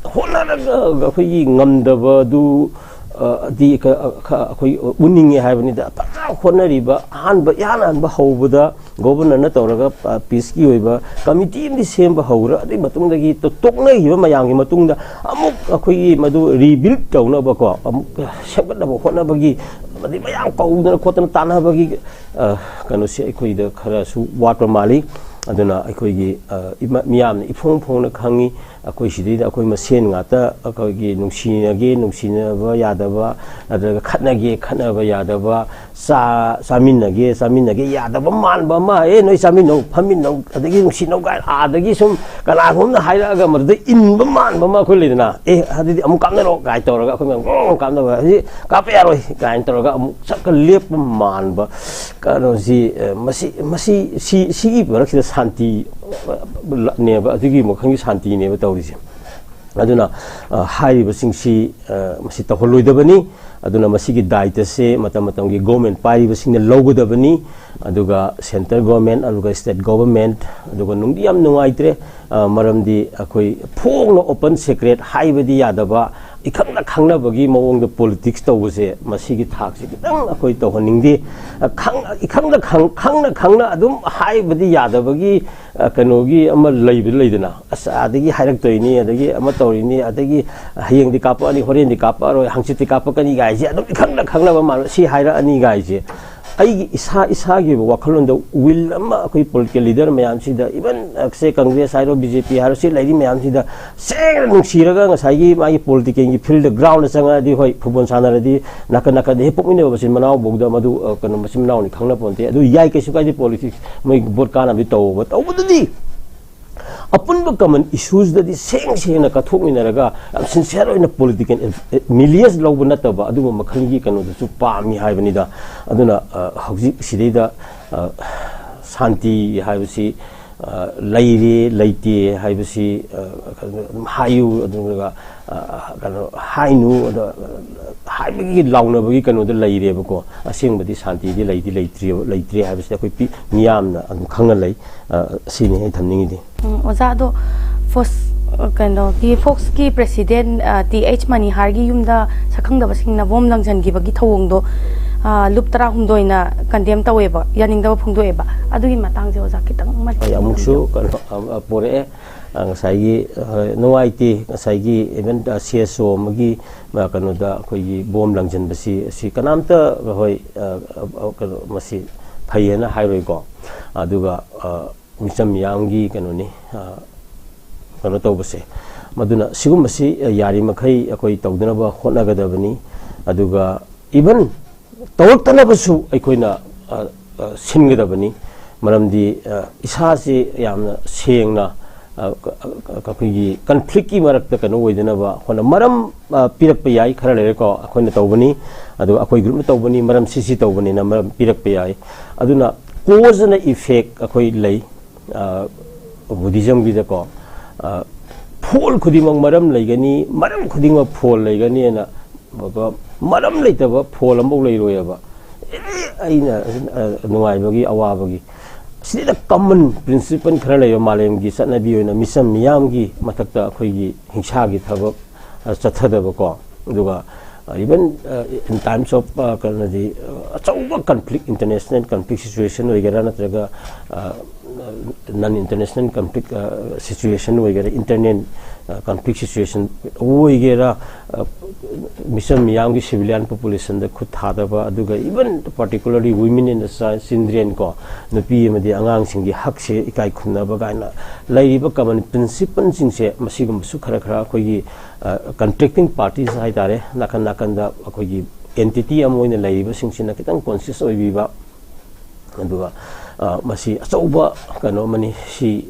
ꯍꯣꯠꯅꯔꯒ ꯑꯩꯈꯣꯏꯒꯤ ꯉꯝꯗꯕꯗꯨ, ꯑ, ꯗꯤ ꯈ-, ꯈ-, ꯑꯩꯈꯣꯏ ꯎꯠꯅꯤꯡꯉꯦ ꯍꯥꯏꯕꯅꯤꯗ꯫ ꯐꯖꯅ ꯍꯣꯠꯅꯔꯤꯕ, ꯑꯍꯥꯟꯕ, ꯏꯍꯥꯟ ꯍꯥꯟꯕ ꯍꯧꯕꯗ governor ꯅ ꯇꯧꯔꯒ, ꯑ, peace ꯀꯤ ꯑꯣꯏꯕ committee ꯑꯃꯗꯤ ꯁꯦꯝꯕ ꯍꯧꯔ, ꯑꯗꯨꯒꯤ ꯃꯇꯨꯡꯗꯒꯤ ꯇꯣ-, ꯇꯣꯛꯅꯈꯤꯕ ꯃꯌꯥꯝꯒꯤ ꯃꯇꯨꯡꯗ ꯑꯃꯨꯛ ꯑꯩꯈꯣꯏꯒꯤ ꯃꯗꯨ rebuild ꯇꯧꯅꯕꯀꯣ, ꯑꯃꯨꯛ ꯁꯦꯝꯒꯠꯅꯕ ꯍꯣꯠꯅꯕꯒꯤ, ꯑꯃꯗꯤ ꯃꯌꯥꯝ ꯀꯧꯗꯅ ꯈꯣꯠꯇꯅ ꯇꯥꯟꯅꯕꯒꯤ, ꯑ, ꯀꯩꯅꯣꯁꯦ ꯑꯩꯈꯣꯏꯗ ꯈꯔꯁꯨ ꯋꯥꯠꯄ ꯃꯥꯜꯂꯤ꯫ ꯑꯗꯨꯅ ꯑꯩꯈꯣꯏꯒꯤ, ꯑ, ꯏꯃ-, ꯃꯤꯌꯥꯝꯅ ꯏꯐꯣꯡ ꯐꯣꯡꯅ ꯈꯪꯉꯤ, ꯑꯩꯈꯣꯏ ꯁꯤꯗꯩꯗ ꯑꯩꯈꯣꯏ ꯃꯁꯦꯟ ꯉꯥꯛꯇ ꯑꯩꯈꯣꯏꯒꯤ ꯅꯨꯡꯁꯤꯅꯒꯦ, ꯅꯨꯡꯁꯤꯅꯕ ꯌꯥꯗꯕ, ꯅꯠꯇ꯭ꯔꯒ ꯈꯠꯅꯒꯦ, ꯈꯠꯅꯕ ꯌꯥꯗꯕ, ꯆꯥ-, ꯆꯥꯃꯤꯟꯅꯒꯦ, ꯆꯥꯃꯤꯟꯅꯒꯦ ꯌꯥꯗꯕ ꯃꯥꯟꯕ ꯑꯃ, "ꯑꯦ, ꯅꯣꯏ ꯆꯥꯃꯤꯟꯅꯧ, ꯐꯝꯃꯤꯟꯅꯧ, ꯑꯗꯒꯤ ꯅꯨꯡꯁꯤꯅꯧ" ꯀꯥꯏꯅ ꯑꯥꯗꯒꯤ ꯁꯨꯝ ꯀꯅꯥꯒꯨꯝꯕꯅ ꯍꯥꯏꯔꯛꯑꯒ ꯃꯗꯨꯗ ꯏꯟꯕ ꯃꯥꯟꯕ ꯑꯃ ꯑꯩꯈꯣꯏ ꯂꯩꯗꯅ, "ꯑꯦ, ꯑꯗꯨꯗꯤ ꯑꯃꯨꯛ ꯀꯥꯞꯅꯔꯣ" ꯀꯥꯏꯅ ꯇꯧꯔꯒ ꯑꯩꯈꯣꯏ ꯃꯌꯥꯝ ꯒ꯭ꯔꯣꯡ ꯒ꯭ꯔꯣꯡ ꯀꯥꯞꯅꯕ, "ꯍꯧꯖꯤꯛ ꯀꯥꯞꯄ ꯌꯥꯔꯣꯏ" ꯀꯥꯏꯅ ꯇꯧꯔꯒ ꯑꯃꯨꯛ ꯆꯠꯀ ꯂꯦꯞꯄ ꯃꯥꯟꯕ ꯀꯩꯅꯣꯁꯤ, ꯑ, ꯃꯁꯤ, ꯃꯁꯤ, ꯁꯤ, ꯁꯤꯒꯤ ꯃꯔꯛꯁꯤꯗ ꯁꯥꯟꯇꯤ, ꯑ, ꯅꯦꯕ, ꯑꯗꯨꯒꯤ ꯃꯈꯜꯒꯤ ꯁꯥꯟꯇꯤꯅꯦꯕ ꯇꯧꯔꯤꯁꯦ꯫ ꯑꯗꯨꯅ, ꯑ, ꯍꯥꯏꯔꯤꯕꯁꯤꯡꯁꯤ, ꯑ, ꯃꯁꯤ ꯇꯧꯍꯜꯂꯣꯏꯗꯕꯅꯤ꯫ ꯑꯗꯨꯅ ꯃꯁꯤꯒꯤ ꯗꯥꯏꯇꯁꯦ ꯃꯇꯝ ꯃꯇꯝꯒꯤ government ꯄꯥꯏꯔꯤꯕꯁꯤꯡꯅ ꯂꯧꯒꯗꯕꯅꯤ꯫ ꯑꯗꯨꯒ centre government, ꯑꯗꯨꯒ state government, ꯑꯗꯨꯒ ꯅꯨꯡꯗꯤ ꯌꯥꯝ ꯅꯨꯡꯉꯥꯏꯇ꯭ꯔꯦ, ꯑ, ꯃꯔꯝꯗꯤ ꯑꯩꯈꯣꯏ ꯐꯣꯡꯅ open secret ꯍꯥꯏꯕꯗꯤ ꯌꯥꯗꯕ, ꯏꯈꯪꯅ ꯈꯪꯅꯕꯒꯤ ꯃꯑꯣꯡꯗ politics ꯇꯧꯕꯁꯦ, ꯃꯁꯤꯒꯤ ꯊꯥꯛꯁꯤ ꯈꯤꯇꯪ ꯑꯩꯈꯣꯏ ꯇꯧꯍꯟꯅꯤꯡꯗꯦ꯫ ꯑ, ꯈꯪ-, ꯏꯈꯪꯗ ꯈꯪ-, ꯈꯪꯅ ꯈꯪꯅ ꯑꯗꯨꯝ ꯍꯥꯏꯕꯗꯤ ꯌꯥꯗꯕꯒꯤ, ꯑ, ꯀꯩꯅꯣꯒꯤ ꯑꯃ ꯂꯩꯕ ꯂꯩꯗꯅ, "ꯑꯁ, ꯑꯗꯒꯤ ꯍꯥꯏꯔꯛꯇꯣꯏꯅꯤ, ꯑꯗꯒꯤ ꯑꯃ ꯇꯧꯔꯤꯅꯤ, ꯑꯗꯒꯤ ꯍꯌꯦꯡꯗꯤ ꯀꯥꯞꯄꯛꯑꯅꯤ, ꯍꯣꯔꯦꯟꯗꯤ ꯀꯥꯞꯄꯛꯑꯔꯣꯏ, ꯍꯪꯆꯤꯠꯇꯤ ꯀꯥꯞꯄꯛꯀꯅꯤ" ꯒꯥꯏꯁꯦ ꯑꯗꯨꯝ ꯏꯈꯪꯗ ꯈꯪꯅꯕ ꯃꯥꯟꯕ, "ꯁꯤ ꯍꯥꯏꯔꯛꯑꯅꯤ" ꯒꯥꯏꯁꯦ꯫ ꯑꯩꯒꯤ ꯏꯁꯥ ꯏꯁꯥꯒꯤ ꯑꯣꯏꯕ ꯋꯥꯈꯜꯂꯣꯟꯗ ꯋꯤꯜ ꯑꯃ ꯑꯩꯈꯣꯏ ꯄꯣꯂꯤꯇꯤꯀꯦꯜ ꯂꯤꯗꯔ ꯃꯌꯥꯝꯁꯤꯗ, ꯏꯚꯟ ꯁꯦ ꯀꯪꯒ꯭ꯔꯦꯁ ꯍꯥꯏꯔꯣ, ꯕꯤ ꯖꯦ ꯄꯤ ꯍꯥꯏꯔꯣ, ꯁꯤ ꯂꯩꯔꯤ ꯃꯌꯥꯝꯁꯤꯗ ꯁꯦꯡꯅ ꯅꯨꯡꯁꯤꯔꯒ ꯉꯁꯥꯏꯒꯤ ꯃꯥꯒꯤ ꯄꯣꯂꯤꯇꯤꯀꯦꯜꯒꯤ ꯐꯤꯜꯗ, ꯒ꯭ꯔꯥꯎꯟꯗ ꯆꯪꯉꯛꯑꯗꯤ, ꯍꯣꯏ, ꯐꯨꯠꯕꯣꯜ ꯁꯥꯟꯅꯔꯗꯤ ꯅꯥꯀꯟ ꯅꯥꯀꯟꯗ ꯍꯦꯛ ꯄꯣꯛꯃꯤꯟꯅꯕ ꯃꯆꯤꯟ ꯃꯅꯥꯎꯐꯧꯗ ꯃꯗꯨ, ꯑ, ꯀꯩꯅꯣ, ꯃꯆꯤꯟ ꯃꯅꯥꯎꯅꯤ ꯈꯪꯅ ꯄꯣꯟꯇꯦ꯫ ꯑꯗꯨ ꯌꯥꯏ, ꯀꯩꯁꯨ ꯀꯥꯏꯗꯦ, ꯄꯣꯂꯤꯇꯤꯛꯁ ꯃꯣꯏ ꯚꯣꯠ ꯀꯥꯟꯅꯕꯗꯤ ꯇꯧꯕ꯫ ꯇꯧꯕꯗꯨꯗꯤ ꯑꯄꯨꯟꯕ ꯀꯃꯟ ꯏꯁꯨꯁꯤꯗꯗꯤ ꯁꯦꯡ ꯁꯦꯡꯅ ꯀꯠꯊꯣꯛꯃꯤꯟꯅꯔꯒ ꯌꯥꯝ ꯁꯤꯟꯁꯤꯌꯔ ꯑꯣꯏꯅ ꯄꯣꯂꯤꯇꯤꯀꯦꯜ ꯃꯤꯂꯤꯌꯁ ꯂꯧꯕ ꯅꯠꯇꯕ ꯑꯗꯨꯒꯨꯝꯕ ꯃꯈꯜꯒꯤ ꯀꯩꯅꯣꯗꯨꯁꯨ ꯄꯥꯝꯃꯤ ꯍꯥꯏꯕꯅꯤꯗ꯫ ꯑꯗꯨꯅ, ꯑ, ꯍꯧꯖꯤꯛ ꯁꯤꯗꯩꯗ, ꯑ, ꯁꯥꯟꯇꯤ ꯍꯥꯏꯕꯁꯤ, ꯑ, ꯂꯩꯔꯦ ꯂꯩꯇꯦ ꯍꯥꯏꯕꯁꯤ, ꯑ, ꯑꯗꯨꯝ ꯍꯥꯏꯌꯨ, ꯑꯗꯨꯒ, ꯑ, ꯀꯩꯅꯣ ꯍꯥꯏꯅꯨ, ꯑꯗ, ꯍꯥꯏꯕꯒꯤ ꯂꯥꯎꯅꯕꯒꯤ ꯀꯩꯅꯣꯗ ꯂꯩꯔꯦꯕꯀꯣ꯫ ꯑꯁꯦꯡꯕꯗꯤ ꯁꯥꯟꯇꯤꯗꯤ ꯂꯩꯗꯤ ꯂꯩꯇ꯭ꯔꯤ, ꯂꯩꯇ꯭ꯔꯦ ꯍꯥꯏꯕꯁꯤꯗꯤ ꯑꯩꯈꯣꯏ ꯄꯤ-, ꯃꯤꯌꯥꯝꯅ ꯑꯗꯨꯝ ꯈꯪꯅ ꯂꯩ꯫ ꯑ, ꯁꯤꯅꯤ ꯑꯩ ꯊꯝꯅꯤꯡꯉꯤꯗꯤ꯫ ꯎꯝ, ꯑꯣꯖꯥ, ꯑꯗꯣ ꯐꯣꯁ-, ꯀꯩꯅꯣꯒꯤ, ꯐꯣꯛꯁꯀꯤ ꯄ꯭ꯔꯦꯁꯤꯗꯦꯟ, ꯑ, ꯇꯤ ꯑꯩꯆ ꯃꯅꯤꯍꯥꯔꯒꯤ ꯌꯨꯝꯗ ꯁꯛꯈꯪꯗꯕꯁꯤꯡꯅ ꯕꯣꯝ ꯂꯪꯁꯤꯟꯈꯤꯕꯒꯤ ꯊꯧꯑꯣꯡꯗꯣ, ꯑ, ꯂꯨꯞ ꯇꯔꯥꯍꯨꯝꯗꯣꯏꯅ ꯀꯟꯗꯦꯝ ꯇꯧꯋꯦꯕ, ꯌꯥꯅꯤꯡꯗꯕ ꯐꯣꯡꯗꯣꯛꯑꯦꯕ꯫ ꯑꯗꯨꯒꯤ ꯃꯇꯥꯡꯁꯦ ꯑꯣꯖꯥ ꯈꯤꯇꯪ ꯃꯇꯦꯛ ꯑꯩ ꯑꯃꯨꯛꯁꯨ ꯊꯝꯕꯤꯌꯨ꯫ ꯀꯩꯅꯣ, ꯑ, ꯑ, ꯄꯣꯔꯛꯑꯦ꯫ ꯑ, ꯉꯁꯥꯏꯒꯤ, ꯑ, ꯅꯨꯡꯉꯥꯏꯇꯦ, ꯉꯁꯥꯏꯒꯤ ꯏꯚꯟ, ꯑ, ꯁꯤ ꯑꯦꯁ ꯑꯣ ꯑꯃꯒꯤ, ꯑ, ꯀꯩꯅꯣꯗ ꯑꯩꯈꯣꯏꯒꯤ ꯕꯣꯝ ꯂꯪꯁꯤꯟꯕꯁꯤ, ꯑꯁꯤ ꯀꯅꯥꯝꯇ, ꯍꯣꯏ, ꯑ, ꯑ, ꯑ, ꯀꯩꯅꯣ, ꯃꯁꯤ ꯐꯩꯌꯦꯅ ꯍꯥꯏꯔꯣꯏꯀꯣ꯫ ꯑꯗꯨꯒ, ꯑ, ꯃꯤꯆꯝ ꯃꯤꯌꯥꯝꯒꯤ ꯀꯩꯅꯣꯅꯤ, ꯑ, ꯀꯩꯅꯣ ꯇꯧꯕꯁꯦ꯫ ꯃꯗꯨꯅ ꯁꯤꯒꯨꯝꯕꯁꯤ, ꯑ, ꯌꯥꯔꯤꯃꯈꯩ ꯑꯩꯈꯣꯏ ꯇꯧꯗꯅꯕ ꯍꯣꯠꯅꯒꯗꯕꯅꯤ꯫ ꯑꯗꯨꯒ ꯏꯚꯟ ꯇꯧꯔꯛꯇꯅꯕꯁꯨ ꯑꯩꯈꯣꯏꯅ, ꯑ, ꯑ, ꯁꯤꯟꯒꯗꯕꯅꯤ꯫ ꯃꯔꯝꯗꯤ, ꯑ, ꯏꯁꯥꯁꯤ ꯌꯥꯝꯅ ꯁꯦꯡꯅ, ꯑ, ꯀ-, ꯀ-, ꯑꯩꯈꯣꯏꯒꯤ ꯀꯟꯐ꯭ꯂꯤꯛꯀꯤ ꯃꯔꯛꯇ ꯀꯩꯅꯣ ꯑꯣꯏꯗꯅꯕ ꯍꯣꯠꯅ-, ꯃꯔꯝ, ꯑ, ꯄꯤꯔꯛꯄ ꯌꯥꯏ, ꯈꯔ ꯂꯩꯔꯦꯀꯣ, ꯑꯩꯈꯣꯏꯅ ꯇꯧꯕꯅꯤ, ꯑꯗꯨꯒ ꯑꯩꯈꯣꯏ ꯒ꯭ꯔꯨꯞꯅ ꯇꯧꯕꯅꯤ, ꯃꯔꯝ ꯁꯤ ꯁꯤ ꯇꯧꯕꯅꯤꯅ ꯃꯔꯝ ꯄꯤꯔꯛꯄ ꯌꯥꯏ꯫ ꯑꯗꯨꯅ cause and effect ꯑꯩꯈꯣꯏ ꯂꯩ꯫ ꯑ, ꯕꯨꯙꯤꯖꯝꯒꯤꯗꯀꯣ, ꯑ, ꯐꯣꯜ ꯈꯨꯗꯤꯡꯃꯛ ꯃꯔꯝ ꯂꯩꯒꯅꯤ, ꯃꯔꯝ ꯈꯨꯗꯤꯡꯃꯛ ꯐꯣꯜ ꯂꯩꯒꯅꯤꯅ, ꯃꯔꯝ ꯂꯩꯇꯕ ꯐꯣꯜ ꯑꯃꯐꯥꯎ ꯂꯩꯔꯣꯏꯑꯕ꯫ ꯑꯦꯅꯤ ꯑꯩꯅ, ꯑ, ꯅꯨꯡꯉꯥꯏꯕꯒꯤ, ꯑꯋꯥꯕꯒꯤ, ꯁꯤꯗ ꯀꯃꯟ ꯄ꯭ꯔꯤꯟꯁꯤꯄꯜ ꯈꯔ ꯂꯩꯕ, ꯃꯥꯂꯦꯝꯒꯤ ꯆꯠꯅꯕꯤ ꯑꯣꯏꯅ ꯃꯤꯆꯝ ꯃꯤꯌꯥꯝꯒꯤ ꯃꯊꯛꯇ ꯑꯩꯈꯣꯏꯒꯤ ꯍꯤꯡꯁꯥꯒꯤ ꯊꯕꯛ, ꯑ, ꯆꯠꯊꯗꯕꯀꯣ꯫ ꯑꯗꯨꯒ, ꯑ, even, ꯑ, in times of, ꯑ, ꯀꯩꯅꯣꯗꯤ, ꯑ, ꯑꯆꯧꯕ ꯀꯟꯐ꯭ꯂꯤꯛ, ꯏꯟꯇꯔꯅꯦꯁꯅꯦꯜ ꯀꯟꯐ꯭ꯂꯤꯛ ꯁꯤꯆꯨꯋꯦꯁꯟ ꯑꯣꯏꯒꯦꯔꯥ, ꯅꯠꯇ꯭ꯔꯒ, ꯑ, Non international conflict situation ꯑꯣꯏꯒꯦꯔꯥ, internal conflict situation ꯑꯣꯏꯒꯦꯔꯥ, ꯃꯤꯆꯝ ꯃꯤꯌꯥꯝꯒꯤ civilian populationꯗ ꯈꯨꯠ ꯊꯥꯗꯕ, ꯑꯗꯨꯒ even particularly women and children ꯀꯣ, ꯅꯨꯄꯤ ꯑꯃꯗꯤ ꯑꯉꯥꯡꯁꯤꯡꯒꯤ ꯍꯛꯁꯦ ꯏꯀꯥꯏ ꯈꯨꯝꯅꯕ ꯀꯥꯏꯅ ꯂꯩꯔꯤꯕ common principleꯁꯤꯡꯁꯦ, ꯃꯁꯤꯒꯨꯝꯕꯁꯨ ꯈꯔ ꯈꯔ ꯑꯩꯈꯣꯏꯒꯤ contracting parties ꯍꯥꯏꯇꯥꯔꯦ, ꯅꯥꯀꯟ ꯅꯥꯀꯟꯗ ꯑꯩꯈꯣꯏꯒꯤ entity ꯑꯃ ꯑꯣꯏꯅ ꯂꯩꯔꯤꯕꯁꯤꯡꯁꯤꯅ ꯈꯤꯇꯪ conscious ꯑꯣꯏꯕꯤꯕ, ꯑꯗꯨꯒ ꯃꯁꯤ ꯑꯆꯧꯕ ꯀꯩꯅꯣ ꯑꯃꯅꯤ꯫ ꯁꯤ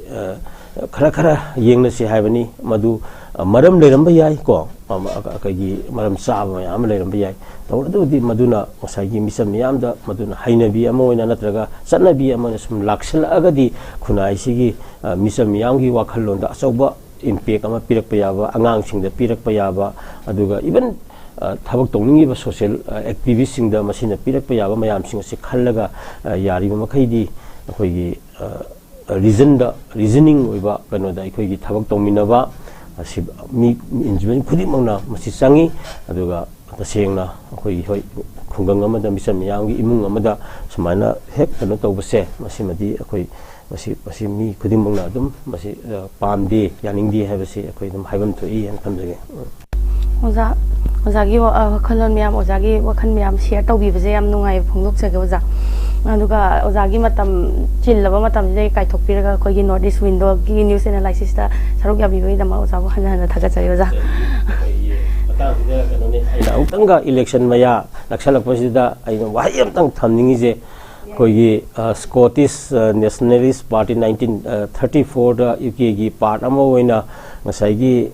ꯈꯔ ꯈꯔ ꯌꯦꯡꯅꯁꯤ ꯍꯥꯏꯕꯅꯤ꯫ ꯃꯗꯨ ꯃꯔꯝ ꯂꯩꯔꯝꯕ ꯌꯥꯏ ꯀꯣ, ꯑꯩꯈꯣꯏꯒꯤ ꯃꯔꯝ ꯆꯥꯕ ꯃꯌꯥꯝ ꯑꯃ ꯂꯩꯔꯝꯕ ꯌꯥꯏ꯫ ꯇꯧꯔꯗꯕꯗꯤ ꯃꯗꯨꯅ ꯉꯁꯥꯏꯒꯤ ꯃꯤꯆꯝ ꯃꯤꯌꯥꯝꯗ ꯃꯗꯨꯅ ꯍꯩꯅꯕꯤ ꯑꯃ ꯑꯣꯏꯅ ꯅꯠꯇ꯭ꯔꯒ ꯆꯠꯅꯕꯤ ꯑꯃ ꯑꯣꯏꯅ ꯁꯨꯝ ꯂꯥꯛꯁꯤꯜꯂꯛꯑꯒꯗꯤ, ꯈꯨꯟꯅꯥꯏꯁꯤꯒꯤ ꯃꯤꯆꯝ ꯃꯤꯌꯥꯝꯒꯤ ꯋꯥꯈꯜꯂꯣꯟꯗ ꯑꯆꯧꯕ impact ꯑꯃ ꯄꯤꯔꯛꯄ ꯌꯥꯕ, ꯑꯉꯥꯡꯁꯤꯡꯗ ꯄꯤꯔꯛꯄ ꯌꯥꯕ, ꯑꯗꯨꯒ even ꯊꯕꯛ ꯇꯧꯅꯤꯡꯉꯤꯕ social activistꯁꯤꯡꯗ ꯃꯁꯤꯅ ꯄꯤꯔꯛꯄ ꯌꯥꯕ ꯃꯌꯥꯝꯁꯤꯡ ꯑꯁꯤ ꯈꯜꯂꯒ, ꯌꯥꯔꯤꯕ ꯃꯈꯩꯗꯤ ꯑꯩꯈꯣꯏꯒꯤ reasonꯗ, reasoning ꯑꯣꯏꯕ ꯀꯩꯅꯣꯗ ꯑꯩꯈꯣꯏꯒꯤ ꯊꯕꯛ ꯇꯧꯃꯤꯟꯅꯕ ꯑꯁꯤ ꯃꯤ individual ꯈꯨꯗꯤꯡꯃꯛꯅ ꯃꯁꯤ ꯆꯪꯉꯤ꯫ ꯑꯗꯨꯒ ꯇꯁꯦꯡꯅ ꯑꯩꯈꯣꯏꯒꯤ, ꯍꯣꯏ, ꯈꯨꯡꯒꯪ ꯑꯃꯗ, ꯃꯤꯆꯝ ꯃꯤꯌꯥꯝꯒꯤ ꯏꯃꯨꯡ ꯑꯃꯗ ꯁꯨꯃꯥꯏꯅ ꯍꯦꯛ ꯀꯩꯅꯣ ꯇꯧꯕꯁꯦ, ꯃꯁꯤꯃꯗꯤ ꯑꯩꯈꯣꯏ ꯃꯁꯤ, ꯃꯁꯤ ꯃꯤ ꯈꯨꯗꯤꯡꯃꯛꯅ ꯑꯗꯨꯝ ꯃꯁꯤ ꯄꯥꯝꯗꯦ, ꯌꯥꯅꯤꯡꯗꯦ ꯍꯥꯏꯕꯁꯤ ꯑꯩꯈꯣꯏ ꯑꯗꯨꯝ ꯍꯥꯏꯐꯝ ꯊꯣꯛꯏ ꯍꯥꯏꯅ ꯊꯝꯖꯒꯦ꯫ ꯑꯣꯖꯥ, ꯑꯣꯖꯥꯒꯤ ꯋꯥꯈꯜꯂꯣꯟ ꯃꯌꯥꯝ, ꯑꯣꯖꯥꯒꯤ ꯋꯥꯈꯜ ꯃꯌꯥꯝ share ꯇꯧꯕꯤꯕꯁꯦ ꯌꯥꯝ ꯅꯨꯡꯉꯥꯏꯕ ꯐꯣꯡꯗꯣꯛꯆꯒꯦ ꯑꯣꯖꯥ꯫ ꯑꯗꯨꯒ ꯑꯣꯖꯥꯒꯤ ꯃꯇꯝ ꯆꯤꯜꯂꯕ ꯃꯇꯝꯁꯤꯗꯒꯤ ꯀꯥꯏꯊꯣꯛꯄꯤꯔꯒ ꯑꯩꯈꯣꯏꯒꯤ North East Windowꯒꯤ news analysisꯇ ꯁꯔꯨꯛ ꯌꯥꯕꯤꯕꯒꯤꯗꯃꯛ ꯑꯣꯖꯥꯕꯨ ꯍꯟꯅ ꯍꯟꯅ ꯊꯥꯒꯠꯆꯔꯤ ꯑꯣꯖꯥ꯫ ꯃꯇꯥꯡꯁꯤꯗ ꯀꯩꯅꯣꯅꯤ, ꯑꯩꯅ ꯑꯃꯨꯛꯇꯪꯒ election ꯃꯌꯥ ꯅꯛꯁꯜꯂꯛꯄꯁꯤꯗ ꯑꯩꯅ ꯋꯥꯍꯩ ꯑꯃꯇꯪ ꯊꯝꯅꯤꯡꯉꯤꯁꯦ, ꯑꯩꯈꯣꯏꯒꯤ Scottish Nationalist Party nineteen thirty fourꯗ UKꯒꯤ part ꯑꯃ ꯑꯣꯏꯅ ꯉꯁꯥꯏꯒꯤ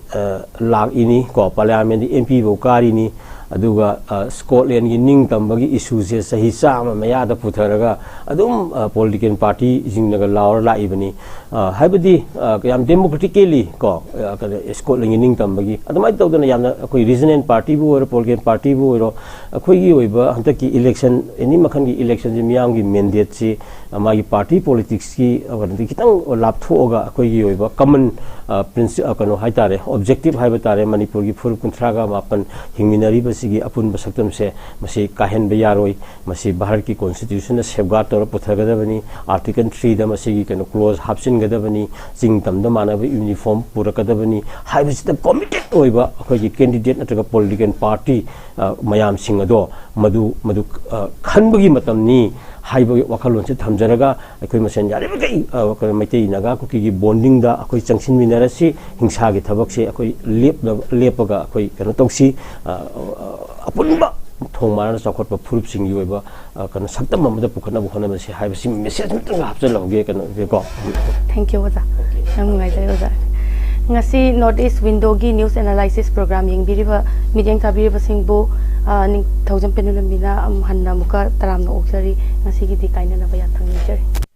ꯂꯥꯛꯏꯅꯤ ꯀꯣ, parliamentꯗ MP ꯐꯥꯎ ꯀꯥꯔꯤꯅꯤ꯫ ꯑꯗꯨꯒ Scotlandꯒꯤ ꯅꯤꯡꯇꯝꯕꯒꯤ issueꯁꯦ ꯆꯍꯤ ꯆꯥꯝꯃ ꯃꯌꯥꯗ ꯄꯨꯊꯔꯒ ꯑꯗꯨꯝ political partyꯁꯤꯡꯅꯒ ꯂꯥꯎꯔ ꯂꯥꯛꯏꯕꯅꯤ꯫ ꯍꯥꯏꯕꯗꯤ ꯌꯥꯝ democratically ꯀꯣ, Scotlandꯒꯤ ꯅꯤꯡꯇꯝꯕꯒꯤ ꯑꯗꯨꯃꯥꯏꯅ ꯇꯧꯗꯅ ꯌꯥꯝꯅ ꯑꯩꯈꯣꯏ regional partyꯕꯨ ꯑꯣꯏꯔꯣ, political partyꯕꯨ ꯑꯣꯏꯔꯣ, ꯑꯩꯈꯣꯏꯒꯤ ꯑꯣꯏꯕ ꯍꯟꯗꯛꯀꯤ election, any ꯃꯈꯜꯒꯤ electionꯁꯤ ꯃꯤꯌꯥꯝꯒꯤ mandateꯁꯤ ꯃꯥꯒꯤ party politicsꯀꯤ ꯀꯩꯅꯣꯗꯒꯤ ꯈꯤꯇꯪ ꯂꯥꯞꯊꯣꯛꯑꯒ ꯑꯩꯈꯣꯏꯒꯤ ꯑꯣꯏꯕ common ꯄ꯭ꯔꯤꯟꯁꯤ ꯀꯩꯅꯣ ꯍꯥꯏꯇꯥꯔꯦ, objective ꯍꯥꯏꯕ ꯇꯥꯔꯦ, ꯃꯅꯤꯄꯨꯔꯒꯤ ꯐꯨꯔꯨꯞ ꯀꯨꯟꯊ꯭ꯔꯥꯒ ꯃꯥꯄꯟ ꯍꯤꯡꯃꯤꯟꯅꯔꯤꯕꯁꯤꯒꯤ ꯑꯄꯨꯟꯕ ꯁꯛꯇꯝꯁꯦ ꯃꯁꯤ ꯀꯥꯏꯍꯟꯕ ꯌꯥꯔꯣꯏ꯫ ꯃꯁꯤ ꯚꯥꯔꯠꯀꯤ constitutionꯅ safeguard ꯄꯨꯊꯒꯗꯕꯅꯤ, ꯑꯥꯔꯇꯤꯀꯜ ꯊ꯭ꯔꯤꯗ ꯃꯁꯤꯒꯤ ꯀꯩꯅꯣ ꯀ꯭ꯂꯣꯖ ꯍꯥꯞꯆꯤꯟꯒꯗꯕꯅꯤ, ꯆꯤꯡ ꯇꯝꯗ ꯃꯥꯟꯅꯕ ꯌꯨꯅꯤꯐꯣꯔꯝ ꯄꯨꯔꯛꯀꯗꯕꯅꯤ ꯍꯥꯏꯕꯁꯤꯗ ꯀꯣꯃꯤꯇꯦꯠ ꯑꯣꯏꯕ ꯑꯩꯈꯣꯏꯒꯤ ꯀꯦꯟꯗꯤꯗꯦꯠ ꯅꯠꯇ꯭ꯔꯒ ꯄꯣꯂꯤꯇꯤꯀꯦꯜ ꯄꯥꯔꯇꯤ ꯃꯌꯥꯝꯁꯤꯡ ꯑꯗꯣ ꯃꯗꯨ ꯃꯗꯨ ꯈꯟꯕꯒꯤ ꯃꯇꯝꯅꯤ ꯍꯥꯏꯕꯒꯤ ꯋꯥꯈꯜꯂꯣꯟꯁꯦ ꯊꯝꯖꯔꯒ, ꯑꯩꯈꯣꯏ ꯃꯁꯦꯟ ꯌꯥꯔꯤꯕꯃꯈꯩ ꯃꯩꯇꯩ ꯅꯥꯒꯥ ꯀꯨꯀꯤꯒꯤ ꯕꯣꯟꯗꯤꯡꯗ ꯑꯩꯈꯣꯏ ꯆꯪꯁꯤꯟꯃꯤꯟꯅꯔꯁꯤ꯫ ꯍꯤꯡꯁꯥꯒꯤ ꯊꯕꯛꯁꯦ ꯑꯩꯈꯣꯏ ꯂꯦꯞꯄꯒ ꯑꯩꯈꯣꯏ ꯀꯩꯅꯣ ꯇꯧꯁꯤ꯫ ꯑꯄꯨꯟꯕ ꯊꯣꯡ ꯃꯥꯟꯅꯅ ꯆꯥꯎꯈꯠꯄ ꯐꯨꯔꯨꯞꯁꯤꯡꯒꯤ ꯑꯣꯏꯕ ꯀꯩꯅꯣ ꯁꯛꯇꯝ ꯑꯃꯗ ꯄꯨꯈꯠꯅꯕ ꯍꯣꯠꯅꯕꯁꯤ ꯍꯥꯏꯕꯁꯤ ꯃꯦꯁꯦꯖ ꯑꯃꯇꯪ ꯍꯥꯞꯆꯜꯍꯧꯒꯦ ꯀꯩꯅꯣꯒꯤꯀꯣ꯫ Thank you ꯑꯣꯖꯥ꯫ ꯌꯥꯝ ꯅꯨꯡꯉꯥꯏꯖꯔꯦ ꯑꯣꯖꯥ꯫ ꯉꯁꯤ North East Windowꯒꯤ news analysis program ꯌꯦꯡꯕꯤꯔꯤꯕ, ꯃꯤꯠꯌꯦꯡ ꯊꯥꯕꯤꯔꯤꯕꯁꯤꯡꯕꯨ ꯅꯤꯡꯊꯧꯖꯝ ꯄꯦꯅꯨꯂꯝꯕꯤꯅ ꯑꯃꯨꯛ ꯍꯟꯅ ꯑꯃꯨꯛꯀ ꯇꯔꯥꯝꯅ ꯑꯣꯛꯆꯔꯤ꯫ ꯉꯁꯤꯒꯤꯗꯤ ꯀꯥꯏꯅꯅꯕ ꯌꯥꯊꯪ ꯅꯤꯖꯔꯤ꯫